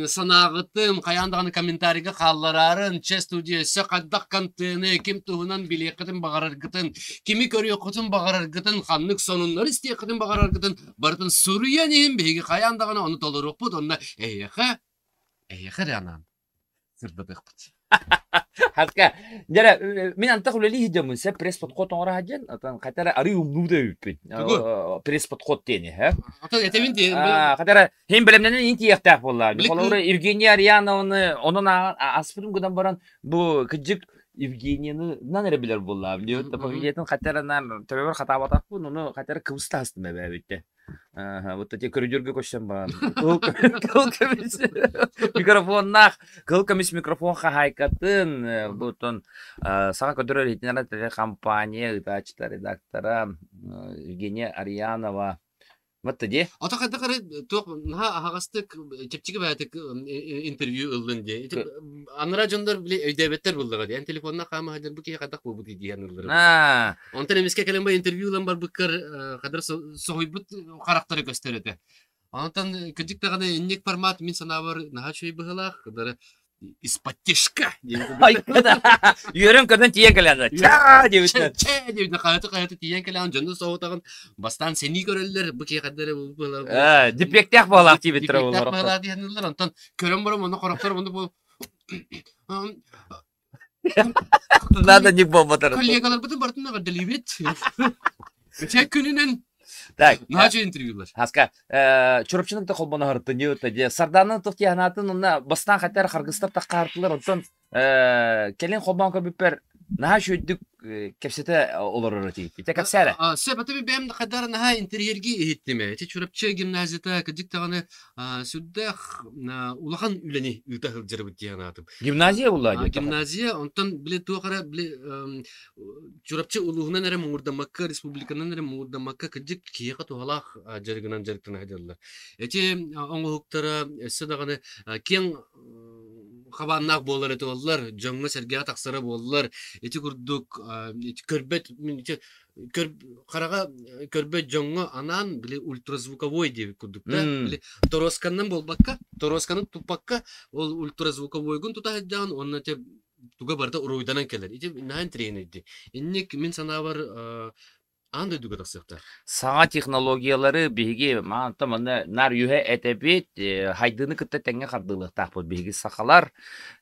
санааҕытын хайаан даҕаны комментарийга хааллараарын, Че студия өссө хайдах контены, ким туһунан билиэххитин баҕараргытын, кими көрүөххүтүн баҕараргытын, ханнык сонуннары истиэххитин баҕараргытын барытын суруйан иһин биһиги хайаан даҕаны ону толоруохпут уонна эһиэхэ, эһиэхэ эрэ анаан сырдатыахпыт. Хатка, дьэ, мин антах үлэлии сылдьаммын, сэ пресс-подход оҥоро сылдьан, отон хата эрэ арыы умнуу да эбиппин. Пресс-подход диэни, һэ? Отон этэбин дии. Хата эрэ, иһин бэлэмнэнэн иһин тиийиэхтээх буолла. Холобура, Евгения Арианованы онон аспытым гынан баран, бу кырдьык Евгенияны нан эрэ билэр буоллаам. Фамилиятын хата эрэ төбөбөр хатаабатахпын, ону хата эрэ кыбыстаһастым эбээбиттэ. Ааһа, вот эти көрүдүөргэ көстөн баран кыл көмүс микрофоннаах кыл көмүс микрофон хаһаайкатын бутун саха көтөрөр иһитиннэрэр компания ыытааччыта редактора Евгения Арьянова вот дии. Ото хайдах эрэ туох наһаа аһаҕастык чэпчэки бэйэтик интервью ыллын дии. Ити анараа дьоннор били өйдөөбөттөр буллаҕа дии. Эн телефонна хаама сылдьар бу киһи хайдах буолбут диэн ыллар. Онтон эмискэ кэлэн бу интервью ылан барбыккар хадыр соһуйбут харахтара көстөр этэ. Онтон кырдьык даҕаны инник формат мин санаабар наһаа үчүгэй быһыылаах. Кыдары из-под тишка Үөрэн көтөн тиийэн кэлэн чаа диэбитинэн. Чээ диэбитинэн хайаты хайаты тиийэн кэлэн дьону соһутаҕын бастаан сэнии көрөллөр бу киһи хаддары Диппиэктээх буолаах диэбиттэрэ Диппиэктээх буолаах диэннилэр онтон көрөн баран онно хорохтор онно бу Надо не буолбатар. Коллегаларбытын барытын эҕэрдэлиибит. Бэчээт күнүнэн Так, наһаа интервьюлар. Хаска, Чурапчыны кытта холбоноһортун дии Сардаанан туох тиһанаатын онно бастаан хаттар харгыстар таххаартылар онтон кэлин холбоон көрбүппэр наһаа үчүгэйдик кэпсэтэ олорор этии. Ите кэпсээрэ. Сөп, аты бэйэм хайдара наһаа интерьерги иһиттим. Ити Чурапчы гимназията кырдьык даҕаны сүрдээх улахан үлэни ыыта сылдьарбыт диэн аатым. Гимназия булла диэн. Гимназия, онтон били туох эрэ били Чурапчы улууһунан эрэ муҥурдаммакка, республиканан эрэ муҥурдаммакка кырдьык киһиэхэ туһалаах дьарыгынан дьарыктана сылдьаллар. Ити оҥоһуктара өссө даҕаны киэҥ хабааннаах буолар этэ буоллар, дьоҥҥо-сэргэҕэ тахсара буоллар, ити курдук көрбөт хараҕа көрбөт дьоҥҥо анаан били ультразвуковой диэбит курдук да били торуосканнан буолбакка торуосканы туппакка ол ультразвуковойгун тута сылдьаҕын уонна те туга барыта уруйданан кэлэр ити наһаа интэриэһинэйди инник мин санаабар аан дойдуга тахсыахтаах. Саҥа технологиялары биһиги маантан манна наар үһэ этэбит, хайдыыны кытта тэҥҥэ хардыылыахтаахпыт биһиги сахалар.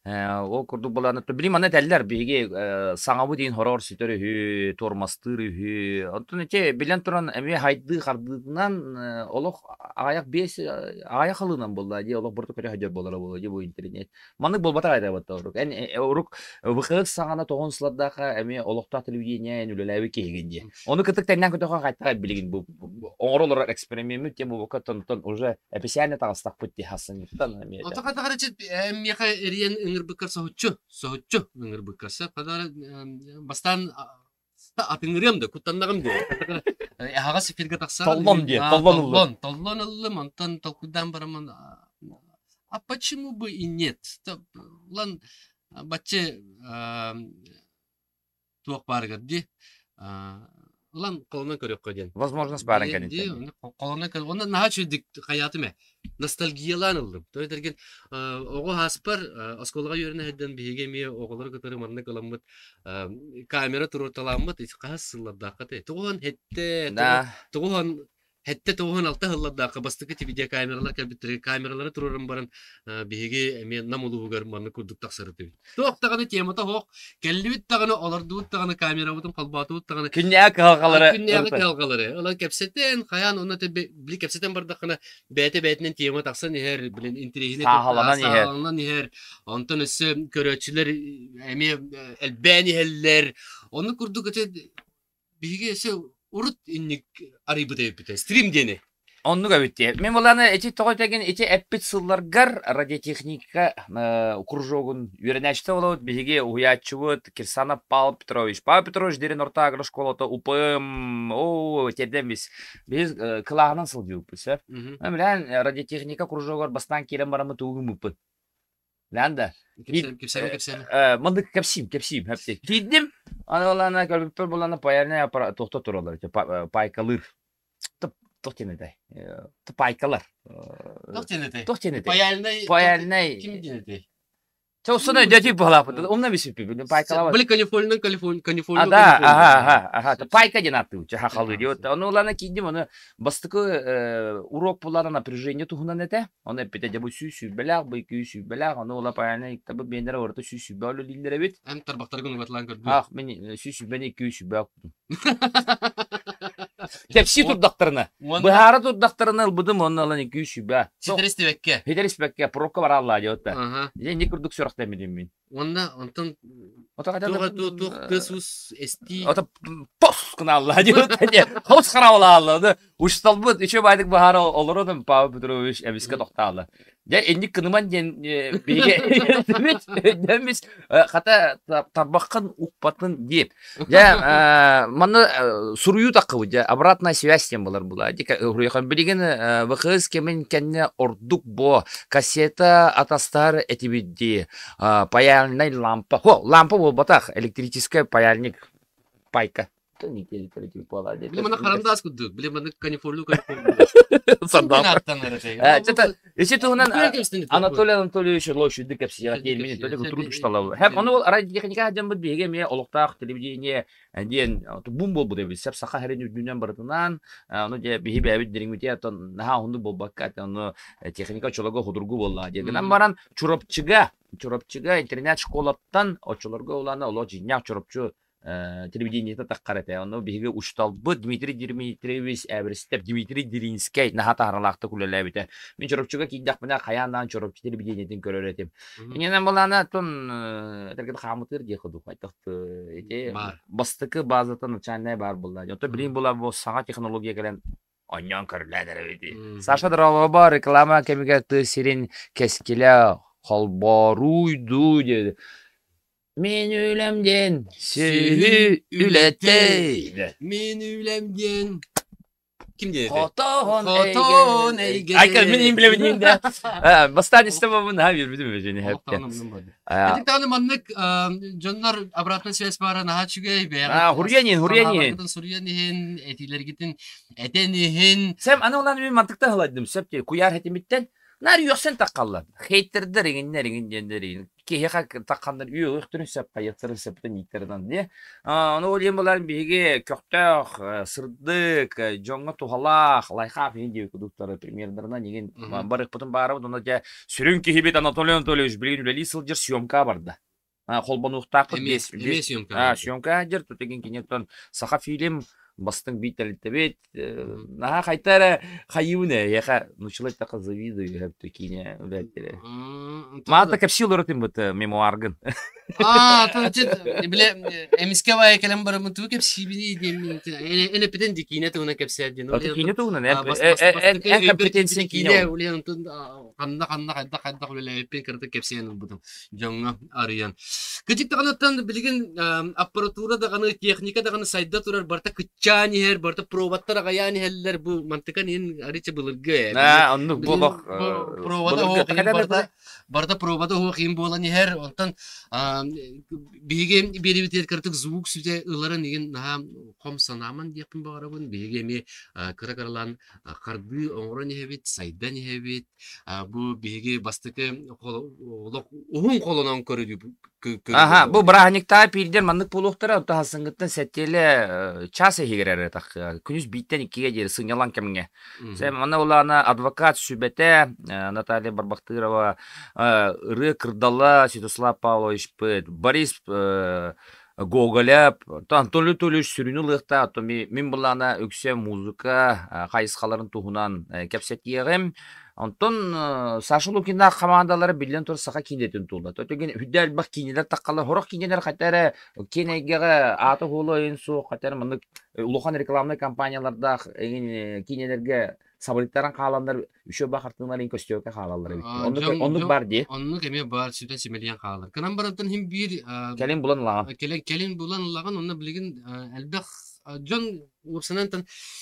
Ол курдук былааны били манна этэллэр биһиги саҥабыт диин хороор сүтэр үһү, туормастыыр үһү. Онтон ити билэн туран эмиэ хайдыы хардыытынан олох аҕыйах биэс аҕыйах халыынан буолла дии олох бурдук көрө сылдьар буолара буолуо дии бу интернет. Маннык буолбатах этэ вот урук. Эн урук ВХ саҕана тоҕон сылардаахха эмиэ олохтоох телевидение эн үлэлээбит киһигин дии. Ону кытык тэҥнээн көтөхөн хайтаҕай билигин бу оҥоро олорор эксперимеммит тем буолбакка тонтон уже эписээнэ таҕыстахпыт дии хассыҥҥыттан эмиэ. Ото хатаҕар миэхэ эриэн ыҥырбыккар соһуччу, соһуччу ыҥырбыккар сөп. Хатаҕар бастаан атыҥырыам да куттаннаҕым дии. Аһаҕас эфиргэ тахсаҕын. Толлон диэ, толлон ыллым. Толлон ыллым, онтон толкуйдаан бараммын а почему бы и нет? Улан баччы туох баарыгар дии Ылан холонон көрүөххэ диэн. Возможность баарын кэнниттэн. Холонон көр. Онно наһаа үчүгүйдик хайаатым ээ. Ностальгиялаан ыллым. То этэргин оҕо ааспар оскуолаҕа үөрэнэ сылдьан биһиги эмиэ оҕолору кытары маннык ыламмыт камера туруорталааммыт хаһыс сыллардаахха тэ тоҕуһан хэттэ тоҕуһан Хэттэ 96 сыллардаахха бастакы видеокамералар кэлбиттэригэр камералары туруоран баран биһиги эмиэ Нам улууһугар маннык курдук тахсар этибит. Туох даҕаны темата суох. Кэллибит даҕаны, олордубут даҕаны, камерабытын холбоотубут даҕаны. Күннээҕи кыһалҕалары. Күннээҕи кыһалҕалары. Ылан кэпсэтэн, хайаан онно били кэпсэтэн бардаххына бэйэтэ бэйэтинэн тема тахсан иһэр, блин интэриэһинэй сааһыланан иһэр. Сааһыланан иһэр. Онтон өссө көрөөччүлэр эмиэ элбээн иһэллэр. Оннук курдук ити Биһиги өссө урут инник арыйбыт эбиппит стрим диэни. Оннук эбит дии. Мин былааны ити тоҕо этэгин ити эппит сылларгар радиотехника кружогун үөрэнээччитэ буолабыт. Биһиги уһуйааччыбыт Кирсанов Павел Петрович. Павел Петрович диэн орто агрошколата УПМ оо тиэрдэн бис. Биһиги кылааһынан сылдьыбыппыт сөп. Билэн радиотехника кружогар бастаан киирэн бараммыт тугу гыммыппыт. Ланда. Кэпсээн, кэпсээн. Маннык кэпсиим, кэпсиим. Киирдим. Аны булана көрбүппэр булана паяльный аппарат тохто тураллар. Пайкалыыр. Туох диэн этэй? Пайкалар. Туох диэн этэй? Туох диэн этэй? Паяльный. Паяльный. Ким диэн этэй? Чэ, усуна өйдөтүү буолааппыт. Умна бисиппи. Пайкалабат. Были Калифорниян, Калифорния, Калифорния. А, да, ага, ага, ага. Пайка диэн ааттыыбыт. Хахалыы диэбит. Ону улана киирдим, ону бастакы урок булана напряжение туһунан этэ. Ону эппитэ дьэ бу сүүс сүүрбэлээх, бу 2 сүүрбэлээх, ону ыла паянай иктабы биэннэрэ орто 120 үлэлииллэр эбит. Эн тарбахтаргын угатлаан көрдүм. Ах, мин 120-ни 220 Кэпсии турдахтарына. Быһаара турдахтарына ылбытым онно ылан 220. Ситэриспэккэ. Ситэриспэккэ, пробка барааллаа диэбит. Дьэ инник курдук сүрэхтэммитим мин. Уонна онтон туох тыас-уус эстии Ото пос гынаалла диэбит. Хос хараалаалла. Учталбыт үчүгэй баайдык баһаара олорон Павел Петрович эмискэ тохтаалла. Дьэ инник кыныман диэн биһиги дэммис хата тарбаххын укпатын диэп. Дьэ манна суруйуу таххыбыт дьэ обратная связь диэн булар була. Билигин ВХС кэмин кэннэ ордук бо кассета атастар этибит дии. Паяльный лампа. Хо, лампа буолбатах, электрический паяльник. Пайка. Били маны харандаас курдук, били маны канифолю Ити туһунан Анатолий Анатольевич Лошуйду кэпсиэҕэ диэн только труд ушталабы. Хэп ону ол радиотехника дьаммыт биһиги эмиэ олохтоох телевидение диэн бум буолбут эбит. Сеп саха хэрин үрдүнэн барытынан ону дьэ биһи бэйэбит дириҥмитэ оттон наһаа уһуннук буолбакка ону техника очолого худургу буолла диэн гынан баран Чурапчыга Чурапчыга интернет школаттан очолорго улаана олох дьиҥнээх Чурапчы. телевидениета таххар этэ. Онно биһиги учууталбыт Дмитрий Дмитриевич Эверстев, Дмитрий Диринскэй наһаа таһааралаахтык үлэлээбитэ. Мин Чурапчыга киирдэхпинэ хайаан даҕаны Чурапчы телевидениетин көрөр этим. Иннинэн былаана оттон этэргэ хаамытыыр диэх курдук хайдах ити бастакы базата начальная баар буолла. Оттон билигин була бу саҥа технология кэлэн онньоон көрүлээн эрэбит. Саша Доролобо реклама кэмигэр тыа сирин кэскилэ холбооруйдуу диэри Мин үлэм диэн сүөһү үлэтэ. Мин үлэм диэн Ким диэти? Хотоон Хотоон эйгэ. Айка мин им билэбин да. Бастаан истэ бабын ха биэрбитим өзүнү хэпте. Ити даҕаны маннык дьоннор обратная связь баара наһаа үчүгэй бэйэҕит Хуруйан хуруйан иһин. Суруйан иһин, этиилэргитин этэн иһин. Сэм аны улаан мин мантыкта хыладым сөп дии куйаар хэтимиттен Нар үөхсэн таххаллар. Хейтердер иҥиннэр иҥин диэннэр иҥин. Киһиэхэ тахханнар үөҕүөхтэрин сөп, хайыахтарын сөптөн ииттэринэн диэ. Ону ол иһин булан биһиги көхтөөх, сырдык, дьоҥҥо туһалаах, лайхаах иһин диэбит кудуктары премьердарынан иҥин барыахпытын баарабыт. Онно дьэ сүрүн киһибит Анатолий Анатольевич билигин үлэлии сылдьар съемка барда. Холбонуохтаахпыт биэс эмиэ съемка съемка дьэр тутегин киниттэн Саха фильм бастыҥ биир тэрилтэбит наһаа хайта эрэ хайыыбын ээ эйиэхэ нуччалай таха завидую өптө киинэ үлэттэрэ маата кэпсии олорор быт мемуаргын Аа, биле эмиске бай кэлэн бараммын тугу кэпсиибиний диэммин эн эппитин ди киинэ туһунан кэпсээр диэн. Киинэ туһунан эн компетенция киинэ улиан ханна ханна хайдах хайдах үлэлээбиппин кыратык кэпсээн ылбытым. дьоҥҥо арыйан. Кычык даҕаныттан билигин аппаратура даҕаны, техника даҕаны сайда турар, барыта кыччаан иһэр, барыта проводтар аҕайаан иһэллэр. Бу мантыкан иһин арыйча былыргы ээ. Оннук бу олох провода оһох иһин барыта барыта провода оһох иһин буолан иһэр. Онтон биһиги биэрибитигэр кыратык звук сүтэ ыларын иһин наһаа хом санааман диэхпин баҕарабын. Биһиги эмиэ кыра-кыралаан хардыы оҥорон иһэбит, сайдан иһэбит. Бу биһиги бастакы олох уһун холонон көрүдү Аха, бу бырааһынньыктааҕы пиирдэр маннык буолуохтара, онтон сарсыҥҥыттан сэттиэлэ час иһигэр эрэ тахха, күнүс бииртэн иккигэ диэри сынньалаҥ кэмҥэ. Манна улаана адвокат сүбэтэ Наталья Барбахтырова, ырыа кырдала Святослав Павловичпыт, Борис Гоголев, Анатолий Анатольевич сүрүнү ылыахтаах, мин былаана үксэ музыка хайысхаларын туһунан кэпсэтиэҕим. Онтон Саша Лукиннаах хамаандалара биллэн турар саха киинэтин тула. Төтөгүн үрдэ элбэх киинэлэр таххалар, сорох киинэлэр хата эрэ киэн эйгэҕэ аата-суола өйүн суох, хата эрэ маннык улахан рекламнай компаниялардаах эҥин киинэлэргэ сабырыйтаран хааланнар үчүгэй баа хартыыналарын көстүөккэ хаалаллар эбит. Оннук оннук баар дии. Оннук эмиэ баар сүтэн симэлийэн хаалар. Кынан барантан иһин биир кэлин булан ылаҕын. Кэлин кэлин булан ылаҕын онно билигин элбэх дьон уопсанан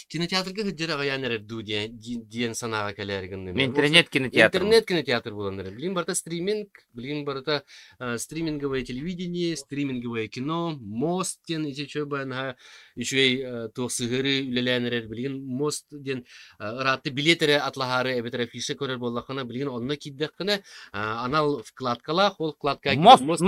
кинотеатрга сылдьар аҕыйаан эрэр дуу диэн диэн санааҕа кэлээри гынным. Интернет кинотеатр. Интернет кинотеатр булан эрэр. Билигин барыта стриминг, билигин барыта стриминговое телевидение, стриминговое кино, мост диэн ити үчүгэй наһаа үчүгэй туох сыһыары үлэлээн эрэр. Билигин мост диэн ыраатты билиэт эрэ атлаһаары эбэтэр афиша көрөр буоллаххына, билигин онно киирдэххинэ анал вкладкалаах, ол вкладка мост мост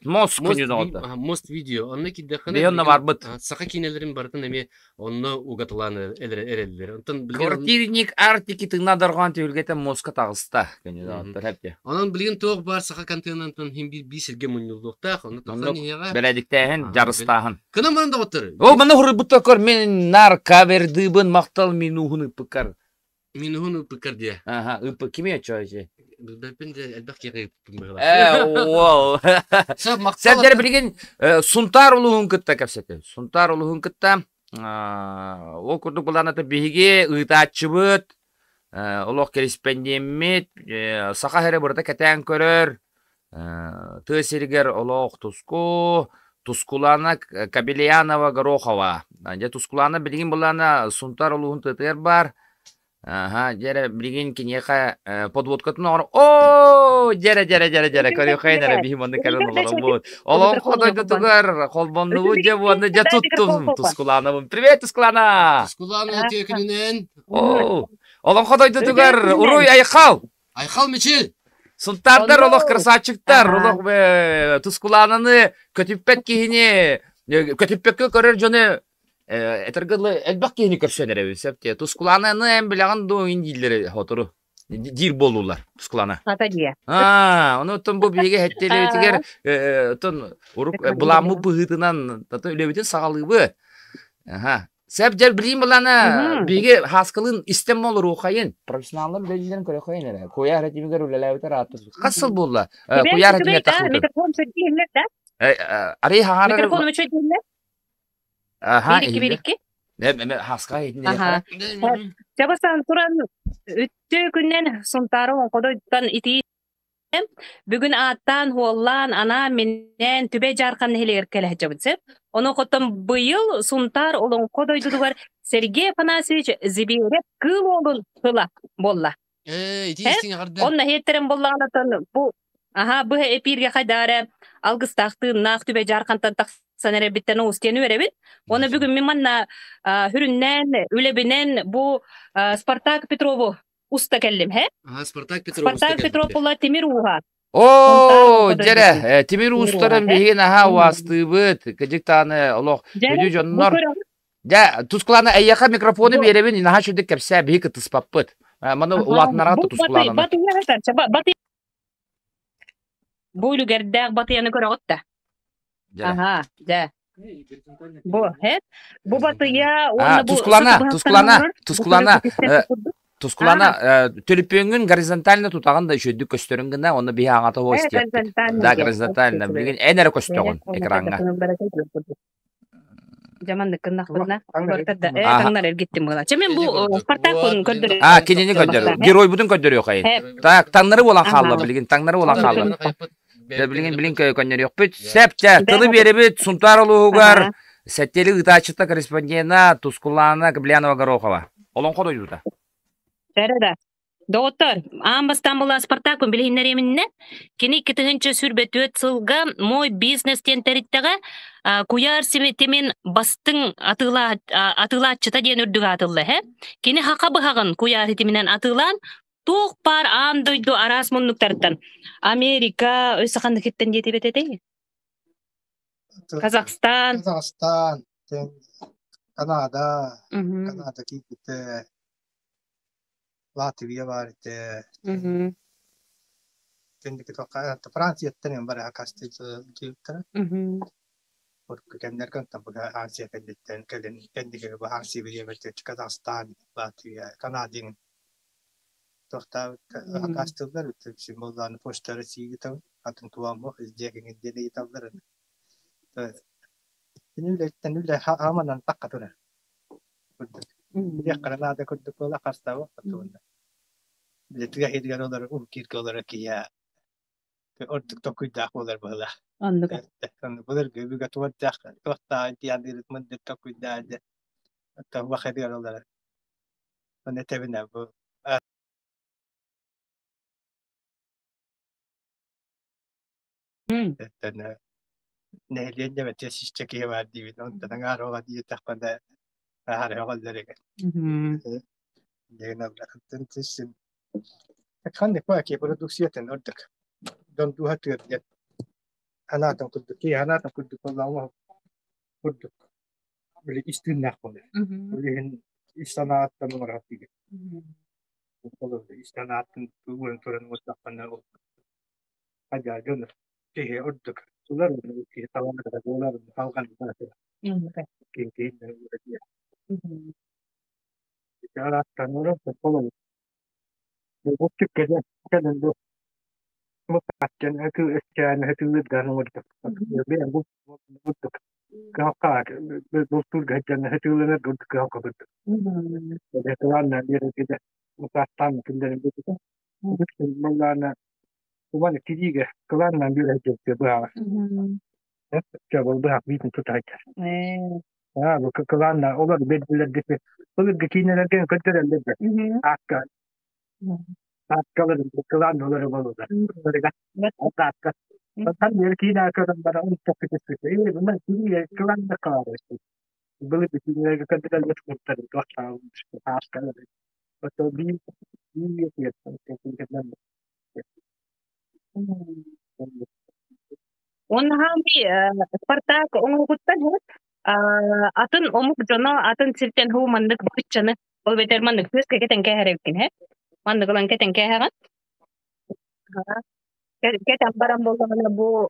мост мост видео онно киирдэххинэ онно барбыт саха киинэлэрин барытын эмиэ онно угатылаан эрэллэр. Онтон Квартирник Арктики тыҥна дорҕоон түһүлгэтэ мозка таҕыста. Онон билигин туох баар саха контентын иһин биир биир сиргэ мунньуллуохтаах. Онно тахсан иһиэҕэ. Бэрээдиктээһин, дьарыстааһын. Кынан баран доҕоттор. О, маны хуруйбуттар көр, мин нар кавердыыбын махтал минуһун ыппыккар. Минуһун ыппыккар диэ. Аха, ыппыт кими оччо Билбэппин де элбэх киһи ыппын быһыылаах. Э, уол. Сэрдэр билигин Сунтаар улууһун кытта кэпсэтин. Сунтаар улууһун кытта ол курдук былааната биһиги ыытааччыбыт, олох кэриспэндиэммит, саха сирэ барыта кэтээн көрөр, тыа сиригэр олох туску, Тускулана Кабельянова Горохова. Дьэ Тускулана билигин былаана Сунтаар улууһун тыатыгар баар. Аха, дьэрэ билигин киниэхэ подводкатын оҥоро оо дьэрэ дьэрэ дьэрэ дьэрэ көрүөххэйин эрэ биһи маннык кэлэн олоробут. Олоҥхо дойдутугар холбоннубут дьэ уонна дьэ туттум Тускуланабын. Привет, Тускулана! Тускулана үтүө күнүнэн! Оо, олоҥхо дойдутугар уруй айхал! Айхал Мичил! Сунтаардар олох красавчиктар, олох Тускулананы көтүппэт киһини, көтүппэккэ көрөр дьону этэргэ дылы элбэх киһини көрсөн эрэбин сөп дии. Тускулананы эн билэҕин дуу иҥин дииллэр хотору. Диир буоллулар Тускулана. Ата дия. Аа, ону оттон бу биһиги хэттиэлэбитигэр оттон урук былааммыт быһыытынан тата үлэбитин саҕалыыбыт. Аха. Сэп дьэр билиим былаана биһиги хааскалыын истэн молоруохайын. Профессионаллар үлэлииллэрин көрөхөйүн эрэ. Куйаар хэтимигэр үлэлээбитэр ааттар. Хас сыл буолла? Куйаар хэтимигэр тахсыбытын. Микрофон үчүгэй да? Арый хаҥарар... Микрофон үчүгэй Аха, Биир икки, биир икки. Хаска Аха. Чабасан туран үттү күннэн Сунтаары оҥходойдуттан итии бүгүн ааттаан, хуоллаан, анаан-минээн Түбэй Дьаархан нэһилиэгэр кэлэ сылдьабыт сөп. Ону хотон быйыл Сунтаар Олоҥхо дойдутугар Сергей Афанасьевич Зибиэрэп Кыыл Уолун тыла буолла. Ээ, итии истиҥ эҕэрдэ. Онно иһиттэрин буллаҕына бу аһа быһа эпииргэ хайдаары алгыстаах тыыннаах Түбэй Дьаархантан тахсан эрэрбиттэн уустиэн үөрэбин. Уонна бүгүн мин манна хүрүннээн үлэбинэн бу Спартак Петрову уста кэллим, һэ? Аха, Спартак Петров Спартак Петров була Тимир ууһа. Оо, дьэрэ, Тимир уустарын биһиги наһаа уастыыбыт. Кыдьык даҕаны олох күдү дьоннор. Дьэ, Тускулана эйиэхэ микрофону биэрэбин, наһаа үчүгдүк кэпсээ, биһи кыттыспаппыт. Маны улаатыннарга Тускулананы. Бу үлүгэрдээх батыйаны көрөҕүт да? Аха, дьэ. Бу, һэ? Бу батыйа уонна бу Тускулана, Тускулана, Тускулана, Тускулана, төлөпүөҥҥүн горизонтально тутаҕын да үчүгэйдик көстөрүн гына, онно биһи аҥата оһо истиэхпит. Да, горизонтально. Билигин эн эрэ көстөҕүн экраҥҥа. Жаманнык кыннахпына. Таҥнар эргиттим була. Чэ мен бу Спартакпын көрдөрү. А, кинини көрдөрү. Геройбутун көрдөрүөхайын. Так, таҥнары буолан хаалла билигин, таҥнары буолан хаалла. Дьэ, билигин билин көннөрүөхпүт. Сеп, чэ, тылы биэрэбит Сунтаар улууһугар сэттиэли ыытааччыта корреспондена Тускулаана Каблянова-Горохова. Олоҥхо дойдута. Да. Доҕоттор, аан бастаан була Спартакпын билиһиннэриэминнэ. Кини 2024 сылга «Мой бизнес» диэн тэриттэҕэ куйаар ситимин бастыҥ атыылааччыта диэн үрдүк аатылла эһэ. Кини хака быһаҕын куйаар ситиминэн атыылаан туох баар аан дойду араас муннуктарыттан Америка өссө ханнык диэтибэт этэй? Казахстан. Казахстан, Канада, Канада киирбитэ, Латвия баар этэ. Францияттан бары хастыыттара. Кэмнэргэ Азия кэнниттэн кэлин кэннигэр Азия бириэмэтэ Казахстан, Латвия, Канада Тохтаабыт символлааны Почта России атын туаммах издиэкиҥин диэн ыйыталлар Үлэттэн үлэ хааманан тахха турар. Курдук. Билиэххэ наада курдук буола хастаабат тугунна. Билетигэ иһигэр олорор уркииргэ олорор киһи ордук токуйдаах буолар быһыылаах. Оннук. Былыргы өбүгэ туордаах туохтааҕын тиийэн мындыр токуйдаах дьэ. Оттон олорор. Ону этэбин бу Нэһилиэнньэ бэтиэ сүүсчэ киһи баар диибин, онтон аҥаар оҕо диэтэхпинэ аһара өҕөллөр эҥин. Ханнык баки продукциятын ордук дьон дууһатыгар диэн анаатын курдук киһи анаатын курдук буоллаҕына курдук били ис тыыннаах буолар. Ол иһин ис санааттан оҥорор диигин. Ис санааттан ууран туран оҥордоххуна ол Дьон киһи ордук тулар киһи таланыгар буолар халҕан киһи Убан тириигэ кылааннаан биэрэр быһаҕас. Чабыл быһах биитин тутаайтар. Аа, бу кылаанна олор бердилерге былыргы киинелерге көрдөрөллөр да. Аакка ааккалар кылаан олору болулар. Аакка. Хан бер киинэ көрөн баран токкутуспут. Ээ, бу тириигэ кылаанна кылаан. Былыргы киинелерге көрдөрөллөр куртар туохтаа ааскалар. Ото би би Уонна Спартак оҥоһугуттан атын омук дьоно атын сиртэн һуу маннык быччаны ол бэтэр маннык түөскэ кэтэн кээһэр эбиккин һэ? Маннык ылан кэтэн кээһэҕин. Кэтэн баран буоллаҕына бу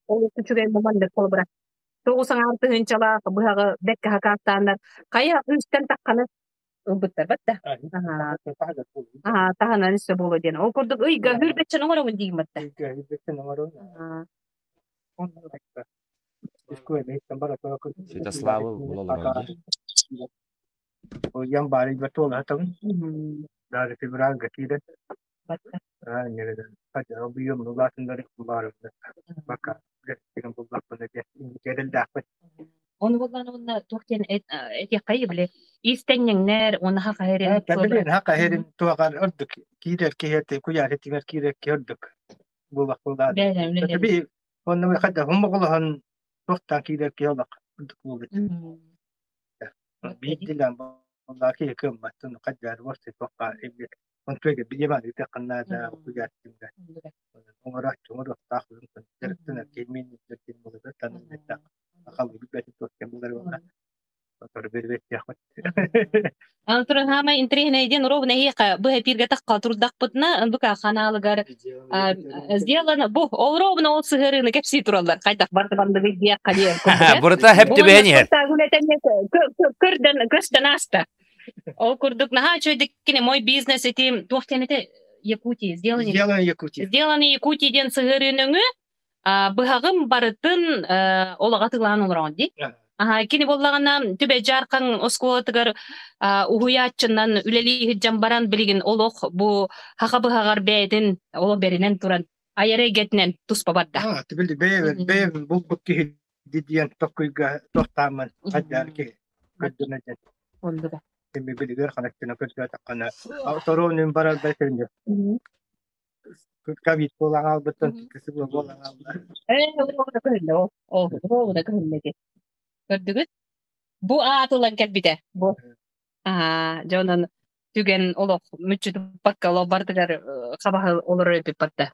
олус үчүгэй маннык холобура. Тоҕус аҥаар тыһыынчалаах быһаҕы бэркэ хакаастааннар хайа үстэн тахханы ылбыттар батта. Аа, таһынан өссө буолуо диэн. Ол курдук ыйга хүрбэччэн оҥоробун диигин батта. Святославы була олорор дии. Ону буллаан уонна туох диэн этиэххэй били иистэнньэҥнэр уонна хахаһырин Билин хахаһырин туоҕар ордук киирэр киһи куйаар тигэр киирэр киһи ордук буолах буолаады. Би онно хадда хуммоголоһон туохтаан киирэр киһи олох ордук буолбут. Биирдилэн буоллаа киһи кыамматтын хаддаар уорсай туохха онтуга билиэм ыытыахханнаада куйаар тимгэ оҥорооччу оҥоруохтаах дьарыктанар киһи мин буолар таныллыттах халлыбыт бэти туох булар уонна Аны туран хаамай интэриэһинэй диэн ровно эһиэхэ бу эпииргэ тахха турдахпытына НБК ханаалыгар сделано бу ол ровно ол сыһыарыыны кэпсии тураллар хайдах барда бандыгый диэххэ диэн курдук Бурата хэп түбэһэн иһэр. Көрдөн көстөн ааста. Ол курдук наһаа үчүгэйдик кини мой бизнес ити туох диэн этэ Якутии сделано Сделано Якутии. Сделано Якутии диэн сыһыарыы нөҥүө быһаҕым барытын олоҕо атыылаан олороҕун дии. Кини буоллаҕына Түбэ Дьаархан оскуолатыгар уһуйааччынан үлэлии сылдьан баран билигин олох бу хаха быһаҕар бэйэтин олох бэринэн туран айар эйгэтинэн туспа барда. Били бэйэм булбут киһи диэн токкуйга тохтааммын хайдаар киһи көрдөнө диэн. Оннуга. Эми билигэр ханактына көрдөөтөххөнө торуонун барар бэтэринэ ковид буолан хаалбыттан кысы буолан хаалла. Ээ, ол да көһүннэ ол. Ол да көһүннэ Көрдүгүт? Бу аат ылан кэлбитэ. Бу. Аа, дьэ онон түгэн олох мүччү туппакка олох бардыгар хабаһы олорор эбит барда.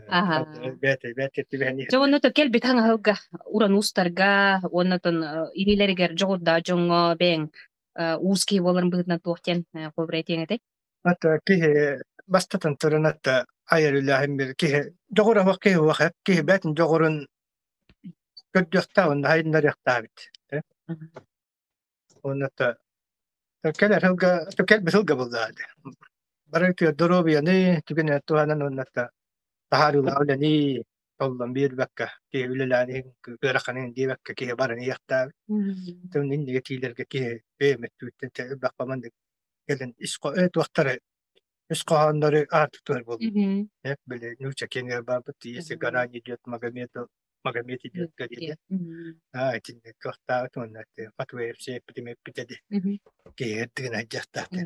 Аха. Бэт бэт түбэһэн Дьэ уонна то кэлбит хаҥаһылга уран уустарга уонна тон илиилэригэр дьоҕурдаах дьоҥҥо бэйэҥ уус киһи буоларын быһыытынан туох диэн холобура этиэҥ этэй? Ата киһи бастатан туран ата айар үлэһин бир киһи дьоҕура уох киһи уох киһи бэт дьоҕурун көрдүөхтээх уонна хайыннарыахтаабыт. Уонна кэлэр сылга кэлбит сылга буллаады. Бары доруобуйаны түгэн туһанан уонна таһаарыылаах үлэни толлон биэрбэккэ киһи үлэлээн иһин ыараханын диэбэккэ киһи баран иһиэхтээбит. Тон иннигэ тиилэргэ киһи бэйэм өттүбүттэн элбэх маннык кэлин ис туохтары үс хоһооннору аатытыар буолбут. Били нууча киэҥэр барбыт если гора не идет Магомету Магомед идет горе аа итинник кыахтаабыт уонна Матвеев сиэппитим эппитэ ди киһи тыына дьахтааты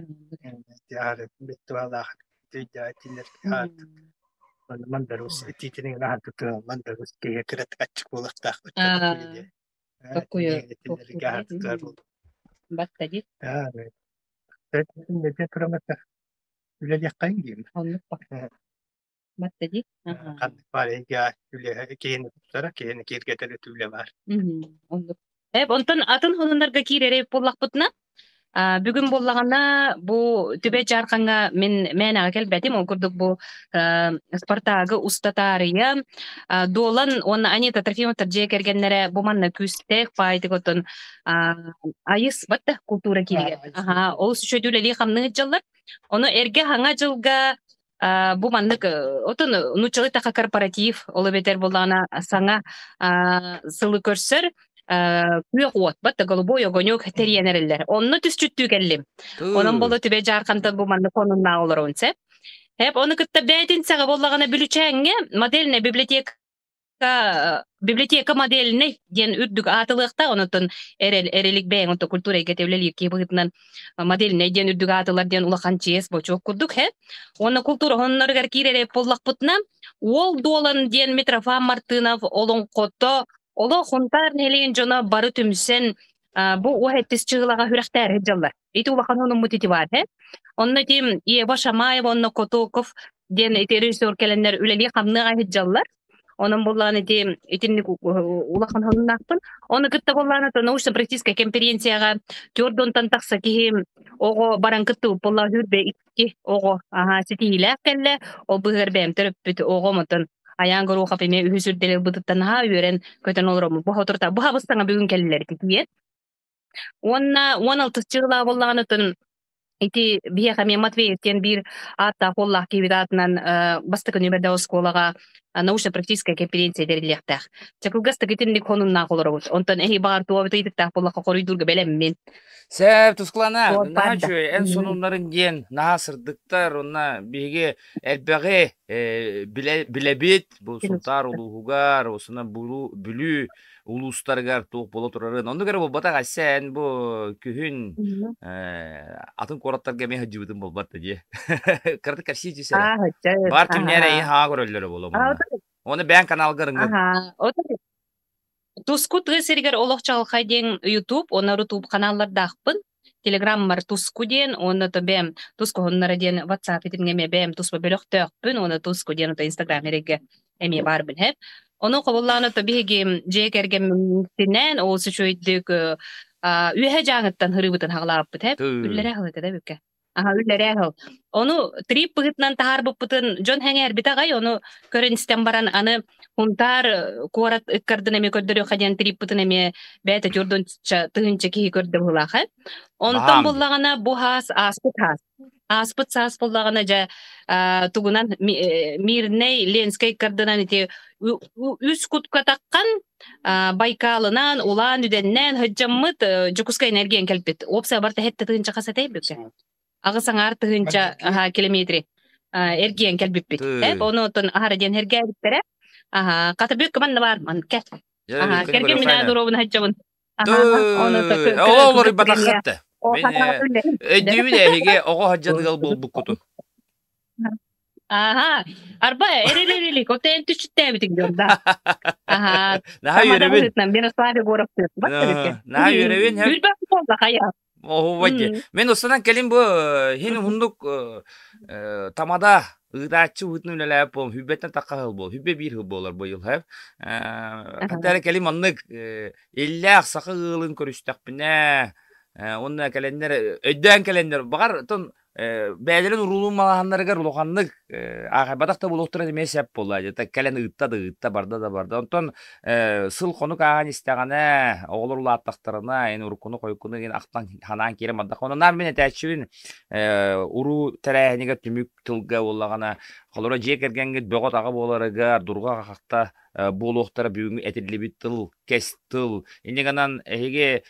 аары беттуалаах тыйдаатилер аартык мандарус итиитинин аартык мандарус киһи кырат аччык буолуохтаах Токкуйу Батта дии. Үлэлиэххэйин диим. Оннук Батта дии. Ханнык баар эйгэ үлэ киһини тупсара, киһини киэргэтэр үлэ баар. Оннук. Эп онтон атын хонуннарга киирэрэй буоллахпытына, бүгүн буоллаҕына бу Түбэ Дьаархаҥҥа мин мээнэҕэ кэлбэтим. Ол курдук бу Спартагы уста таарыйа Дуолан уонна Анита Трофимовтар дьиэ кэргэннэрэ бу манна күүстээх паайтык оттон айыс батта култуура кииригэр. Аха, ол үчүгэй үлэлии-хамныы сылдьаллар. Ону эргэ хаҥа дьылга бу маннык отон нууччалыы таха корпоратив ол эбэтэр буоллаҕына саҥа сылы көрсөр күөх уот батта голубой огонек тэрийэн эрэллэр. Онно түсчүттүү кэллим. Онон боло түбэ Дьаархантан бу маннык онуннаа олоробун сэ. Эп ону кытта бээтин саҕа буоллаҕына Бүлүчээҥҥэ модельная библиотека библиотека модельнай диэн үрдүк аатылыахтаах онотон эрэл эрэлик бэйэҥ онто культура эйгэтэ үлэлиир киһи быһыытынан модельнай диэн үрдүк аатылар диэн улахан чиэс бочуок курдук һэ уонна култуура хонноругар киирэрэ буоллахпытына уол дуолан диэн Митрофан Мартынов олоҥхото олох Хунтаар нэһилиэгин дьоно бары түмсэн бу уһэттис чыылаҕа үрэхтээр сылдьаллар. Ити улахан хонуммут ити баар һэ. Онно ити Ева Шамаева уонна Котоков диэн ити режиссер кэлэннэр үлэлии-хамныы сылдьаллар. Онон буоллаҕына ити итинник улахан хонуннаахпын. Ону кытта буоллаҕына научно-практическай конференцияҕа түөрт тахса киһи оҕо баран кыттыбыт буоллаҕа сүүрбэ икки оҕо аһаа ситиһиилээх кэллэ. Ол быыһыгар бэйэм төрөппүт оҕом оттон Айаан Горохов эмиэ үһүс үрдэли ылбытыттан наһаа үөрэн көтөн олороммут. Бу соторута бу хабыс-саҥа бүгүн кэллилэр ити Уонна 16 чыылаа буоллаҕына оттон ити биһиэхэ эмиэ Матвеев диэн биир ааттаах уоллаах киһибит аатынан бастакы нүөмэрдээх оскуолаҕа научно-практическая конференция тэриллиэхтээх. Чэ кылгастык итинник хонуннаах олоробут. Онтон эһи баҕар туох ыйытыктаах буоллахха хоруйдуурга бэлэммин. Сөп, Тускулана, наһаа үчүгэй. Эн сонуннарын диэн наһаа сырдыктар. Онно биһиги элбэҕи билэбит. Бу Сунтаар улууһугар, осунан Бүлүү улуустарыгар туох буола турарын. Оннук эрэ буолбатах, Ася, эн бу күһүн атын куораттарга эмиэ сылдьыбытын буолбат да дии. Кыратык кэпсии түс эрэ. Баар кимнээр эйи хаа көрөллөрө буолуо мунна. Оны бэйэн каналгар ыҥыр. Туску тыа сиригэр олох чаҕылхай диэн YouTube уонна Рутуб ханааллардаахпын. Телеграммар Туску диэн уонна то бэйэм Туску уһуннара диэн WhatsApp итинҥэ эмиэ бэйэм туспа бөлөхтөөхпүн уонна Туску диэн ото Инстаграм эрэйгэ эмиэ баарбын һэп. Ону хобуллаан ото биһиги дьиэ кэргэммитинээн олус үчүгэйдик үөһэ дьааҥыттан һырыыбытын хаҕалаабыппыт һэп. Үллэрэ аһылыта да бүккэ. Аха үллэрээ аһыл. Ону трип быһыытынан таһаарбыппытын дьон сэҥээрбит аҕай, ону көрөн истэн баран аны Хунтаар куорат ыккардын эмиэ көрдөрүөххэ диэн триппытын эмиэ бэйэтэ түөрт тыһыынча киһи көрдө быһыылаах ээ. Онтон буллаҕына бу хаас ааспыт хаас. Ааспыт саас буллаҕына дьэ тугунан Мирнэй, Ленскэй ыккардынан ити үс кутка таххан Байкалынан, Улаан Үдэннээн сылдьаммыт Дьокуускай энергиян кэлбит. Уопсай барыта сэттэ тыһыынча хас этэй бүккэ? Аҕыс аҥаар тыһыынча километри эргийэн кэлбиппит. Эп ону оттон аһара диэн эргээбиттэрэ. Аха, хата бүк команда бар ман кэ. Аха, кэргэн минаа дуробун хаччабын. Ол олорбатаххытта. Мен өйдүүбүн эһиги оҕо хаджан ыал буолбуккутун. Аха, арба эрелерилик, отен түчүттээбитиң дьон да. Аха. Наһаа үөрэбин. Мирослав Егоров. Наһаа үөрэбин. Үрбэх буолла хайа. Оһуобай дии. Мин устанан кэлин бу хин уһундук тамада ыытааччы быһыытынан үлэлээбит буолум. Хүббэттэн тахха сыл буол. Хүббэ биир сыл буолар бу ыйыл хэп. Хатта эрэ кэлин маннык иллээх саха ыалын көрүстэхпинэ уонна кэлэннэр өйдөөн кэлэннэр баҕар тон бэйэлэрин уруулун малаһаннарыгар улаханнык аахайбатах да буолуохтара эмиэ сөп буолла дьэ кэлэн ыытта да ыытта барда да барда онтон сыл-хонук ааһан истэҕинэ оҕолор улааттахтарына эн уруккуну-хойуккуну игин ахтан ханаан киирэн бардах онон наар мин этээччибин уруу тэрээһинигэр түмүк тылга буоллаҕына холоро дьиэ кэргэҥҥит бөҕө-таҕа буоларыгар дурҕа-хахта буолуохтара бүгүҥҥү этиллибит тыл кэс тыл инньэ гынан эһиги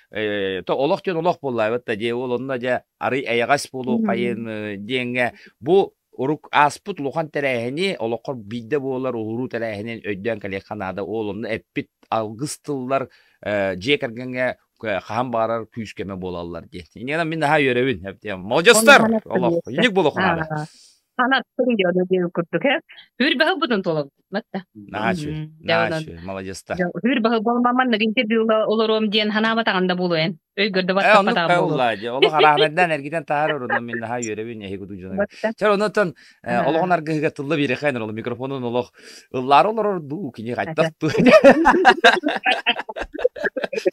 то олох диэн олох буоллаабыт да дии ол онно дьэ арый эйэҕэс буолуоххайын диэҥҥэ бу урук ааспыт улахан тэрээһини олоххор биирдэ буолар уһуруу тэрээһинин өйдөөн кэлиэххэ наада ол онно эппит алгыс тыллар дьиэ кэргэҥҥэ хаһан баҕарар күүс-көмө буолаллар диэн. Инньэ гынан мин наһаа үөрэбин. Молодецтар! Олох инник буолуох наада. Анаттың диэн диэн курдук э. Хүр баһыл бутун толобут. Матта. Наһаа үчүгэй. Наһаа үчүгэй. Молодецтар. Хүр баһыл болмаман интервьюла олоруом диэн ханаабатаҕын да буолуо эн. Өйгөр да баттаппатаҕын буолуо. Олох арааһынайдан эргитэн таһаар орунан мин наһаа үөрэбин эһиги кутуу дьоно. Чэр онотон олоҕун аргыһыга тылла биэрэхэн ол микрофонун олох ыллаары олорор дуу кини хайтах туу.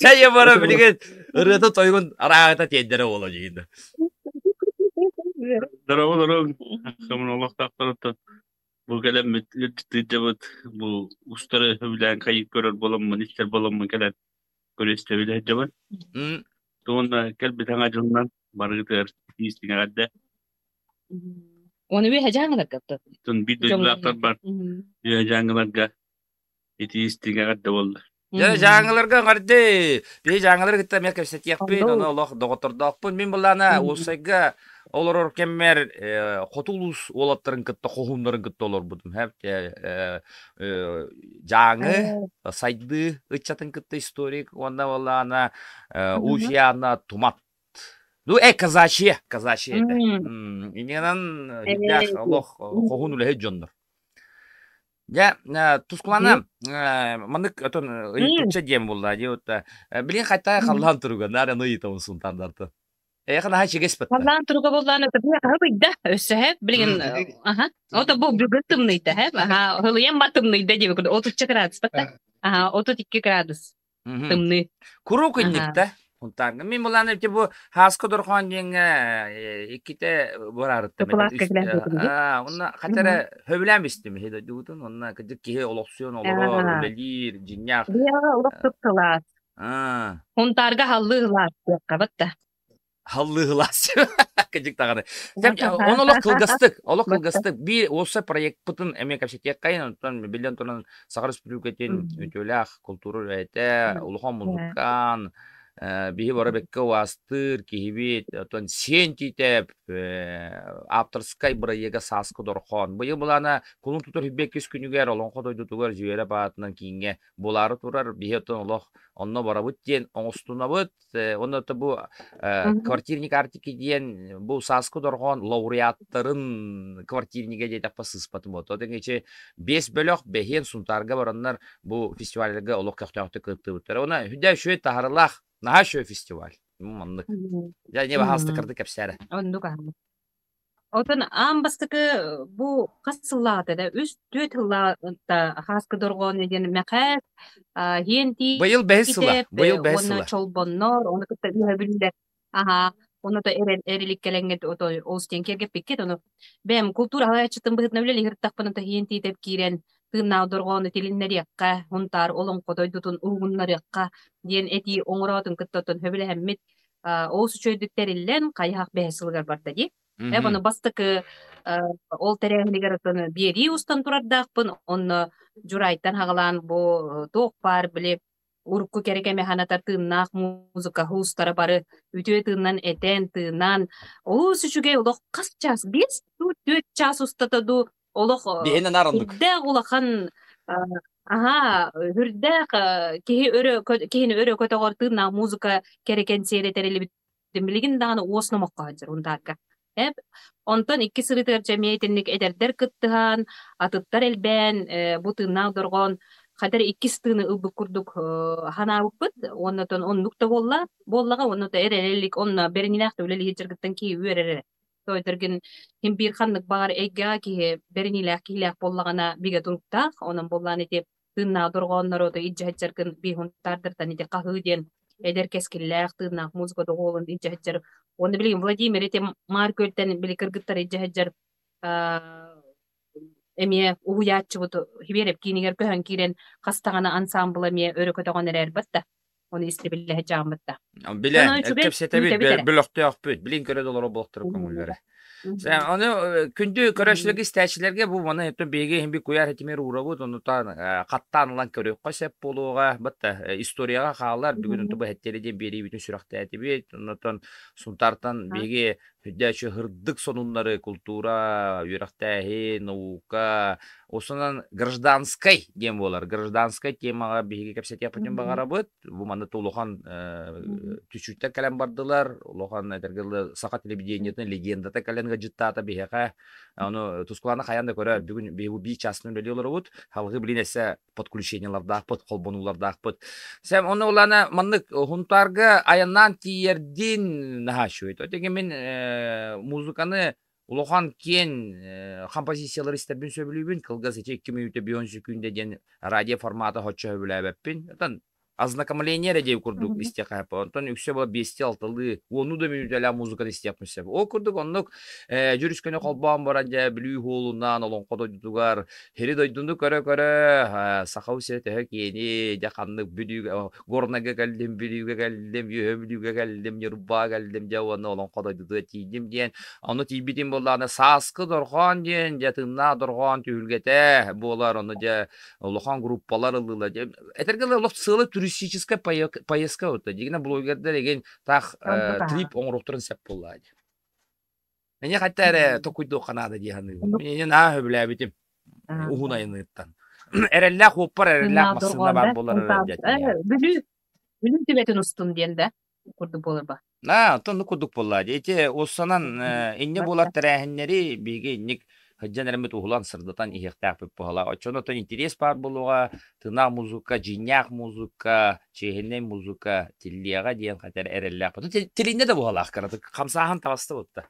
Чай бара билигин ырыата тойгун арааһыта тиэрдэрэ буола дьиһин. Здорово, здорово. Хамын олохтоохторуттан бу кэлэммит ыытдьабыт бу устары сөбүлээн хайык көрөр буоламмын, истэр буоламмын кэлэн көрүстэбил сылдьабын. Уонна кэлбит саҥа дьылынан барыгытыгар тиистиҥ эҕэрдэ. Уонна үөһэ дьааҥыларга Тун биир дойдулаахтар бар үөһэ дьааҥыларга итии истиҥ эҕэрдэ буолла. Дьэ, дьааҥыларга эҕэрдэ! Биһи дьааҥылары кытта эмиэ кэпсэтиэхпит, ону олох доҕоттордоохпун. Мин былаана уопсайга олорор кэммэр хоту улуус уолаттарын кытта, хоһууннарын кытта олорбутум. Дьааҥы сайдыы ыччатын кытта историк уонна былаана Узьяна Тумат. Ну, казачья, казачья этэ. Иннинэн үрдээх олох хоһуун үлэһит дьоннор. Дьэ, Тускулана, маннык отон ыйытычча диэн буолла дии вот билин хайтаа халлаан туруга наар аны ыйытабын сунтаардарты. Эйиэхэ наһаа ичигэс бытта. Халлаан туруга буоллаан өтөбү хаһыбыйда өссө һэ билигин аха ото бу бүгүн тымныйда һэ аха хылыйан ма тымныйда диэбит курдук 33 градус батта аха 32 градус тымныы Куруук инникта Хунтаарга. Мин булан эти бу Хааска Дорхоон диэҥҥэ иккитэ бараарыттым. Токулааска кэлэн көрдүм. Онно хатара хөбүлээн бистим иһи дойдубутун. Онно кырдьык киһи олохсуйан олорор, үлэлиир, дьинньээх. Биэҕэ олох сыптылаас. Хунтаарга халлыы ылаас диэххэ батта. Халлыы ылаас. Кырдьык даҕаны. Он олох кылгастык, олох кылгастык. Биир уопсай проектпытын эмиэ кэпсэтиэххэйин, онтон биллэн туран Саха Республикатын үтүөлээх култуура үлэһитэ, улахан музыкант, биһи бары бэккэ убаастыыр киһибит, оттон Сиэн Тиитэп авторскай бырайыага Сааскы Дорхоон. Быйыл былаана кулун тутар 22 күнүгэр Олоҥхо дойдутугар Зверя аатынан кииҥҥэ буолаары турар. Биһи оттон олох онно барабыт диэн оҥостунабыт. Онно бу квартирник Арктики диэн бу Сааскы Дорҕоон лауреаттарын квартирнига диэтэхпэ сыыспатым буолуо. Тэҥичи биэс бөлөх бэһиэн Сунтаарга бараннар бу фестивальга олох көхтөөхтүк кыттыбыттара. Она хүдэ үчүгэй таһарылаах наһаа үчүгэй фестиваль. Маннык. Дьэ, не баһаалыста кырдык кэпсээрэ. Оннук аһа. Отон аан бастакы бу хас сыллаата да үс түөрт сыллаата Хааскы Дорҕоон диэн Мэхээс иһиэн Быйыл бэһис сыла. тиитэп Быйыл бэһис уонна сыла. Чолбоннор ону кытта үһөбүллэр аһаа ону то эрэл эриликкэлэҥҥит ото олус диэн киэргэппиккит ону бэйэм култуура салайааччытын быһыытынан үлэлиһиртахпына то иһиэн тиитэп киирэн тыыннаах дорҕоону тилиннэриэххэ Һунтаар олоҥхо дойдутун уһугуннарыахха диэн этии оҥороотун кытта оттон сөбүлэһэммит олус үчүгэйдик тэриллэн хайыһах бэһис сылыгар барда дии. Э, ону бастакы ол тэрээһинигэр оттон биэрии устан турардаахпын, онно Дьурайтан хаҕалаан бу туох баар били урукку кэрэ кэми санатар тыыннаах музыка уустара бары үтүө тыыннан этэн, тыынан олус үчүгэй олох хас чаас биэс дуу түөрт чаас устата дуу олох Биһинэн арындык. үрдээх улахан аһаа үрдээх киһи өрө киһини өрө көтөҕөр тыыннаах музыка кэрэ кэнсиэрэ тэриллибит билигин даҕаны уос номоххо сылдьар Унтаарга. Эп онтон икки сырыытыгар дьэ эмиэ итинник эдэрдэр кыттыһан, атыттар элбээн, бу тыыннаах дорҕоон хатар иккис тыыны ылбыт курдук ханаабыппыт. Уонна оттон оннук да буолла, буоллаҕа уонна да эрэлик онно бэриниилээх да үлэлиир дьаргыттан киһи үөрэр эрэ. Тоойдоргин ким биир ханнык баҕар эйгэҕэ киһи бэриниилээх киһилээх буоллаҕына бигэ туруктаах. Онон буоллаан ити тыыннаах дорҕооннору илдьэ сылдьаргын биир ити хаһыы диэн эдэр кэскиллээх тыыннаах музыка доҕуолун илдьэ сылдьар. Уонна билигин Владимир ити Маар Күөлтэн били кыргыттары илдьэ сылдьар эмиэ уһуйааччыбыт Хибиэрэп киинигэр көһөн киирэн хас даҕаны ансаамбыл эмиэ өрө көтөҕөн эрэр да ону истибиллэһэ дьааммыт да. Билэ, кэпсэтэбит, бөлөхтөөхпүт, билин көрө долоро болохтору көҥүллэрэ. Ону күндү көрөөччүлэргэ истээччилэргэ бу маны өттүн биһиги иһин би куйаар хитимир уурабыт, онутан хаттаан ылан көрүөххэ сөп буолуоҕа. Батта историяҕа хаалар, бүгүн онту бу хэттери диэн биэриибитин сүрэхтээтибит. Оннотон Сунтаартан биһиги Үрдээччи һырдык сонуннары култуура, үөрэхтээһин, наука, осунан гражданскай диэн буолар. Гражданскай темаҕа биһиги кэпсэтиэхпитин баҕарабыт. Бу манна улахан түчүүттэр кэлэн бардылар. Улахан этэргэ дылы саха телевидениетын легендата кэлэн ыалдьыттаата биһиэхэ. Ону Тускулаана хайаан да көрөр. Бүгүн биһиги биир чаастан үлэлии олоробут. Халҕыы билин эссе подключениелардаахпыт, холбонуулардаахпыт. Сәм оны улана маннык Хунтаарга айаннаан тиийэрдин наһаа үчүгэй. Отеге мин музыканы улахан киэн композициялары истэрбин сөбүлүүбүн. Кылгас ити 2 мүнүүтэ 5 секүндэ диэн радио формата хоччо сөбүлээбэппин. Отон ознакомление эрэ диэбит курдук истиэхэ сөп. Онтон үксэ була биэсти алталыы, уоннуу да мүнүүтэлээх музыканы истиэхпин сөп. Ол курдук оннук дьүрүскэни холбоон баран дьэ Бүлүү уолунаан Олоҥхо дойдутугар Сири дойдуну көрө-көрө саха сирэ төһө киэний, дьэ ханнык Бүлүүгэ, Горнайга кэллим, Бүлүүгэ кэллим, Үөһэ Бүлүүгэ кэллим, Ньурбаҕа кэллим, дьэ уонна Олоҥхо дойдутугар тиийдим диэн. Ону тиийбитим буоллаҕына сааскы дорҕоон диэн, дьэ тыыннаах дорҕоон түһүлгэтэ буолар, ону дьэ улахан группалар ыллыылар. Дьэ этэргэ дылы олох сыала туристическай поездка вот дигинэ блогердар эгин таах трип оҥоруохтарын сөп буоллаа дии. Мені хатта эрэ токуйдуохха наада дии саныыбын. Мені наһаа сөбүлээбитим уһун айаныттан. Эрэллээх уоппар эрэллээх массыына баар буолар Бүлүү Бүлүү түбэтин устун диэн да курдук буолар ба. На, оттон курдук буолла. Ити уссанан инне буолар тэрээһиннэри биһиги инник Сылдьан эрэммит уһулан сырдатан иһиэхтээхпит буолла. Оччону оттон интэриэс баар буолуоҕа, тыыннаах музыка, дьиҥнээх музыка, чиэһинэй музыка тиллиэҕэ диэн хатар эрэллээх. Тилиннэ да буолаах кыратык хамсааһын таҕыста бутта.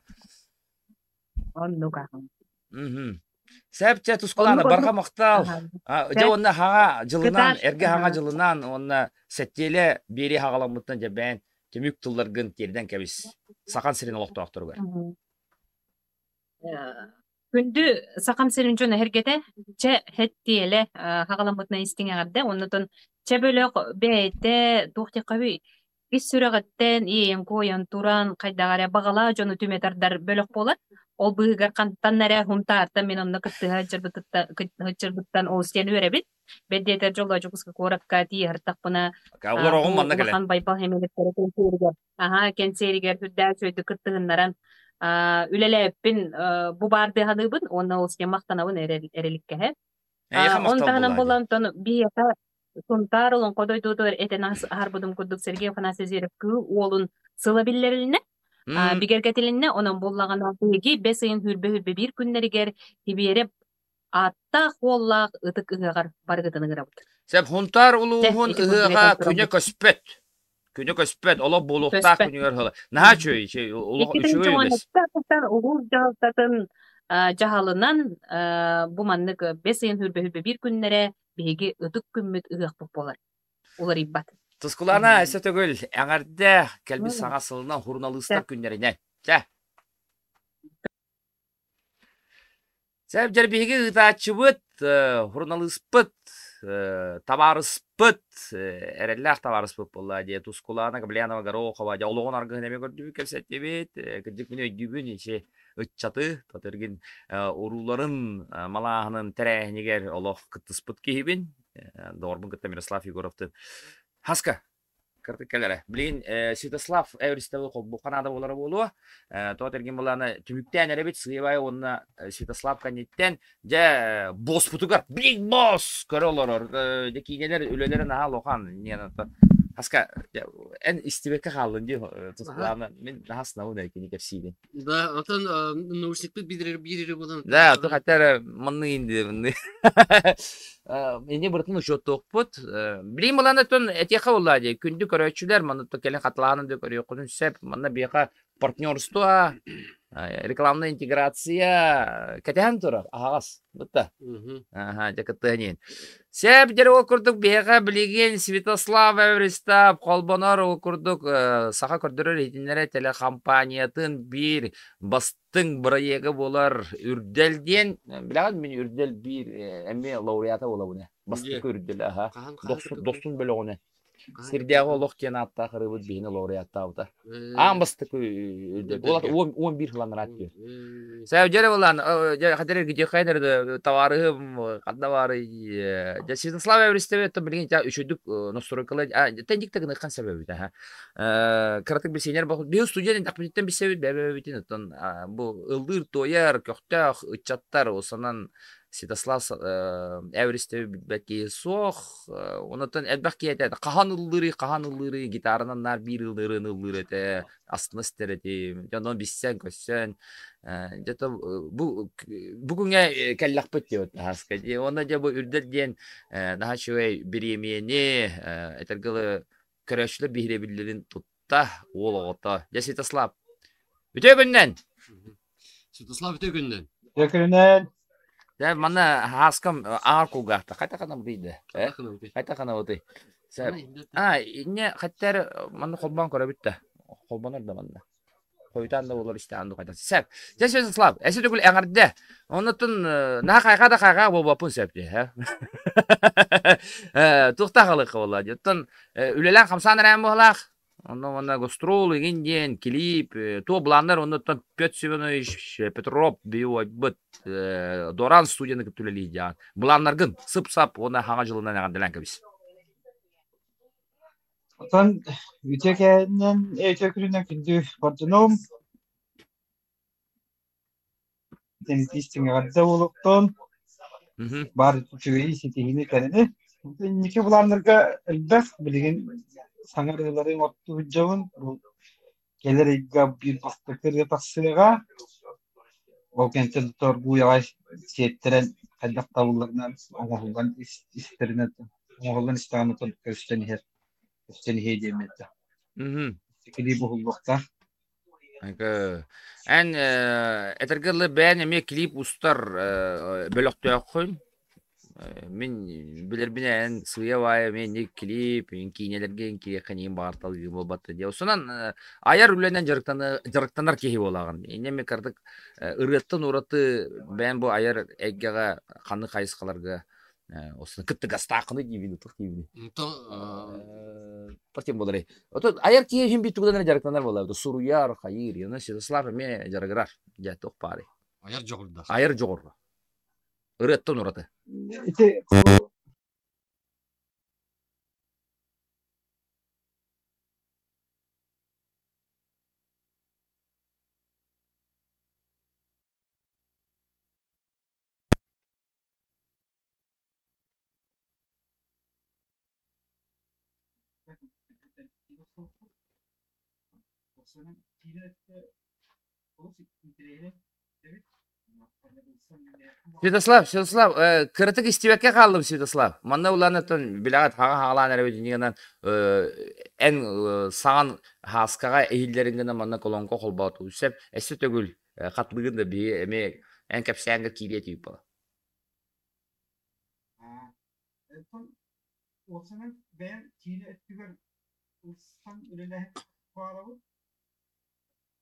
Оннук ахан. Мгм. Сөп чэ Тускулаана Оннук барҕа оннук. махтал. Аха. Дьэ Сөп. уонна хаҥа дьылынан, Кытаат. эргэ хаҥа Аха. дьылынан уонна сэттиэлэ биэрии хаҕаламмыттан дьэбээн түмүк тылларгын тиэрдэн кэбис. Сахан сирин олохтоохторугар. Мгм. Күндү Сахам сирин дьоно эһэргэтэ, чэ хэттиэлэ хаҕаламмытынан истиҥ эҕэрдэ оннотон чэ бөлөх бэйэтэ туох диэххэбий ис сүрэҕиттэн иэйэн-куойан туран хайдах эрэ баҕалаах дьону түмэ тардар бөлөх буолар. Ол быыһыгар хантан эрэ Һунтаартан мин онно кыттыһа сылдьарбыттан олус диэн үөрэбин. Бэрдиэтэр дьоллоо Дьокуускай куоракка тиийэ сырыттахпына Олороҕун бу манна кэлэн. улахан Байбал Хэмилэптэрэ кэнсиэригэр аһаа кэнсиэригэр сүрдээх үчүгэйдик кыттыһыннаран үлэлээппин бу баардыы саныыбын уонна ол сиэн махтанабын эрэликкэһэ. Эйиэхэ Он махтал таһынан буоллаа дии. буолан онтон биһиэхэ Сунтаар Олоҥхо дойдутугар этэн аһарбытым курдук Сергей Афанасьевич Зверев-Кыыл Уолун сыла биллэрилиннэ, бигэргэтилиннэ. Онон буоллаҕына биһиги бэс ыйын сүүрбэ-сүүрбэ биир күннэригэр Тибиэрэп ааттаах уоллаах ытык ыһыаҕар барыгытын ыҥырабыт. Сөп, Һунтаар Чэ, улууһун ити курдук ыһыаҕа этэн күнэ турабыт. көспөт. Күнэ көспөт, олох буолуохтаах Көспөт. күнүгэр ыла. Наһаа үчүгэй, үчүгэй, олох үчүгэй үгэс. 2017 улуус дьаһалтатын дьаһалынан бу маннык бэс ыйын сүүрбэ биир күннэрэ биһиги ытык күммүт ыһыахпыт буолар. Уларыйбат. Тускулаана өссө төгүл эҕэрдэ кэлбит саҥа сылынан суруналыыстар күннэринэн. Чэ. Сөп дьэ биһиги ыытааччыбыт, суруналыыспыт, табаарыспыт, эрэллээх табаарыспыт буолла дии Тускулаана Габрилянова Горохова дьэ олоҕун аргыһын эмиэ көрдүбүт, кэпсэттибит. Кырдьык мин өйдүүбүн ичи ыччаты, Татыргин урууларын малааһынын тэрээһинигэр олох кыттыспыт киһибин. Доҕорбун кытта Мирослав Егоровтын. Хаска, Кырдык кэлэрэ. Билигин Святослав Эверстовы холбуохха наада буолара буолуо. Тоҕо эргин былаана түмүктээн эрэбит сыабай уонна Святослав кэнниттэн дьэ боспутугар Big Boss көрө олорор. Дьэ киинэлэр үлэлэрэ наһаа улахан. Хаска эн истибэккэ хааллын дии тускулаана мин наһаа сынабын кини кэпсиибин. Да, отон наушникпыт биир биир буолан. Да, то хотя эрэ манны инди манны. Ини бырытын учуоттуохпут. Билим булан өтөн этиэхэ буолла дии. Күндү көрөөччүлэр манна кэлин хатылаанын да көрүөххүтүн сөп. Манна биэхэ партнерство, рекламная интеграция кэтэһэн турар аһаҕас. Бутта. Аха, дьэ кыттыһан Сөп дьэ ол курдук биһиэхэ билигин Святослав Эверстов холбонор ол курдук саха көрдөрөр иһитиннэрэр телехампаниятын биир бастыҥ бырайыага буолар Үрдэл диэн билэҕин мин Үрдэл биир эмиэ лауреата буолабын ээ бастакы Үрдэл аха Дохсун бөлөҕүнэн Сирдээҕи олох диэн ааттаах ырыабыт биһини лауреаттаабыта. Аан бастакы 11 сылан ыраат диир. Сәбдьэрэ булан, хатер гидехайнер товарыһым ханна бары дьэ Святослав Эверстеве то билигин тя үчүдүк настройкалар тендик тагын хан себебит аха. Кыратык билсенер бу студент тахпытыттан билсебит бэбэбитин оттон бу ыллыыр туойар көхтөөх ыччаттар осанан Святослав Эверстеве билбэт киһи суох Онотон элбэх киһи этэ хаһан ыллыырый, хаһан ыллыырый, гитаранан наар биир ыллыырын ыллыыр этэ, астына истэр этим. Дьэ онон билсэн, көрсөн, дьэ то бу бу күҥҥэ кэллэхпит диэбит наһааска дии. Уонна дьэ бу Үрдэл диэн наһаа үчүгэй бириэмийэни этэргэ дылы көрөөччүлэр биһирэбиллэрин тутта уол оҕото. Дьэ Святослав, үтүө күнүнэн! Святослав үтүө күнүнэн! Үтүө күнүнэн! Дьэ манна һааскам аар кулгаахта хайта ханабытый да? Э? Хайта ханабытый? А, инне хаттар манна холбоон көрөбүт да. Холбонор да манна. Хойутаан да болор истээн ду хайта. Сөп. Дьэ Святослав, эси төгүл эҥэрдэ. Оннотун наһаа хайҕаа да хайҕаа буолбаппын сөп дии, һэ? Э, туохтаах алыахха буолла дии. Оттон үлэлээн хамсаан эрээн буолаах. Онно уонна гастрол игин диэн клип, туох былааннар оннуттан Петр Семенович Петров биһи Доран студияны кытта үлэлиир диэн. Былааннаргын сып-сап уонна хаҥа дьылынан эҕэрдэлээн кэбис. Оттон үтүө кээннэн, үтүө күнүнэн күндү бордунум. Теннисистиҥ эҕэрдэ буолуохтун, баар үчүгэйи ситиһиини кэлини. Инники былааннарга элбэх билигин саҥа ырыалары оҥортуу сылдьабын. Бу кэлэр ыйга биир бастакы ырыа тахсыаҕа. Ол кэнтэн торгуй аҕай сиэттэрэн хайдах табылларынан оҥоһуллан истэринэн оҥоһуллан истэҕинэ көстөн иһэр көстөн иһиэ диэммин этэ. Клип уһуллуохтаах. Эн этэргэ дылы бэйэн эмиэ клип устар бөлөхтөөххүн. Мин билэрбин эн сыыйа-баайа эмиэ инник клип, киинэлэргэ кириэххэ эйигин баҕарталыы буолбатта диye. Осунан айар үлэнэн дьарыктанар киһи буолаҕын. Инньэ эмиэ кырдык ырыаттан ураты бэйэн бу айар эйгэҕэ ханнык хайысхаларга осуна кыттыгастааххыный диибин утух диибин. Тох буоларый. Ото айар киһи иһин биир тугунан эрэ дьарыктанар буолар. Суруйар, хайыыр. Онон Святослав эмиэ дьарыгырар. Дьэ, туох баарый. Айар дьоҕурдаах. Айар дьоҕур. Ырыаттан ураты. Ити Святослав, Святослав, кыратык истибэккэ хааллым, Святослав. Манна улаанаттан билэҕит хаҕа хаалаан эрэбит иннигинэн эн саҕан һааскаҕа иһиллэрин гына манна колонка холбооту сөп өссө төгүл хатылыгын да биһи эмиэ эн кэпсээҥҥэ киириэ этибит буола. Уопсайынан бэйэм киинэ өттүгэр ылсан үлэлэһэн баарабыт.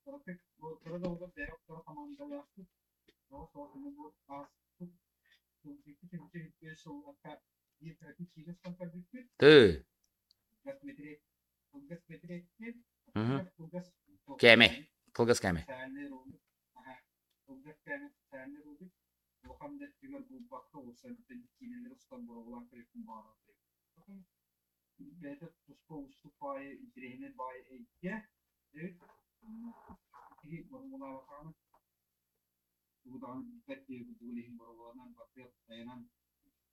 Кыратык кыра да буоллар бэйэ охторо хамаандалаахпыт. Ол соҕотуна бу ааспыт сылдьыппыт сылларга биир кыракый киинэ устан көрбүппүт. Тыы. Кылгас метрет кылгас метреттин кылгас Кээмэй. Кылгас кээмэй. социальный ролик. Аха. Кылгас кээмэй социальный ролик. Улахан да өттүгэр булбакка уларсарбытын киинэлэри устан боруобалаан көрүөхпүн баҕарабын. Бэйэтэ туспа уустук баайы, интэриэһинэй баайы эйгэ эбит. Киһи боруобалаабатаҕына тугу даҕаны билбэт диэри курдугун иһин боруобаланан барытыгар тайанан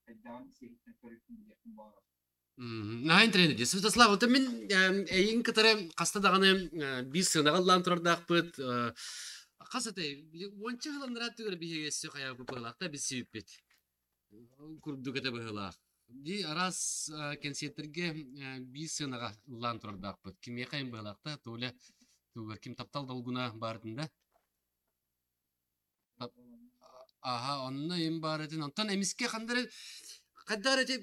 хайдаҕын ис-иһиттэн көрүөхпүн билиэхпин баҕарабын. Наһаа интэриэһинэй дии. Святослав, вот мин эйигин кытары хаста даҕаны биир сыанаҕа ыллаан турардаахпыт. Хас этэй? Уонча сыл анараа өттүгэр биһиги өссө хайаабыт быһыылаах да билсибиппит. Курдук этэ быһыылаах. Дии араас кэнсиэртэргэ биир сыанаҕа ыллаан турардаахпыт. Кимиэхэ им быһыылаах да, Толя тугар ким таптал долгуна баарын да. Аха, онно им баар этин. Онтон эмискэ ханна эрэ хайдах эрэ ити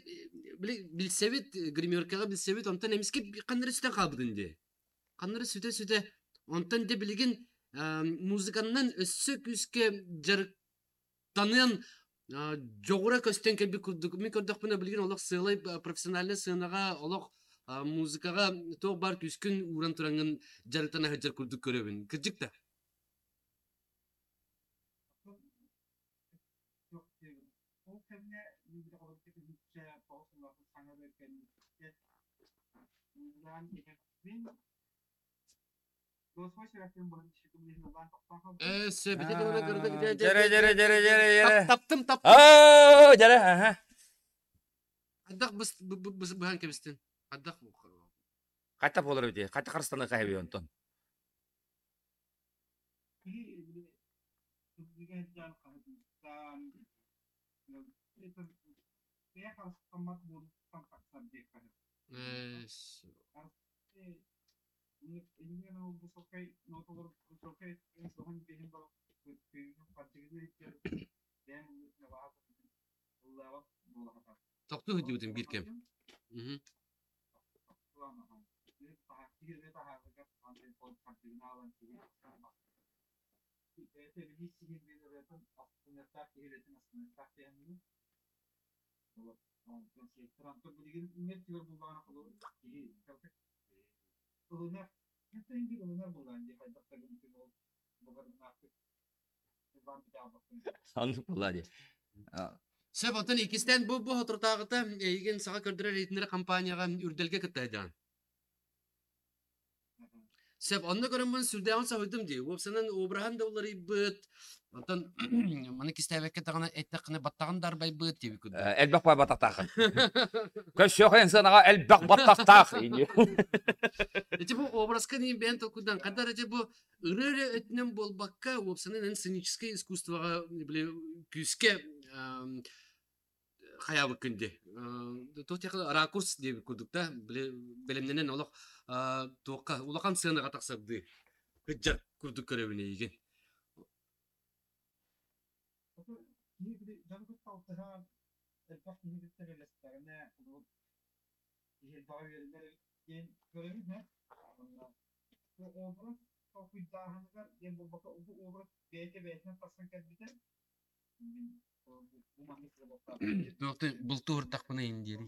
били билсэбит, гримеркаҕа билсэбит, онтон эмискэ ханна эрэ сүтэн хаалбытын дии. Ханна эрэ сүтэ-сүтэ, онтон дьэ билигин музыканнан өссө күүскэ дьарыктаныан дьоҕура көстөн кэлбит курдук. Мин көрдөхпүнэ билигин олох сыалай профессиональнай сыанаҕа олох музыкаҕа туох баар күүскүн ууран тураҥҥын дьарыктана сылдьар курдук көрөбүн. Кырдьык да? Ол кэмҥэ тоҕус саҥа кэнниттэн Сөбүтэ тылына кырдык Дьэрэ дьэрэ дьэрэ дьэрэ дьэрэ. Таптым таптым. Оо дьэрэ аха. Хайдах быһан кэбистин? Хайдах Хайта буолар эбитий? Хайта харыстаныахха эбий онтон? Тохтуу сылдьыбытым биир кэм. Оннук буолла дии. Сөп, оттон иккистээн бу соторутааҕыта эйигин саха көрдөрөр иһитиннэрэр компанияҕа Үрдэлгэ кытта сылдьаҕын. Сөп, онно көрөммүн сүрдээҕин соһуйдум дии. Уопсанан обраһын да уларыйбыт, оттон маны кистээбэккэ даҕаны эттэххинэ баттаҕын да арбайбыт диэбит курдук. Элбэх бай баттахтаах. Көссүөхэн сыанаҕа элбэх баттахтаах. Ити бу образка диин бэйэн толкуйдан хандар ити бу ырыа эрэ өттүнэн буолбакка, уопсанан сценическэй искусствоҕа били күүскэ хайаабыккын дии. Туох диэххэ ракурс диэбит курдук да, били бэлэмнэнэн олох туохха улахан сыанаҕа тахсардыы кыдьар курдук көрөбүн эйигин. Киһи били дьону кытта алтыһан элбэх киһи кытта үлэлэстэҕинэ киһи элбэҕи үөрэнэр эбит диэн көрөбүн һэ. Уонна бу образ толкуйдааһыныгар диэн буолбакка бу образ бэйэтэ бэйэтинэн тахсан кэлбитэ мин бу маннык Туохтан бултуурдахпына иһин диэри.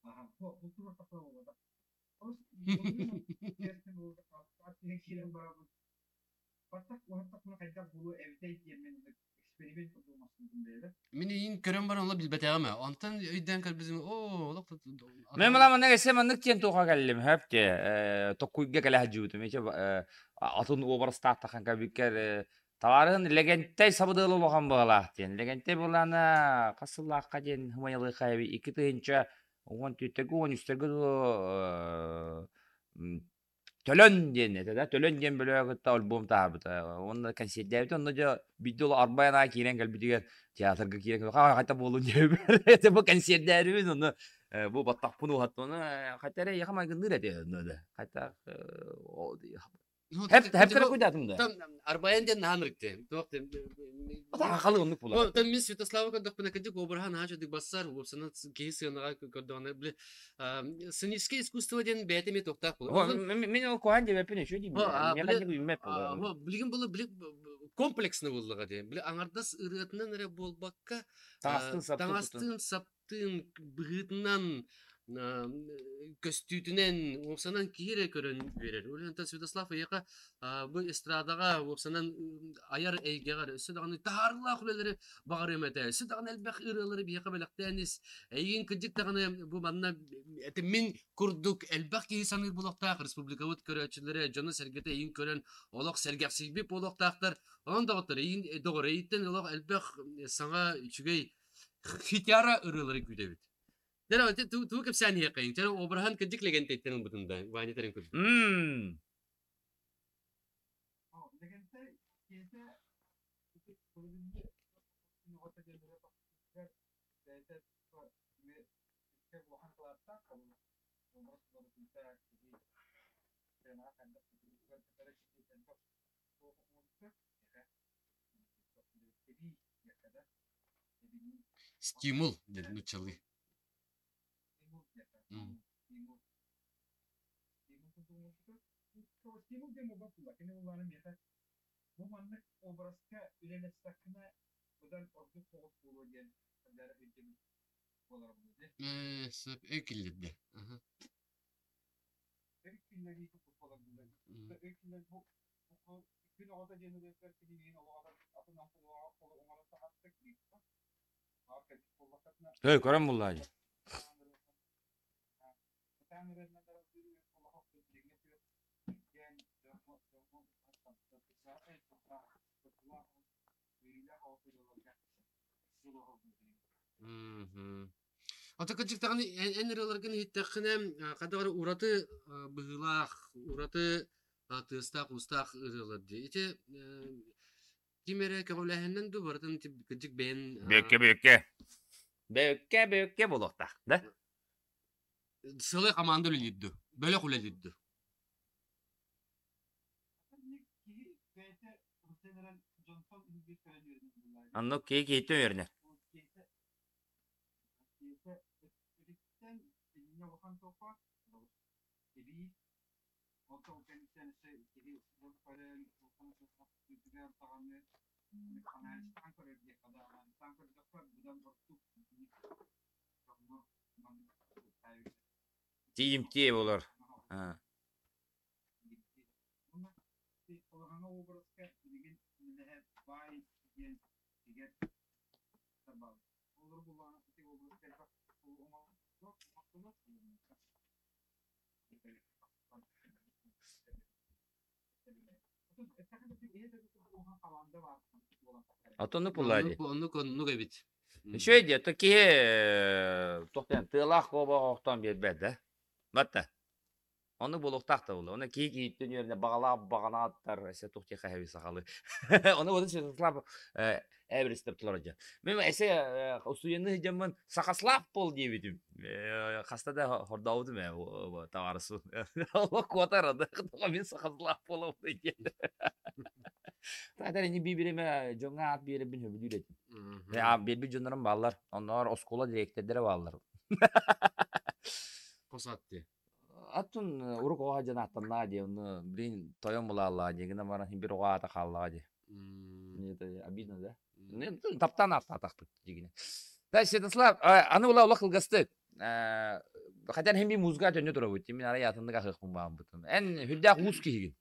Аха, бултуурдахпына буолбатах. Мин иин көрөн баран ола билбэтэҕим ээ. Онтон өйдөөн көрбүтүм, оо, олох Мен мына маннык эссе маннык диэн туоха кэллим хөп те токкуйга кэлэ сылдьыбытым иче атын уобарастаахтахан кабиккер табаарыһын Лэгэнтэй сабыдыала улахан быһалаах диэн. Лэгэнтэй былаана хас сыллаахха диэн хымайалыахха эби 2014 13 дылы Төлөн диэн этэ да, Төлөн диэн бөлөҕү кытта альбом таһаарбыта. Уонна кэнсиэрдээбитэ, онно дьэ биирдэ ол арбайан аҕай киирэн кэлбитигэр театрга киирэн хаа хайта буолун диэбиппэр это бу кэнсиэрдээрибин онно бу баттахпын уһаттым хайта эрэ эйиэхэ майгынныыр этэ онно да хайта Хеп хеп куйдатым да. Арбайан диэн наһаа ынырыкты. Туох Хахалы оннук буолар. Там мин Святослава көрдөхпүнэ кырдьык обраһа наһаа чөдүк бассар, уопсанан киһи сыанаҕа көрдөҕүнэ били сценическое искусство диэн бэйэтэ эмиэ туохтаах буолар. Мин ол куһаан диэбэппин үчүгэй диибин. Миэхэ үүммэт буолар. Билигин было били комплексно буоллаҕа диэн. Били аҥардас ырыатынан эрэ буолбакка таҥастын саптын тыын быһыытынан көстүүтүнэн уопсанан киһи эрэ көрөн үөрэр. Ол иһин Святослав эйиэхэ бу эстрадаҕа уопсанан айар эйгэҕэр өссө даҕаны таһаарыылаах үлэлэри баҕарыам этэ. Өссө даҕаны элбэх ырыалары биһиэхэ бэлэхтээн ис. Эйигин кырдьык даҕаны бу манна это мин курдук элбэх киһи саныыр буолуохтаах республикабыт көрөөччүлэрэ дьоно-сэргэтэ эйигин көрөн олох сэргэхсийбит буолуохтаахтар. Онон доҕоттор эйигин доҕор эйиттэн олох элбэх саҥа үчүгэй Хитяра ырыалары күүтэбит. Дьэ, ити тугу кэпсээн иһиэххэйиҥ? Чэ, обраһан кырдьык Лэгэнтэйтэн ылбытын да, Ваня тэрин курдук. Лэгэнтэй киһитэ Стимул диэн нууччалыы. Бу маннык образка үлэлэстэххинэ быдан ордук соҕус буолуо диэн хардара өйдөбүл буолара буолуо дии. Сөп өй киллэрдэ. Өй киллэрии курдук буолар Өй киллэр бу күн оҕото диэн ырыатыгар кини миигин олох атын атын оҥорон таһаарта клиппа. Өй көрөн буллаа дии. Ата кырдьык даҕаны эн ырыаларгын иһиттэххинэ хайдах эрэ ураты быһыылаах, ураты тыастаах-уустаах ырыалар дии. Ити ким эрэ көҕүлээһиннэн дуу барытын кырдьык бэйэн Бүөккэ бүөккэ. Бүөккэ бүөккэ буолуохтаах, да? Сылай хамаанда үлэлиир дуу, бөлөх үлэлиир дуу? Оннук киһи киһиттэн үөрэнэр. Тиийимтиэ буолар. Отонну пулла дии. Оннук оннук эбит. Үчүгэй дии, то киһи туох диэн тыалаах куобах охтон биэрбэт да. Батта. Оннук буолуохтаах да буолла. Оны киһи киһиттэн үөрэнэ баҕалаах баҕанааттар эсэ тух диэхэ хэби сахалы. Оны вот Святослав эбиристеп тулар дьон. Мен эсэ устуйаны дьоммун Сахаслав пол диэбитим. Хаста да хордообутум ээ табаарысым. Олох куотар мин Сахаслав буолабын диэн. Таатар ини биириме дьоҥҥо аат биэрэрбин сөбүлүүр этим. Биэрбит дьоннорум бааллар. Онноор оскуола дириэктэрдэрэ бааллар. Хос ат дии. Аттын урук оҕо дьон ааттаннаа дии, онно блин тойон булааллаа дии, гынан баран бир оҕо аата хааллаҕа дии. Это обидно, да? Таптаан ааттаатахпыт дигине. Да, Святослав, аны була олох кылгастык. Хотя хем би музыка төннө турабыт, мин арай атыннык ахыахпын баамбытым. Эн хүрдээх уус киһигин.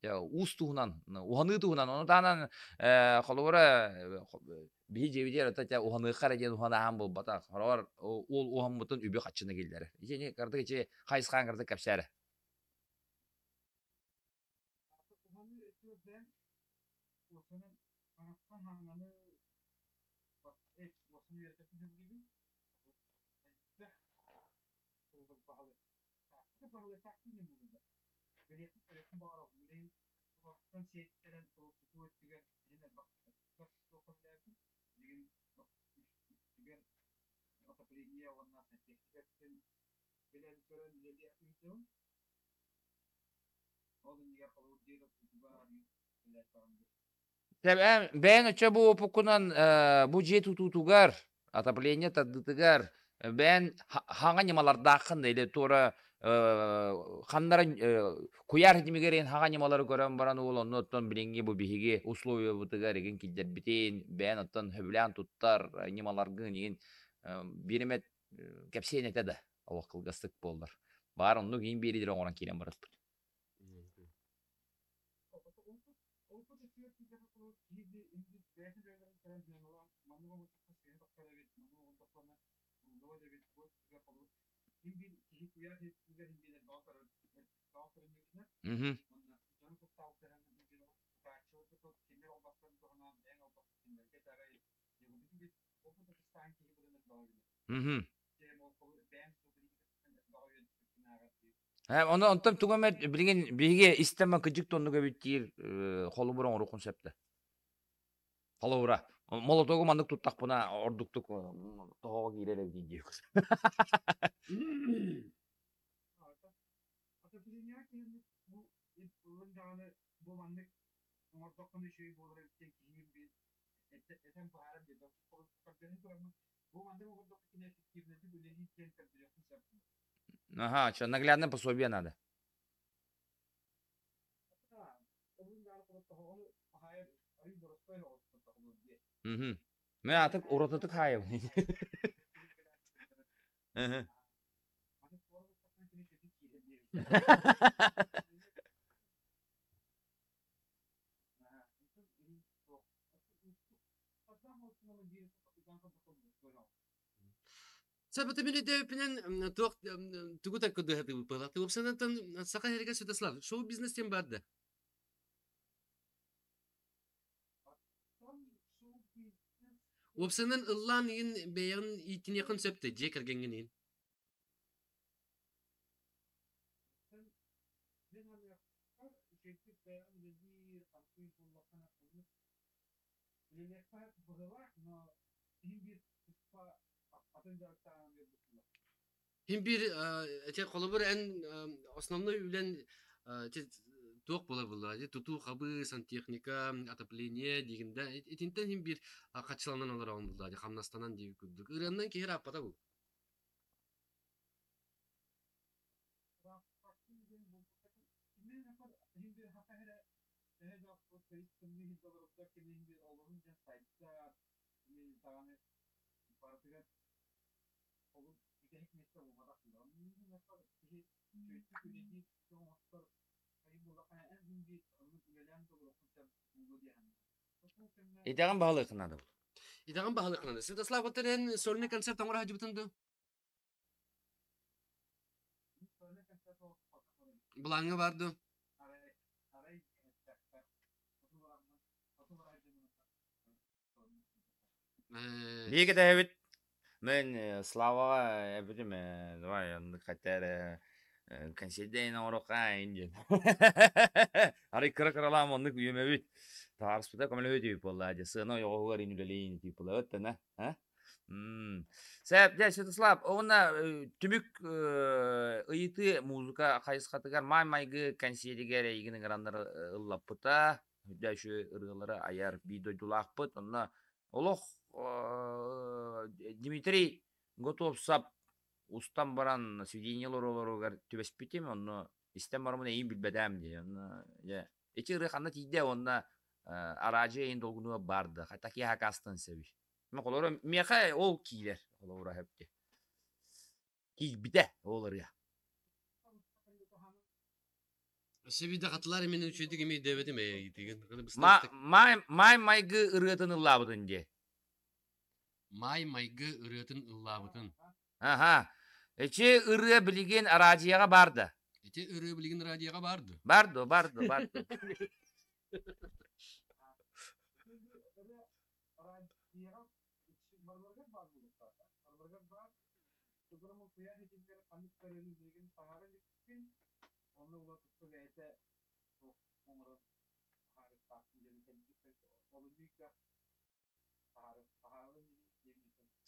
Уус туһунан, уһаныы туһунан, ону таһынан холобура биһи дьиэбитигэр ата уһаныахха эрэ диэн уһанаһан буолбатах. Хороҕор уол уһаммытын үбү хаччыны киллэрэр. Итини кырдык ичи хайысхаан кырдык кэпсээрэ. Уһаныы өттүгэр уосанан харахтан хаҥаны уосан үөрэтэрбин сөбүлүүбүн. Элбэх баһылык Бэйэҥ оччо бу опуккунан бу дьиэ тутуутугар, отопление тардыытыгар бэйэҥ хаҥа ньымалардааххын да или туора ханнара куйаар ситимигэр иһин хаҥа ньымалары көрөн баран уол онну оттон билиҥҥи бу биһиги условиябытыгар игин киллэрбитин бэйэҥ оттон сөбүлээн туттар ньымаларгын игин биир эмэ кэпсиэн этэ да олох кылгастык буоллар. Баар оннук иин биэриилэри оҥорон киирэн барыппыт. Мгм. Мгм. Ону онтон тугу эмэ билигин биһиги истэмэ кыдьык тоннук эбит диир холобур оҥоруоххун сөп да. Холобура, молотогу маннык туттахпына ордуктук тоһоҕо киирэр эбит диир. Ага, что наглядное пособие надо. Мгм. Мен атык уратытык хаайабын. Сабата мин өйдөөбүппүнэн туох тугу так көрдөһө Туопсанантан Саха сиригэр Святослав шоу-бизнес диэн баар да? Уопсанан ыллаан иин бэйэҕин ииттиниэххин сөп да дьиэ кэргэҥҥин иин? Син биир ити холобур эн основной үлэн ити туох буолар буолла ити тутуу хабыы сантехника отопление диигин да итинтэн син биир хаччыланан олороҕун булла хамнастанан диир курдук ырыаннан киһи ырааппата бу Итэҕин баһылыаххын наада. Итэҕин баһылыаххын наада. Святослав, вот эн сольный концерт оҥоро сылдьыбытын дуу? Былааҥҥа баар дуу? Биһиги кэтэһэбит. Мен Славаҕа эппитим давай оннук хотя эрэ. Кэнсиэрдээн оҥоруохха диэн. Арай кыра-кыралаан оннук үөмэбит. Таарыспыта көмөлөһүө диэбит буоллаа дьэ. Сыана ойоҕоһугар ин үлэлиин диэбит буолла тана. А? Сэп, дьэ, Святослав, уонна түмүк ыйытыы музыка хайысхатыгар маай майгы кэнсиэригэр эйигин ыҥыраннар ыллаппыта. Үрдэ үчүгэй ырыалары айар биир дойдулаахпыт. Онно олох Дмитрий Готовцев устан баран сведение олоролоругар түбэспитим, онно истэн бараммын эйиин билбэтээм дии. Онно дьэ ити ырыа ханна тиийдэ уонна араадьыйа эйиин долгунуга баар да такие хакастан сэби. Холобура миэхэ ол киирэр холобура хөпти. Киирбитэ ол ырыа. Себиде хатылар мен үчүгэй эми дэбэтим ээ деген. Маай маай майгы ырыатын ыллаабытын дии. Маай майгы ырыатын ыллаабытын. Аха. Эчи ырыа билигин араадьыйаҕа баар да? Ити ырыа билигин радиоҕа баар дуо? Баар дуо, баар дуо, баар дуо.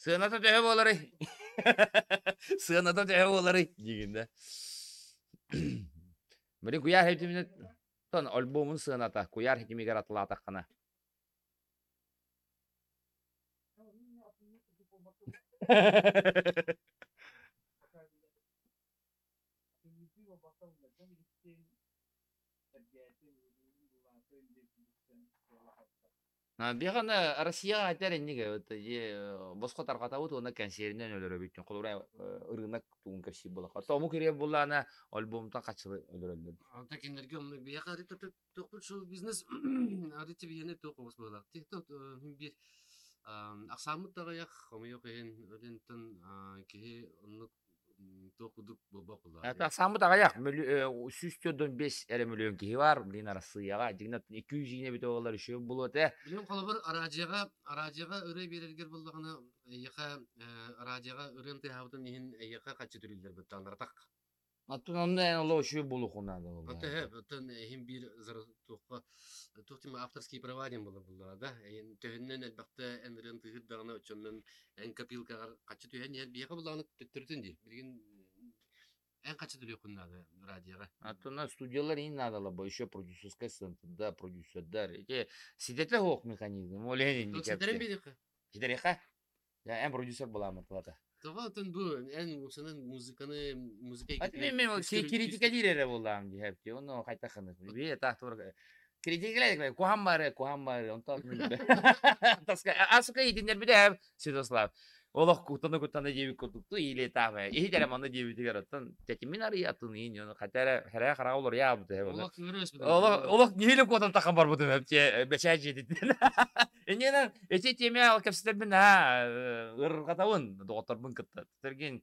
Сыаната төһө буоларый? Сыаната төһө буоларый? диигин да. Били куйаар хитиминэ тон альбомун сыаната куйаар хитимигэр атылаатаххына. Биһиги Россияҕа этэр инник босхо тарҕатабыт уонна кэнсиэринэн өлөрөбүт. Холобура ырыынак тугун кэпсиир буоллахха. Омук ырыа буоллаҕына альбомтан хаччылы өлөрөллөр. Онто кинилэргэ оннук биһиэхэ туохпут шоу бизнес арыт биһиэнэ туох оҕус буолар. Биир ахсааммыт даҕайах хомойуох иһин өлөнтөн киһи оннук туох курдук буолбат буоллаҕа. Ахсааммыт аҕыйах, 145 эрэ мөлүйүөн киһи баар, блин, Арассыыйаҕа, дьиҥинэн 200 иинэ бүтэ буоллар үчүгэй буолуо этэ. Билим холобур араадьыйаҕа араадьыйаҕа ырыа биэрэргэр буоллаҕына эйиэхэ араадьыйаҕа ырыам тыаһаабытын иһин эйиэхэ хаччы төлүүллэр быттааннаратах. Оттон онно эн олох үчүгэй буолуоххун наада буолла. Оттон оттон иһин биир туохха туох диэн авторские права диэн буолар буоллаҕа да төһөннөн элбэхтэ эн ырыан тыыһыр даҕаны оччоннон эн копилкаҕар хаччы түһэн иһэр биһиэхэ буллаҕына төттөрүтүн дии билигин эн хаччы төлүөххүн наада радиоҕа. Оттон студиялар иһин наадалар бо еще продюсерскай центрда продюсердар ити ситэтэ суох механизм ол иһин инник Ситэрэн биэриэххэ. Ситэриэххэ. Эн продюсер буолааммыт плата. Тоҕо оттон бу эн мусанан музыканы музыка Мен критикалиир эрэ буоллаҕым дии хэпти. Ону хайдах гынык. Би таах тур критикалиир куһан бары, куһан бары. Онтон таска асука итиннэрбитэ Святослав. Олох куттана куттана диэбит курдук ту или таах иһит эрэ манна диэбитигэр оттон тэтимин арыйа атын иин ону хата эрэ хэрэ хараҕа олоруйаабыт Олох Олох олох нихиле куотан тахан барбытым эпче бэчээ дьиэтиттэн. Иннинэн ити тиэмэ кэпсэтэрбин наһаа ырырҕатабын доҕотторбун кытта. Тергин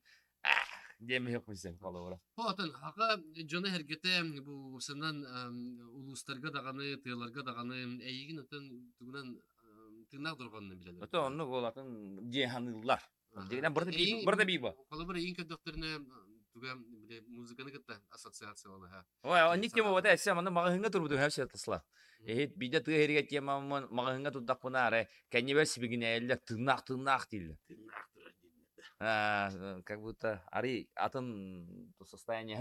диэм иһиэхпин холобура. Отон хака дьоно эргэтэ бу сынан улуустарга даҕаны, тыаларга даҕаны эйигин отон тугунан тыыннаах дорҕоонунан билэллэр. Ото оннук ол атын дьиэ ханыыллар. Дьиҥинэн барыта биир барыта биир бо. Холобур эйигин көрдөхтөрүнэ туга бile музыканы кытта ассоциациялаһа. Ой, онник тема вот эссе манна маҕаһыыҥҥа турбутум хэп Святослав. Эһит биирдэ тыа иһиргэ темаммын маҕаһыыҥҥа турдахпына арай кэннибэр сибигинэйэллэр тыыннаах тыыннаах дииллэр. Тыыннаах турар дииллэр. Как будто арый атын состояние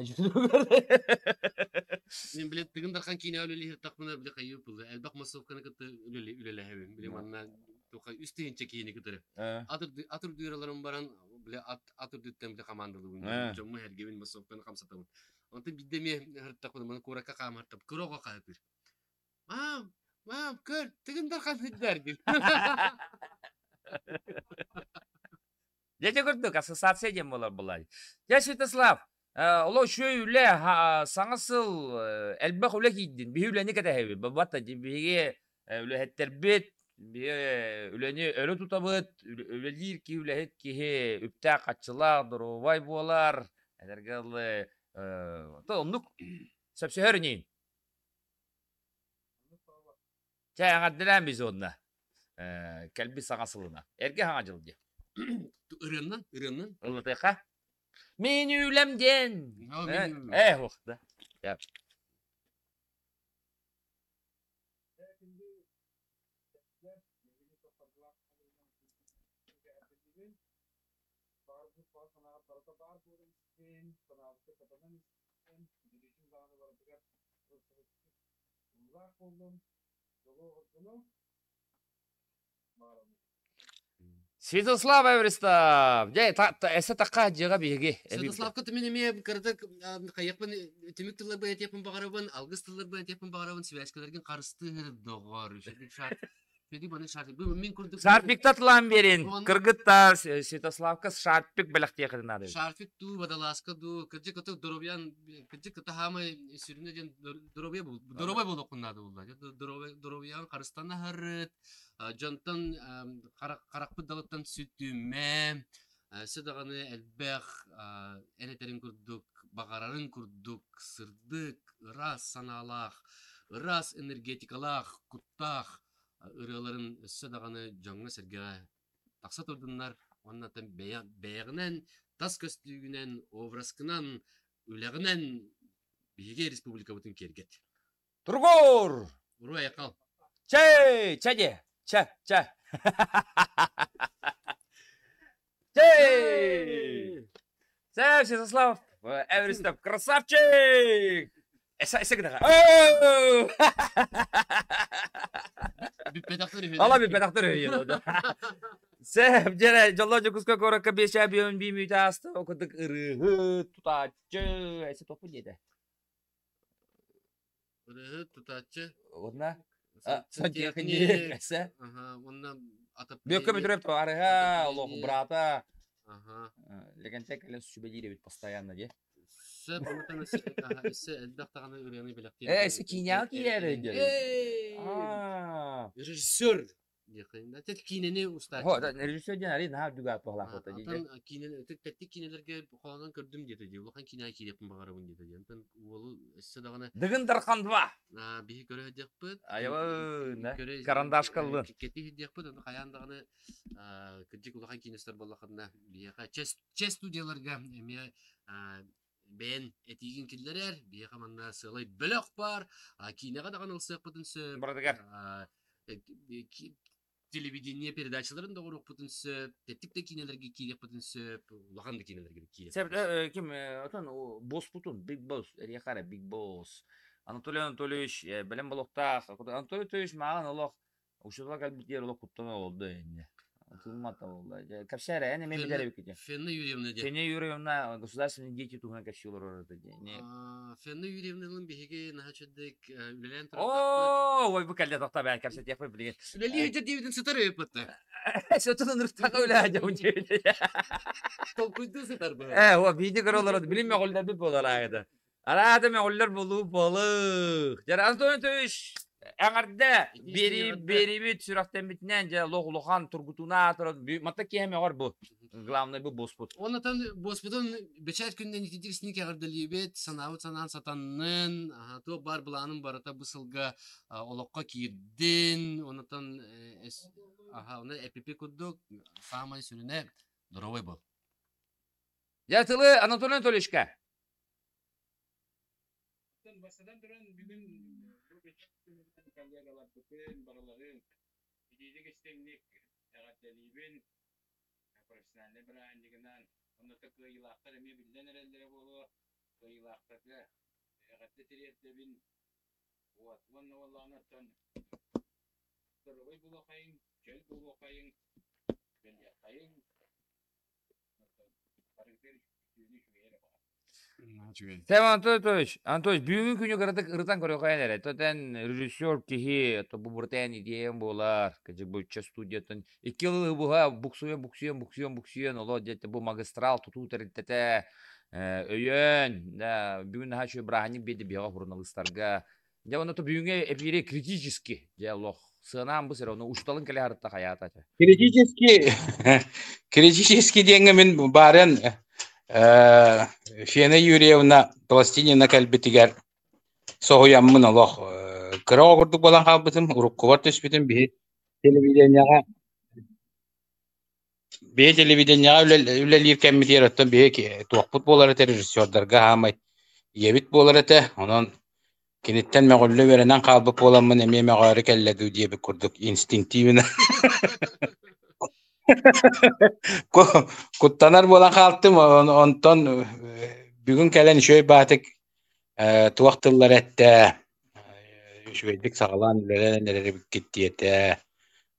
Мин биле Тыгын Дархан киинэ үлэлиһиртахпына биле хайыы пылы элбэх массовканы кытта үлэлэһэбин. Биле манна туха үс тыһыынча киһини кытары. Атыр дыыраларым баран биле ат ат үрдүттэн биле командалыыбын. Дьомму эргибин массовканы хамсатабын. Онтон биирдэ эмиэ ыһыртахпына маны куоракка хаамартап кыра оҕо хаһытыыр. Маам, маам, көр, Тыгын Дархан сылдьар диир. Дьэ ити курдук ассоциация диэн буолар буоллаҕа. Дьэ Святослав, олох үчүгэй үлэ, саҥа сыл элбэх үлэ киирдин. Биһи үлэни кэтэһэбит. Бабата биһиги үлэһиттэрбит, биһи үлэни өрө тутабыт, үлэлиир киһи, үлэһит киһи үптээх-харчылаах, доруобай буолар. Эдэргэ дылы, оннук сөпсөһөр ини. Чэ, эҕэрдэлээн бизонна. Кэлбит саҥа сылына. Эргэ саҥа дьыл диэ. Ырыаннан, ырыаннан. Ыллатыахха. Мин үлэм диэн. Э, ох, да. Святослав Эверестов! Дьэ, эсэ такка дьыга биһиги. Святославка мин эмиэ кыратык хайыахпын түмүк тылларбын этиэхпин баҕарабын, алгыс тылларбын этиэхпин баҕарабын, связкаларгын харыстыыр доҕор. Шарпикта тылаан биэрин. Кыргыттар Святославка шарпик бэлэхтиэххитин наада. Шарфик дуу, водолазка дуу, кырдьык кытык доруобуйан, кырдьык кыта хаамай сүрүнэ диэн доруобуйа доруобай буолуоххун наада буолла. Доруобуйаҕын харыстана аһарыт, дьонтон харахпыт далыттан сүтүмэ, өссө даҕаны элбэх эн этэрин курдук, баҕарарын курдук сырдык, ыраас санаалаах, ыраас энергетикалаах, куттаах ырыаларын өссө даҕаны дьоҥҥо-сэргэҕэ тахса турдуннар уонна бэйэҕинэн, тас көстүүгүнэн, образкынан, үлэҕинэн биһиги республикабытын киэргэт. Тургур! Уруй айхал! Чэй! Чэ диэ! Чэ! Чэ! Чэй! Сэп, Святослав Эверестов, красавчик! Эсэ, эсэ гынаҕа. Бүппэтэхтэр үһү. Ала бүппэтэхтэр үһү. Сэп, дьэрэ, дьоллоо Дьокуускай куоракка биэсээ бион бии мүйтэ ааста, окудук ырыыһыт, тутааччы, эсэ топпу диэтэ. Ырыаһыт, тутааччы. Уонна сантехник, эсэ. Аха, уонна Бүөккэ Петрович арыһа, олох брата. Аха. Легенте кэлэн сүбэлиир эбит постоянно дии. Сөп, онтон өссө элбэх даҕаны ырыаны бэлэхтиир. Э, эсэ киинэҕэ киирэр диэн. Режиссер Киинэни устааччы. Режиссер диэн арый наһаа үрдүк ааттаах ата дии. Киинэни тэттик киинэлэргэ хоһоонон көрдүм диэтэ дии. Улахан киинэҕэ киириэхпин баҕарабын диэтэ дии. Онтон уолу өссө даҕаны Дыгын Дархан 2. Биһи көрө сылдьыахпыт. Айабын, карандашка ыллын. Кэти сылдьыахпыт, ону хайаан даҕаны кырдьык улахан киинэстэр буоллаххына биһиэхэ чес студияларга эмиэ бэйэн этиигин киллэрэр. Биһиэхэ манна сыалай бөлөх баар. Киинэҕэ даҕаны ылсыахпытын сөп. Барытыгар. Телевидение передачаларын да оҥоруохпутун сөп. Тэттик да киинэлэргэ киириэхпитин сөп. Улахан да киинэлэргэ киириэхпитин сөп. Ким отон боспутун Big Boss эриэхэ Big Boss Анатолий Анатольевич бэлэм болохтаах. Анатолий Анатольевич мааҕын олох Учуутала кэлбитигэр олох куттана олордо инньэ. Тыыммата буолла. Кэпсээ эрэ, эн эмиэ билэр эбиккит. Фенна Юрьевна диэн. Фенна Юрьевна государственные дети туһунан кэпсии олорор этэ диэн. Фенна Юрьевналыын биһиги наһаа үчүгдик үлэлээн Оо, ой бу кэллэ тохтоо бээн кэпсэтиэхпит билигин. Үлэлии сылдьар диэбитин сытар өйөппүттэ. Сытын ынырыктаха үлээ дьон диэбит. Толкуйдуу сытар бу. Э, о, бииди көрө олорор, билим мөҕүллэрбит буолар аайыта. Араата мөҕүллэр булуу балык. Дьэ, Антон Анатольевич, эҕэрдэ биэрии биэриибит сүрэхтэммитинэн дьэ олох улахан тургутууна туран мата киэһэ мөҕөр бу. Главное бу буоспут. Оннотон буоспутун бэчээт күнүнэн ититик синик эҕэрдэлиибит, санаабыт санаан сатаннын, туох баар былааным барыта бу сылга олоххо киирдин. Оннотон аха, оны эпипи курдук саамай сүрүнэ здоровый был. Дьэ тылы Анатолий Анатольевичка. Бастатан туран бүгүн бу коллегаларбытын барыларын итиитик истиҥник эҕэрдэлиибин профессиональнай бырааһынньыгынан онно кыайыылаахтар эмиэ биллэн эрэллэрэ буолуо кыайыылаахтарга эҕэрдэ тириэрдэбин вот уонна уоллаҕына оттон здоровай буолуоххайыҥ чөл буолуоххайыҥ бэлиэххайыҥ Сэм Анатольевич, Анатольевич, бүгүҥҥү күнү кыратык ырытан көрүөххэ эрэ. Тотен режиссер киһи, то бу буртаан идеям буолар. Кыжык бучча студиятын икки ылы буһа буксуйан, буксуйан, буксуйан, буксуйан, оло диэт бу магистрал тутуу тэрилтэтэ өйөөн, бүгүн наһаа үчүгэй бырааһынньык биэрди биһиэхэ суруналыыстарга. Дьэ, онно бүгүҥҥү эпиири критически, дьэ, олох сыанаан бу сир, ону учууталын кэлэ харытта хайаата. Критически, критически диэҥҥэ мин баарыан Фена Юрьевна Пластинина кэлбитигэр соһуйаммын олох кыра оҕо курдук буолан хаалбытым, уруккубар түспүтүм биһи телевидениеҕа. Биһи телевидениеҕа үлэлиир кэммитигэр оттон биһи туохпут буолар этэ режиссердарга хаамай ийэбит буолар этэ. Онон киниттэн мөҕүллэ үөрэнэн хаалбыт буоламмын эмиэ мөҕөөрү кэллэ дуу диэбит курдук инстинктивно куттанар буолан хаалтым. Онтон бүгүн кэлэн үчүгэй баатык туох тыллар эттэ үчүгэйдик саҕалаан үлэлээн эрэр эбиккит диэтэ.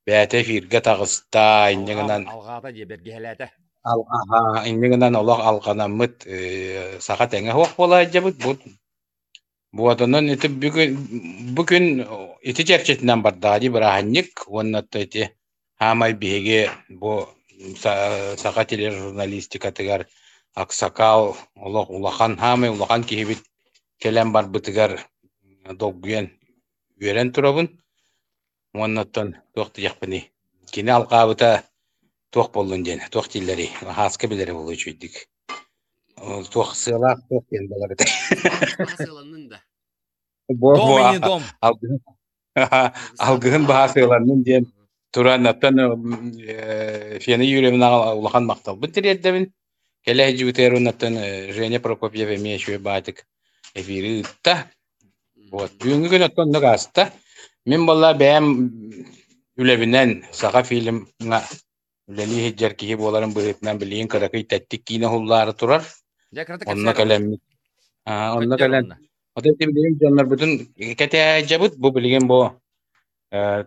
Бэйэтэ эфиргэ таҕыста, инньэ гынан Алҕаата дии бэргэһэлээтэ. Аһаа, инньэ гынан олох алҕанаммыт саха тэҥэ суох буола сылдьабыт. Бу буотунан ити бүгүн бу күн ити чэрчитинэн бардаҕа дии бырааһынньык уонна то ити хаамай биһиги бу саха тележурналистикатыгар аксакал олох улахан хаамай улахан киһибит кэлэн барбытыгар долгуйан үөрэн турабын. Уонна оттон туох диэхпиний, кини алҕаабыта туох буоллун диэн, туох дииллэрий, Һааска билэрэ буолуо үчүгэйдик. Туох сыалаах туох диэн буолар этэй? Сыаланнын да. Бу Дом и не дом. алгыһын алгыһын баһа сыаланнын диэн туран оттон Фена Юрьевнаҕа улахан махталбын тириэрдэбин. Кэлэ сылдьыбытыгар уонна Женя Прокопьев эмиэ үчүгэй баатык эфири ыытта. Вот. Бүгүҥҥү күн оттон оннук ааста. Мин буолла бэйэм үлэбинэн Саха фильмҥа үлэлии сылдьар киһи буоларым быһыытынан билигин кыракый тэттик киинэ уһуллаары турар. Дьэ, кыратык Онно кэпсээр кэлэммит. Онно Көттөр кэлэн онно. Отой ити билигин дьоннорбутун кэтээдьэбит. Бу билигин бу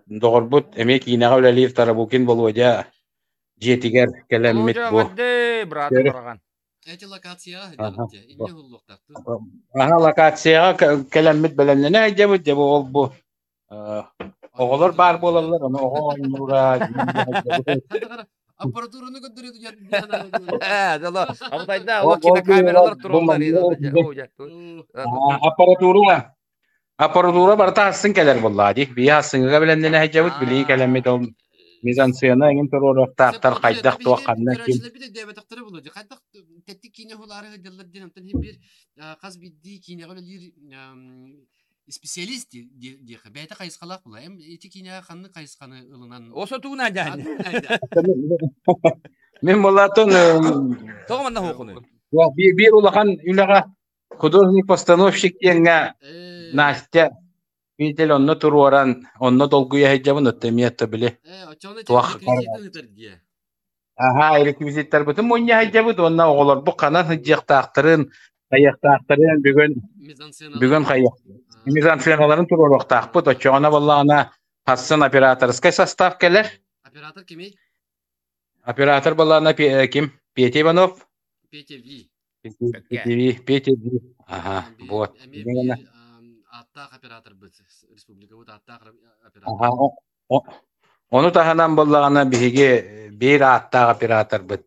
доҕорбут эмиэ киинэҕэ үлэлиир Тарабукин Володя дьиэтигэр кэлэммит Володя, бу вадды, братым бараҕан. Эти локацияҕа сылдьаҕыт дьэ, инньэ уһуллуохтаахтыы. Аха локацияҕа кэлэммит бэлэмнэнэ сылдьабыт дьэ бу ол бу оҕолор баар буолаллар ону оҕо оонньуура Аппаратураны көрдөрө Дало, абытайда ол кинокамералар тураллар. Аппаратура Аппаратура барыта ассың кэлэр буоллаа дии. Биһи ассыҥҥыга бэлэмнэнэ сылдьабыт, билии кэлэммит ол мизансцена эҥин туруоруохтаахтар хайдах туох ханна ким. Көрөөччүлэрбит өйдөөбөтөхтөрө буолуо дии. Хайдах тэттик киинэ уһулаары сылдьаллар диэн онтон иһин биир хас биирдии киинэҕэ үлэлиир специалист диэххэ бэйэтэ хайысхалаах буолар. Эм ити киинэҕэ ханнык хайысханы ылынан Осотугуна дьаан. Мин буоллаатон Тоҕо манна хуохунуй? биир улахан үлэҕэ Художник-постановщик диэҥҥэ Настя Витель онно туруоран, онно долгуйа сылдьабын, отто эмиэ то били туох Аһаа, реквизиттарбытын мунньа сылдьабыт уонна оҕолорбут ханан сылдьыахтаахтарын, хайыахтаахтарын бүгүн бүгүн хайыах мизансценаларын туруоруохтаахпыт. Оччоҕуна буоллаҕына хассын операторскай состав кэлэр. Оператор кимий? Оператор буоллаҕына ким? Петя Иванов. Петя Ви. Петя Ви, Петя Ви. Ага, вот. Ааттаах операторбыт, республикабыт ааттаах оператор. Ага, ону таһынан буоллаҕына биһиги биир ааттаах операторбыт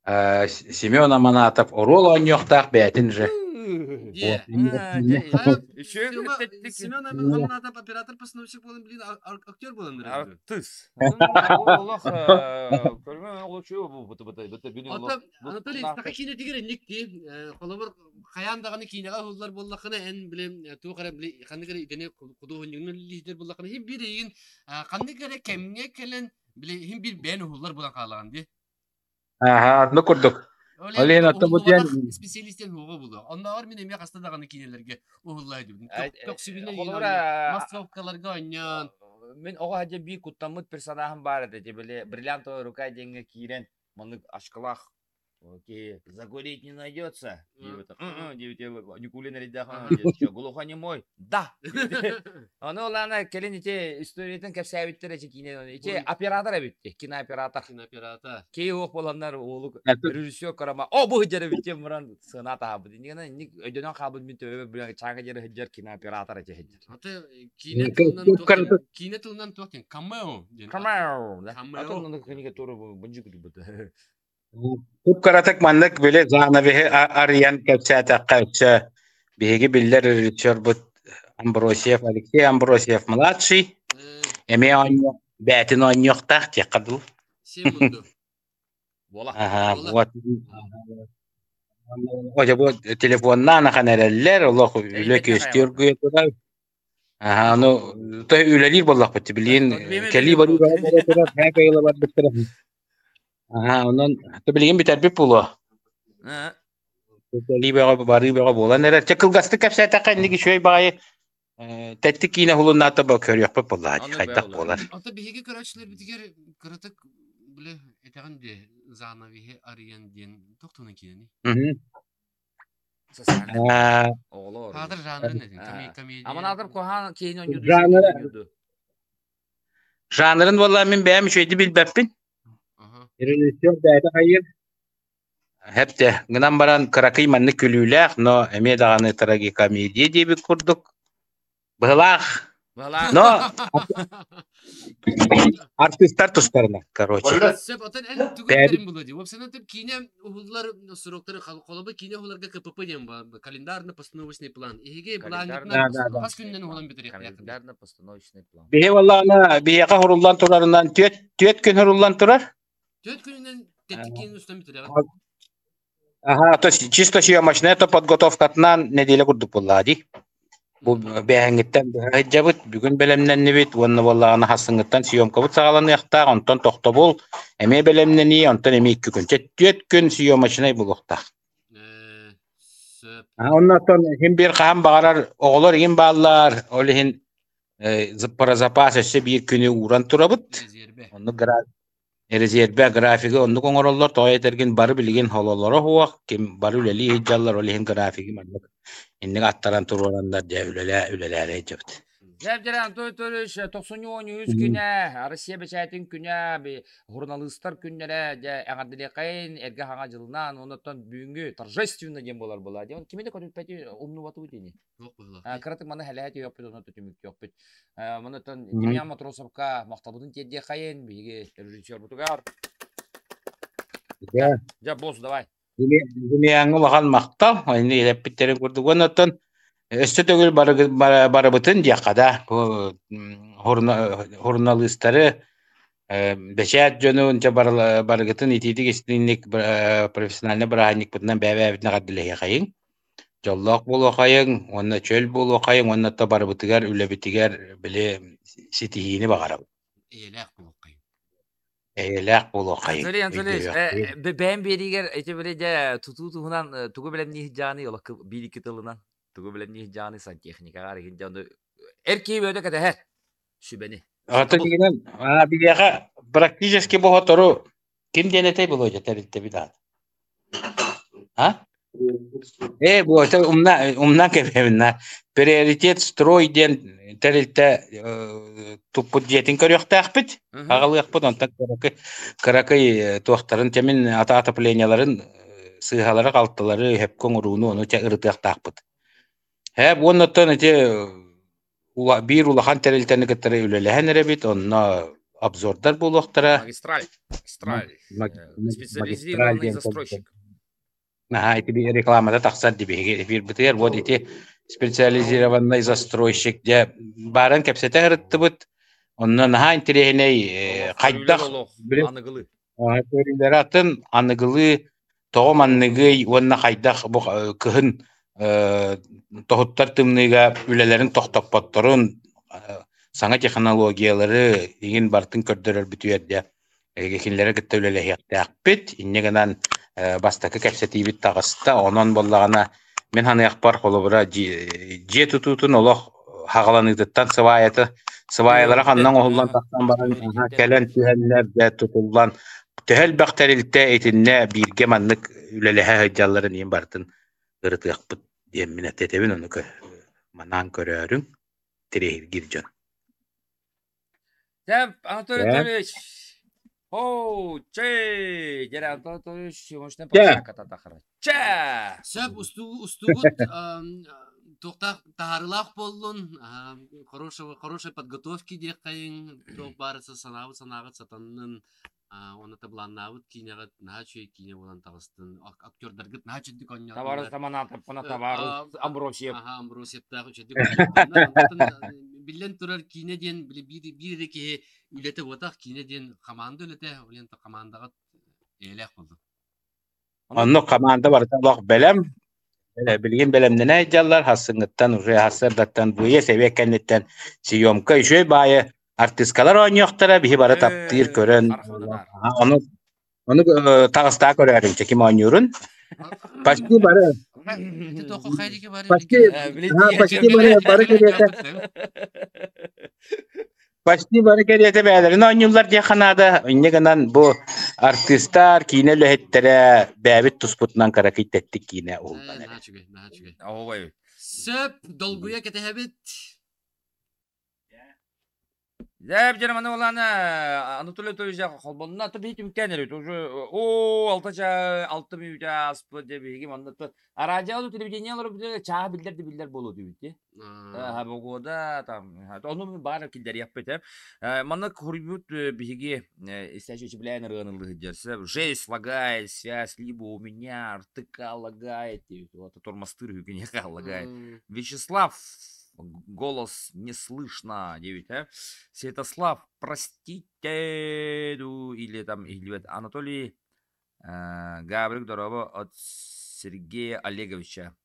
Семен Аманатов оруол оонньуохтаах бэйэтин же. Семен Аманатов оператор постановщик буолан блин актер буолан Артыс. Олох көрмө олочу Анатолий саха киинэтигэр инник дии холобур хайаан даҕаны киинэҕэ уһуллар буоллаххына эн били туох эрэ били ханнык эрэ идэни худуоһунньугунан үлэлиир буоллаххына иһин биир эйигин ханнык эрэ кэмҥэ кэлэн били иһин биир бэйэн уһуллар буолан хаалаҕын дии Аха, одно курдук. Ол иһин оттон бу диэн специалистен уһуга булуо. Оннооҕор мин эмиэ хаста даҕаны киинэлэргэ уһуллаа дибин. Көхсүбүнэн массовкаларга оонньоон. Мин оҕо сылдьан биир куттаммыт персонажым баар этэ. Били бриллиантовая рука диэҥҥэ киирэн маннык очкалаах киһи закурить не найдется диэбит Никулин эрийдээх глухонемой да Ону олаана кэлин ити историятын кэпсээбиттэр эти киинэ ити оператор эбит кинооператор. Кинооператор. Киһи уох боланнар уолу режиссер карама о бу сылдьар эбит диэн баран сыана таһаабыт. Иннигэнэ инник өйдөнөн хаалбыт мин төбөбөр билэн чааҥа диэри сылдьар кинооператор эти сылдьар. Аты киинэ тылынан туох киинэ тылынан туох диэн камео диэн. Камео. Камео. Атын книга туру бунжу кутубут. Куп-кыратык маннык били занавеһы арыйан кэпсээтэххэ өссө биһиги биллэр режиссербут Амбросьев Алексей Амбросьев младший эмиэ оонньуох бээтин оонньуохтаах диэххэ дуу. Аха, вот. О, бу телефоннаан ахан эрэллэр, олох үлэ күөстүү оргуйа турар. Аха, ну, то үлэлиир буоллахпыт, билигин кэлии барыы бара турар, һээк айыла барбыттара. Аһа, онон билигин бүтэрбит буолуо. Кэлии бөҕө, барыы бөҕө буолан эрэр. Чэ, кылгастык кэпсээтэххэ инник үчүгэй баҕайы тэттик киинэ уһулуннаата бу көрүөхпүт буоллаҕа дии, хайдах буолар. Ото биһиги көрөөччүлэрбитигэр кыратык бile этэҕин дии занавеһи арыйан диэн тохтунан киинэний? Оҕолор. Хаатыр жанрын этин, комедия. Аманаатар куһаан киһини ойнуду, Жанры жанрын буолла мин бэйэм үчүгэйдик билбэппин. Режиссер бэйэтэ хайыыр. Хэптэ, гынан баран кыракый маннык күлүүлээх, но эмиэ даҕаны трагикомедия диэбит курдук. Быһылаах. Но артыыстар тустарынан, короче. Сөп, отон эн тугу этэрин булуо дии. Уопсайынан тип киинэ уһуллар сроктары холобур киинэ уһуларга КПП диэн бар, календарно-постановочный план. Эһиги былааҥҥытынан хас күнүнэн уһулан бүтэрихтээххин? Календарно-постановочный план. Биһи буоллаҕына биһиэхэ уһуруллан турарынан түөрт күн уһуруллан турар. Түөрт күнүнэн тэттик киинэ устан бүтэрэҕит. Аха, то есть чисто съемочная то подготовкатынан неделя курдук буоллаҕа дии. Бу бээһиҥҥиттэн быһа сылдьабыт, бүгүн бэлэмнэннибит уонна буоллаҕына хассыҥҥыттан съемкабыт саҕаланыахтаах, онтон тохтобул, эмиэ бэлэмнэнии, онтон эмиэ 2 күн. Чэ, 4 күн съемочнай буолуохтаах. Сөп. Оннооттон иһин биир хаһан баҕарар оҕолор иһин бааллар, ол иһин про запас өссө биир күнү ууран турабыт. Оннук Резервэ графигы оннук оҥороллор, тоҕо этэргин бары билигин хололоро суох, ким бары үлэлии сылдьаллар, ол иһин графигы маннык инник аттаран туруораннар дьэ үлэлээ үлэлээри сылдьабыт. Дьэ, Антон Анатольевич, 93 күнэ, Россия бэчээтин күнэ, суруналыыстар күннэрэ, дьэ, эҕэрдэлиэххэйин, эргэ хаҥа дьылынан, оннуттан бүгүҥҥү торжественно диэн буолар буолаа. Дьэ, кими да көтүппэти умнубатыбыт ини. Туох быһыылаах? Кыратык маны хэлэһэ түһүөхпүт, онно түмүктүөхпүт. Манытан Демьян Матросовка махталбытын тиэрдиэххэйин, биһиги режиссербутугар. Дьэ, босс, давай. Демьяҥҥа улахан махтал, ини илэппиттэрин курдук. Оннуттан өссө төгүл барыбытын диэххэ да, бу суруналыыстары, бэчээт дьонун дьэ барыгытын итиитик истиҥник профессиональнай бырааһынньыкпытынан бэйэ-бэйэбитин эҕэрдэлэһиэхэйиҥ. Дьоллоох буолуохайыҥ уонна чөл буолуохайыҥ уонна то барыбытыгар үлэбитигэр били ситиһиини баҕарабыт. Эйэлээх буолуоххайыҥ. Эйэлээх буолуоххайыҥ. Анатолий Анатольевич, бэйэм биэриигэр ити били дьэ тутуу туһунан тугу бэлэмнии сылдьаҕыный олох биир-икки тылынан тугу бэлэмнии сылдьаҕыный сантехникаҕа арыгын дьэ ону эр киһи бөтө кэтэһэр сүбэни. Ата дигинэн биһиэхэ практически бу хотору Ким диэн этэй Володя тэрилтэбит аата? А? Ээ, бу это умна умна кэбиһэбин Приоритет строй диэн тэрилтэ туппут дьиэтин көрүөхтээхпит. Аҕалыахпыт онтон кыракый кыракый туохтарын тэмин ата отопленияларын сыыһалары халтылары өһөпкө оҥорууну ону чэ ырытыахтаахпыт. Ээ, уонна оттон ити биир улахан тэрилтэни кытары үлэлэһэн эрэбит, онно обзордар буолуохтара. Магистраль. Магистраль. Специализированный застройщик. Наһаа ити рекламата тахсар ди биһиги эфирбитигэр вот ити специализированный застройщик дьэ бааран кэпсэтэ ырыттыбыт. Онно наһаа интэриэһинэй хайдах аныгылыы Көрүүлэрэ атын, аныгылыы тоҕо манныгый уонна хайдах бу кыһын тоһуттар тымныыга үлэлэрин тохтоппотторун, саҥа технологиялары игин барытын көрдөрөрбүтүгэр дьэ кинилэри кытта үлэлэһиэхтээхпит. Инньэ гынан бастакы кэпсэтиибит таҕыста. Онон буоллаҕына мин саныахпар холобура дьиэ тутуутун олох хаҕаланыытыттан сыбаайата сыбаайалара ханна оҥоһуллан тахсан баран кэлэн түһэннэр дьэ тутуллан төһө элбэх тэрилтэ итиннэ бииргэ маннык үлэлэһэ сылдьалларын иһин барытын ырытыахпыт диэммин этэбин ону манаан көрөөрүҥ тириэһиргиир дьон Дьэ, Анатолий Анатольевич, Оу, чэй! Дьэ, Анатолий Анатольевич, съемочная площадка татахара. Чэ! Сөп, устугут туохтаах таһаарыылаах буоллун, хорошего, хорошей подготовки диэххэйиҥ, туох баарыса санаабыт санааҕыт сатаннын, Уонна былааннаабыт киинэҕит наһаа үчүгэй киинэ буолан таҕыстын. Актердаргыт наһаа үчүгдүк оонньоотулар. Табаарыс Таманатовпына табаарыс Амбросьев. Аха, Амбросьевтаах үчүгдүк оонньоотулар. Биллэн турар киинэ диэн били биир биир эрэ киһи үлэтэ буотах, киинэ диэн хамаанда үлэтэ, ол иһин хамаандаҕыт эйэлээх буоллун. Оннук хамаанда барыта олох бэлэм. Билигин бэлэмнэнэ сылдьаллар. Хассыҥҥыттан уже сарсыардаттан быйа сэбиэт кэнниттэн съемка үчүгэй баайы артыыскалар оонньуохтара. Биһи бары таптыыр көрөн. Ону Ону таҕыстаа көрөөрүҥ ким оонньуурун. Почти бары. Почти почти бары бары кэриэтэ. Почти бары кэриэтэ бээлэрин оонньууллар диэххэ наада. Инньэ гынан бу артыыстар, киинэ үлэһиттэрэ бээбит туспутунан кыракый тэттик киинэ уһуллан эрэр. Оһуобай. Сөп, долгуйа кэтэһэбит. Дьэ, дьэ, маны улаана Анатолий Анатольевич холбонно, то биһи түмүктээн эрэ уже оо алта чаа алта мүнүүтэ ааспыт дьэ биһиги манна араадьыйа телевидение олорор чаа биллэр да биллэр буолуо түбүт дии. Погода там ону баар киллэриэхпит э. Манна хоруйбут биһиги истээччи билээн ырыаны ыллыһыдьар. Жесть лагает, связь либо у меня артыка лагает, вот тормостыр үгүнеха лагает. Вячеслав голос не слышно диэбит э. Святослав простите или там или Анатолий Гаврик дорообо от Сергея Олеговича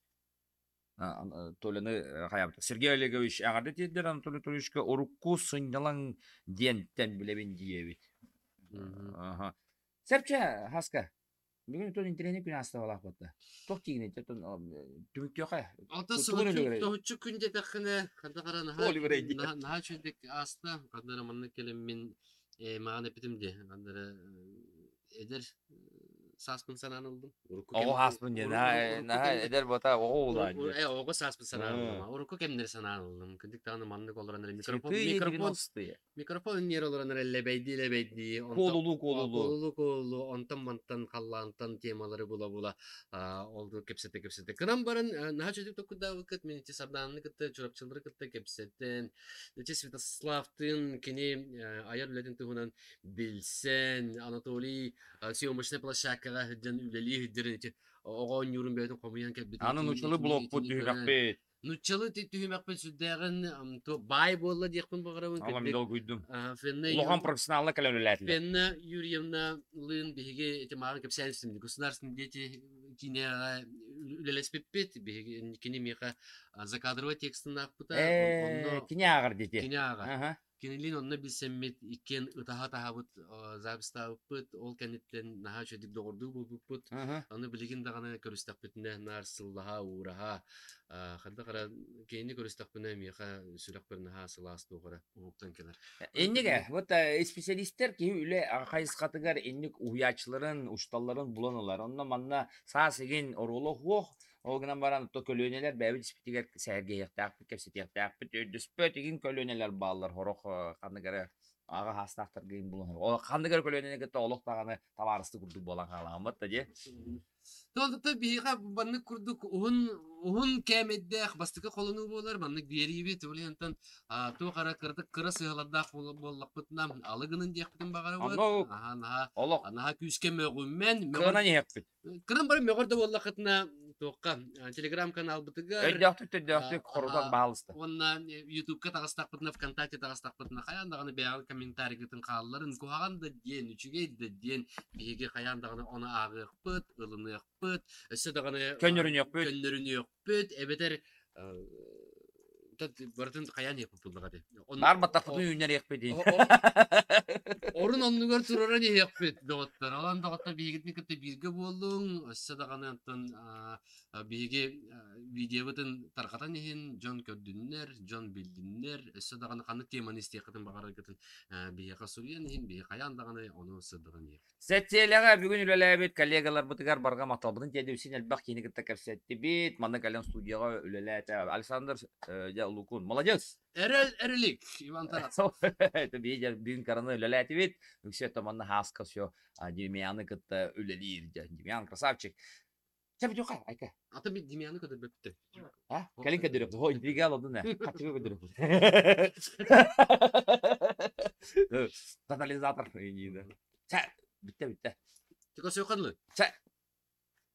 Толяны хайаабыта. Сергей Олегович эҕэрдэ тиэрдэр Анатолий Анатольевичка урукку сынньалаҥ диэнтэн билэбин диэбит. Сэрчэ, Хаска, Бүгүн тон интэриэһинэй күн ааста буолла. Туох тиигинэй тон түмүктүөхэ. Алта соһуччу күн диэтэххинэ, ханна хара наһаа наһаа үчүгэйдик ааста. Ханна эрэ маннык кэлэммин маҕан эппитим дии. Ханна эрэ эдэр сааспын санаан ыллым. Оҕо сааспын диэн наһаа эдэр бота оҕо улаан. Оҕо сааспын санаан ыллым. Урукку кэмнэри санаан ыллым. Кырдьык даҕаны маннык олорон эрэ микрофон микрофон Микрофон иннигэр олорон эрэ лэбэйдии-лэбэйдии, Куолулуу куолулуу. куолулуу куолулуу, онтон-мантан халлаантан темалары була-була ол кэпсэтэ-кэпсэтэ. Кынан баран наһаа үчүгэй толкуйдаабыккыт, мин ити Сардаананы кытта, Чурапчылары кытта кэпсэтэн, ити Святославтыын кини айар үлэтин туһунан билсэн, Анатолий съемочнай площадкаҕа сылдьан үлэлии сылдьарын ити оҕо оонньуурун бэйэтин хомуйан кэлбитин Аны нууччалыы блокпут түһүмэхпит. Нуччалы түһүмэхпин сүрдээҕин баай буолла диэхпин баҕарабын. Алам долгуйдум. Улахан профессионаллар кэлэн үлэлээтилэр. Фенна Юрьевна-лыын биһиги ити мааҕын кэпсээн истим. Государственные дети киинэҕэ үлэлэспиппит. Биһиги кини миэхэ закадровый текстын аахпыта. Онно кини ааҕар дети. Кини ааҕар. Кинилиин онно билсэммит, иккиэн ытаһа-таһабыт, запистаабыппыт, ол кэнниттэн наһаа үчүгэйдик доҕордуу буолбуппут. Аны билигин даҕаны көрүстэхпитинэ наар сыллаһа, уураһа, хайдах эрэ кинини көрүстэхпинэ миэхэ сүрэхпэр наһаа сылаас туох эрэ уһуктан кэлэр. Иннигэ, вот исписэлиистэр киһи үлэ хайысхатыгар инник уһуйааччыларын, учууталларын булан ылар. Онно манна саас игин оруола суох, Ол гынан баран то көлүөнэлэр бэйэбит испитигэр сэһэргэһиэхтээхпит, кэпсэтиэхтээхпит, өйдөспөт игин көлүөнэлэр бааллар сорох ханнык эрэ аҕа саастаахтарга игин булан ол ханнык эрэ көлүөнэни кытта олох даҕаны табаарыстыы курдук буолан хаалааммыт да дии. Туолта биһиэхэ маннык курдук уһун уһун кээмэйдээх бастакы холонуу буолар маннык биэриибит ол иһинтэн туох эрэ кыратык кыра сыһалардаах буоллахпытына алы гынын диэхпитин баҕарабыт аһаа наһаа наһаа күүскэ мөҕүммэн кыанан иһэхпит Кыран бары мөҕөр да буоллаххытына туохха телеграм-каналбытыгар өйдөөхтүк төйдөөхтүк хорутан баалыста уонна ютубка таҕыстахпытына вконтакте таҕыстахпытына хайаан даҕаны бэйэҕит комментарийгытын хаалларын куһаҕан да диэн үчүгэй да диэн биһиги хайаан даҕаны ону ааҕыахпыт ылыныахпыт өссө даҕаны көннөрүнүөхпүт көннөрүнүөхпүт эбэтэр барытын хайаан иһиэхпит буллаҕа дии. Наар баттахпытын үүннэриэхпит дии. Орун оннугар тураран иһиэхпит доҕоттор. Онон доҕоттор биһигитин кытта бииргэ буоллуҥ. Өссө даҕаны онтон биһиги видеобытын тарҕатан иһин дьон көрдүннэр, дьон биллиннэр. Өссө даҕаны ханнык теманы истиэххитин баҕараргытын биһиэхэ суруйан иһин, биһи хайаан даҕаны ону сырдатан иһиэхпит. Сэттиэлэҕэ бүгүн үлэлээбит коллегаларбытыгар барҕа махталбытын тиэрдэбит. Син элбэх киһини кытта кэпсэттибит. Манна кэлэн студияҕа үлэлээтэ. Александр дьэ Лукун молодец! Эрэл Эрилик Иван Тарасов. Это бүгүн караны үлэлээтибит. Үксэ манна хааска все Демьяны кытта үлэлиир. Демьян красавчик. Чэ бүтүөххэ, айка. Ата мен Демьяны көдөрбөппүттэр. А? Кэлин көдөрөп. Хо, интрига алладын э. Хачыга көдөрөп. Тотализатор. Чэ, бүттэ, бүттэ. Тикосуйханлы. Чэ.